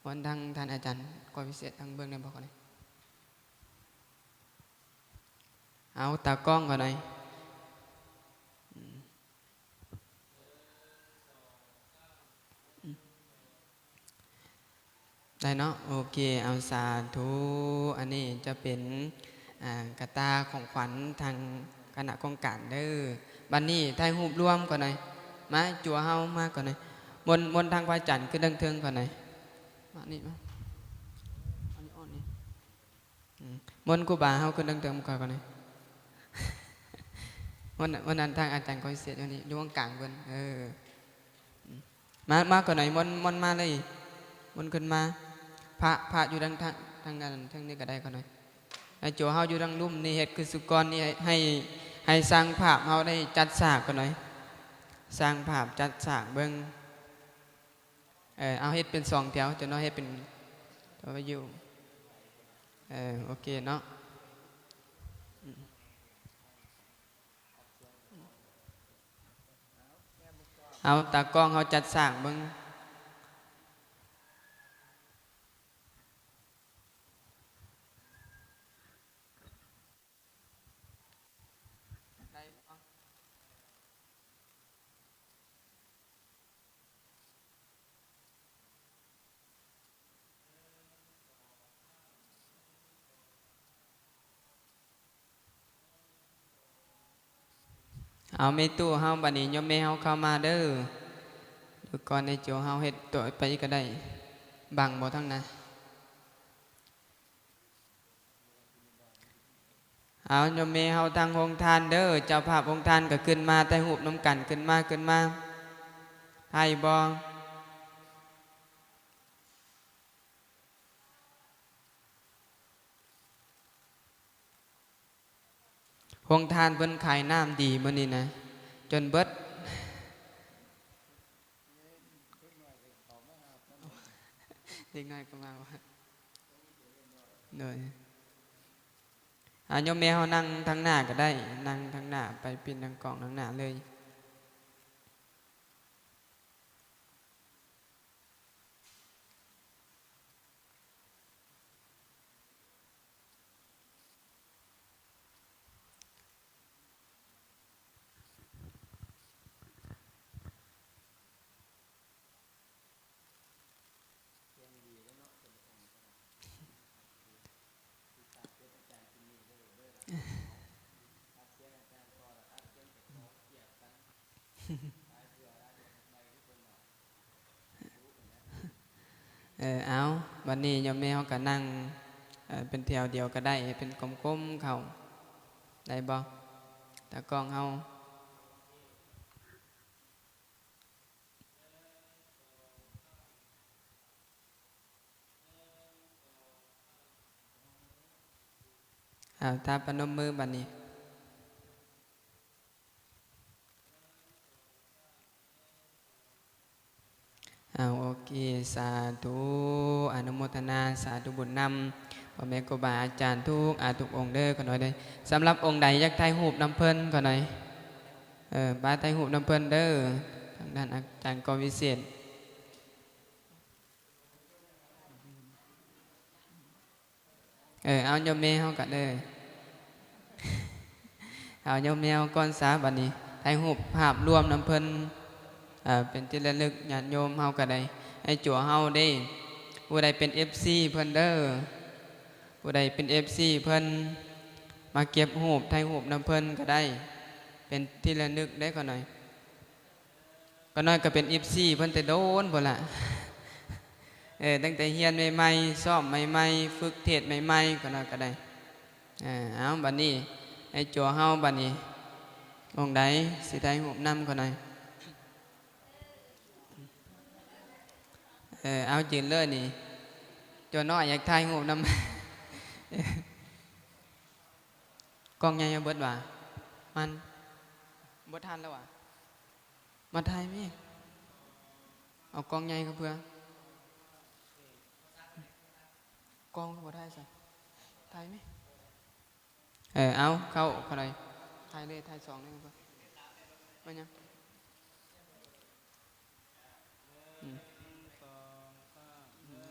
ໝົນທາງທ່ານອາຈານກອຍພິເສດ ທາງເບິ່ງໄດ້ບໍ່ກ່ອນນີ້? ເອົາຕາກ້ອງກ່ອນໜ່ອຍ. ອືມ ອືມ ໄດ້ເນາະ ໂອເຄ ເອົາ ສາທຸ. ອັນນີ້ຈະເປັນ ອ່າ ກະຕ່າຂອງຂວັນທາງຄະນະໂຄງການເດີ. ບັດນີ້ຖ່າຍຮູບລວມກ່ອນໜ່ອຍ ມາ ຈົວເຮົາມາກ່ອນໜ່ອຍ. ມົນ ມົນທາງພະອາຈານຂຶ້ນເທິງໆກ່ອນໜ່ອຍ ມານີ້ມາ ອັນນີ້ອ່ອນນີ້. ອືມ ມົນຄູບາເຮົາຂຶ້ນເທິງໆກ່ອນນີ້. ວັນ ວັນນັ້ນທາງອາຈານກອຍເສດຢູ່ນີ້ ຢູ່ກາງໆເພິ່ນ. ເອີ ອືມ ມາ ມາກ່ອນໜ່ອຍ ມົນ ມົນມາເລີຍ ມົນຂຶ້ນມາ. ພະ ພະຢູ່ທາງ ທາງ ທາງນັ້ນ ທາງນີ້ກໍໄດ້ກ່ອນໜ່ອຍ. ໃນໂຈເຮົາຢູ່ທາງລຸ່ມນີ້ ເຮັດຄືສຸກອນນີ້ ໃຫ້ ໃຫ້ຊ່າງພາບເຮົາໄດ້ຈັດສາກກ່ອນໜ່ອຍ ຊ່າງພາບຈັດສາກເບິ່ງ. ເອີ ເອົາເຮັດເປັນສອງແຖວ ເຈົ້ານ້ອຍເຮັດເປັນຕົວຢູ່. ເອີ ໂອເຄເນາະ. ເອົາ ຕາກ້ອງເຮົາຈັດສາກເບິ່ງ. ເອົາ ແມ່ຕູ້ເຮົາ ບັດນີ້ໂຍມແມ່ເຮົາເຂົ້າມາເດີ. ຢູ່ກ່ອນໃນໂຈເຮົາເຮັດຕົວໄປອີກກໍໄດ້. ບັງບໍ່ທາງໜ້າ? ເອົາ ໂຍມແມ່ເຮົາທາງໂຮງທານເດີ ເຈົ້າພາບໂຮງທານກໍຂຶ້ນມາຖ່າຍຮູບນຳກັນ ຂຶ້ນມາ ຂຶ້ນມາ ໄດ້ບໍ່? ໂຮງທານເພິ່ນຂາຍນ້ຳດີມື້ນີ້ນະ ຈົນເບິດ. ເດັກນ້ອຍກໍມາວ່າ ໂດຍ ອາ ໂຍມແມ່ເຮົານັ່ງທາງໜ້າກໍໄດ້ ນັ່ງທາງໜ້າ ໄປປິ່ນທາງກ້ອງທາງໜ້າເລີຍ. ເອີ ເອົາ ບັດນີ້ໂຍມແມ່ເຮົາກໍນັ່ງ ເອີ ເປັນແຖວດຽວກໍໄດ້ ເປັນກົມໆເຂົ້າ ໄດ້ບໍ່ ຕາກ້ອງເຮົາ? ເອົາ ຖ້າປະນົມມືບັດນີ້. ເອົາ ໂອເຄ ສາທຸ ອະນຸໂມທະນາ ສາທຸບຸນນຳ ພໍ່ແມ່ຄູບາອາຈານທຸກອາທຸກອົງເດີ ຂະນ້ອຍເດີ. ສຳລັບອົງໃດຢາກຖ່າຍຮູບນຳເພິ່ນ ຂະນ້ອຍ ເອີ ມາຖ່າຍຮູບນຳເພິ່ນເດີ ທາງດ້ານອາຈານກໍວິເສດ. ເອີ ເອົາໂຍມແມ່ເຮົາກໍເດີ ເອົາໂຍມແມ່ເຮົາກ່ອນຊະ ບັດນີ້ຖ່າຍຮູບພາບລວມນຳເພິ່ນ ເປັນທີ່ລະລຶກ ຍາດໂຍມເຮົາກໍໄດ້ ໃຫ້ຈົວເຮົາເດ້ ຜູ້ໃດເປັນເອັຟຊີເພິ່ນເດີ ຜູ້ໃດເປັນເອັຟຊີເພິ່ນ ມາເກັບຮູບ ຖ່າຍຮູບນຳເພິ່ນກໍໄດ້ ເປັນທີ່ລະນຶກເດ້ຂ້ານ້ອຍ. ຂ້ານ້ອຍກໍເປັນເອັຟຊີເພິ່ນແຕ່ໂດນພຸ້ນລະ ເອີ ຕັ້ງແຕ່ຮຽນໃໝ່ໆ ຊ້ອມໃໝ່ໆ ຝຶກເທດໃໝ່ໆ ຂ້ານ້ອຍກໍໄດ້. ເອີ ເອົາ ບັດນີ້ ໄອ້ຈົວເຮົາບັດນີ້ ອົງໃດຊິຖ່າຍຮູບນຳຂ້ານ້ອຍ? ເອີ ເອົາ ຢືນເລີຍນີ້ ຈົວນ້ອຍຢາກຖ່າຍຮູບນຳ ກ້ອງໃຫຍ່ເອົາເບິດຫວາ? ມັນບໍ່ທັນແລ້ວຫວາ? ມາຖ່າຍແມ້ ເອົາກ້ອງໃຫຍ່ເຂົ້າເພື່ອ ກ້ອງກໍບໍ່ຖ່າຍຊະ ຖ່າຍແມ້. ເອີ ເອົາ ເຂົ້າ ເຂົ້າໄດ້ ຖ່າຍເລີຍ ຖ່າຍສອງເລີຍ ແມ່ນຫຍັງ? ອືມ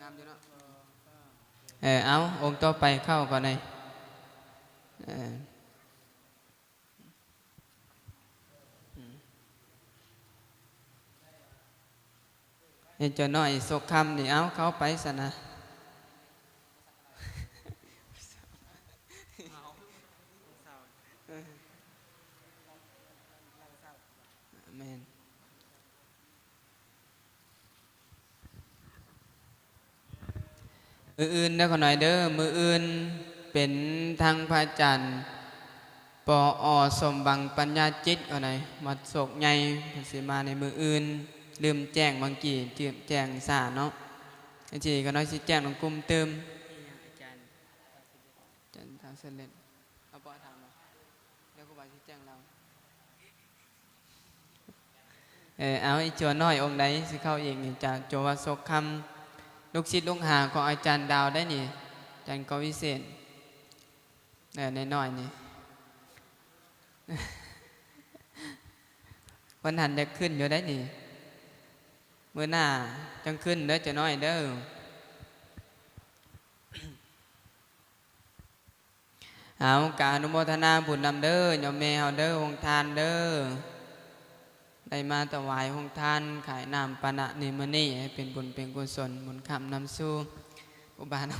ງາມຢູ່ເນາະ. ເອີ ເອົາ ອົງຕໍ່ໄປເຂົ້າກ່ອນເລີຍ ເອີ. ອືມ ເຫັນເຈົ້ານ້ອຍສົກຄຳນີ້ ເອົາ ເຂົ້າໄປຊັ້ນນະ ແມ່ນ. ມື້ອື່ນເດີຂ້ານ້ອຍເດີ ມື້ອື່ນເປັນທາງພະອາຈານ ປອ ສົມຫວັງ ປັນຍາຈິດ ຂ້ານ້ອຍ ວັດໂຊກໃຫຍ່ ເພິ່ນຊິມາໃນມື້ອື່ນ ລືມແຈ້ງເມື່ອກີ້ ແຈ້ງຊ້າເນາະ ຈັ່ງຊີ້ຂ້ານ້ອຍຊິແຈ້ງນຳກຸ່ມຕື່ມ. ອາຈານ ອາຈານທາງເຊີນເລັດ ເອົາ ບໍ່ຖາມ ດຽວຄູບາຊິແຈ້ງລາວ. ເອີ ເອົາ ອີກຈົວນ້ອຍອົງໃດຊິເຂົ້າອີກນີ້ ຈາກຈົວວັດໂຊກຄຳ ລູກສິດລູກຫາຂອງອາຈານດາວໄດ໋ນີ້ ອາຈານກໍວິເສດ ເອີ ນ້ອຍໆນີ້ ເພິ່ນຫັ້ນຢາກຂຶ້ນຢູ່ໄດ໋ນີ້ ມື້ໜ້າຈັ່ງຂຶ້ນເດີ ຈົວນ້ອຍເດີ. ເອົາ ກະອະນຸໂມທະນາບຸນນຳເດີ ໂຍມແມ່ເຮົາເດີ ໂຮງທານເດີ ໄດ້ມາຖວາຍໂຮງທານ ຂາຍນ້ຳປານະໃນມື້ນີ້ ໃຫ້ເປັນບຸນເປັນກຸສົນ ບຸນຄ້ຳນຳສູ່ ອຸບານະ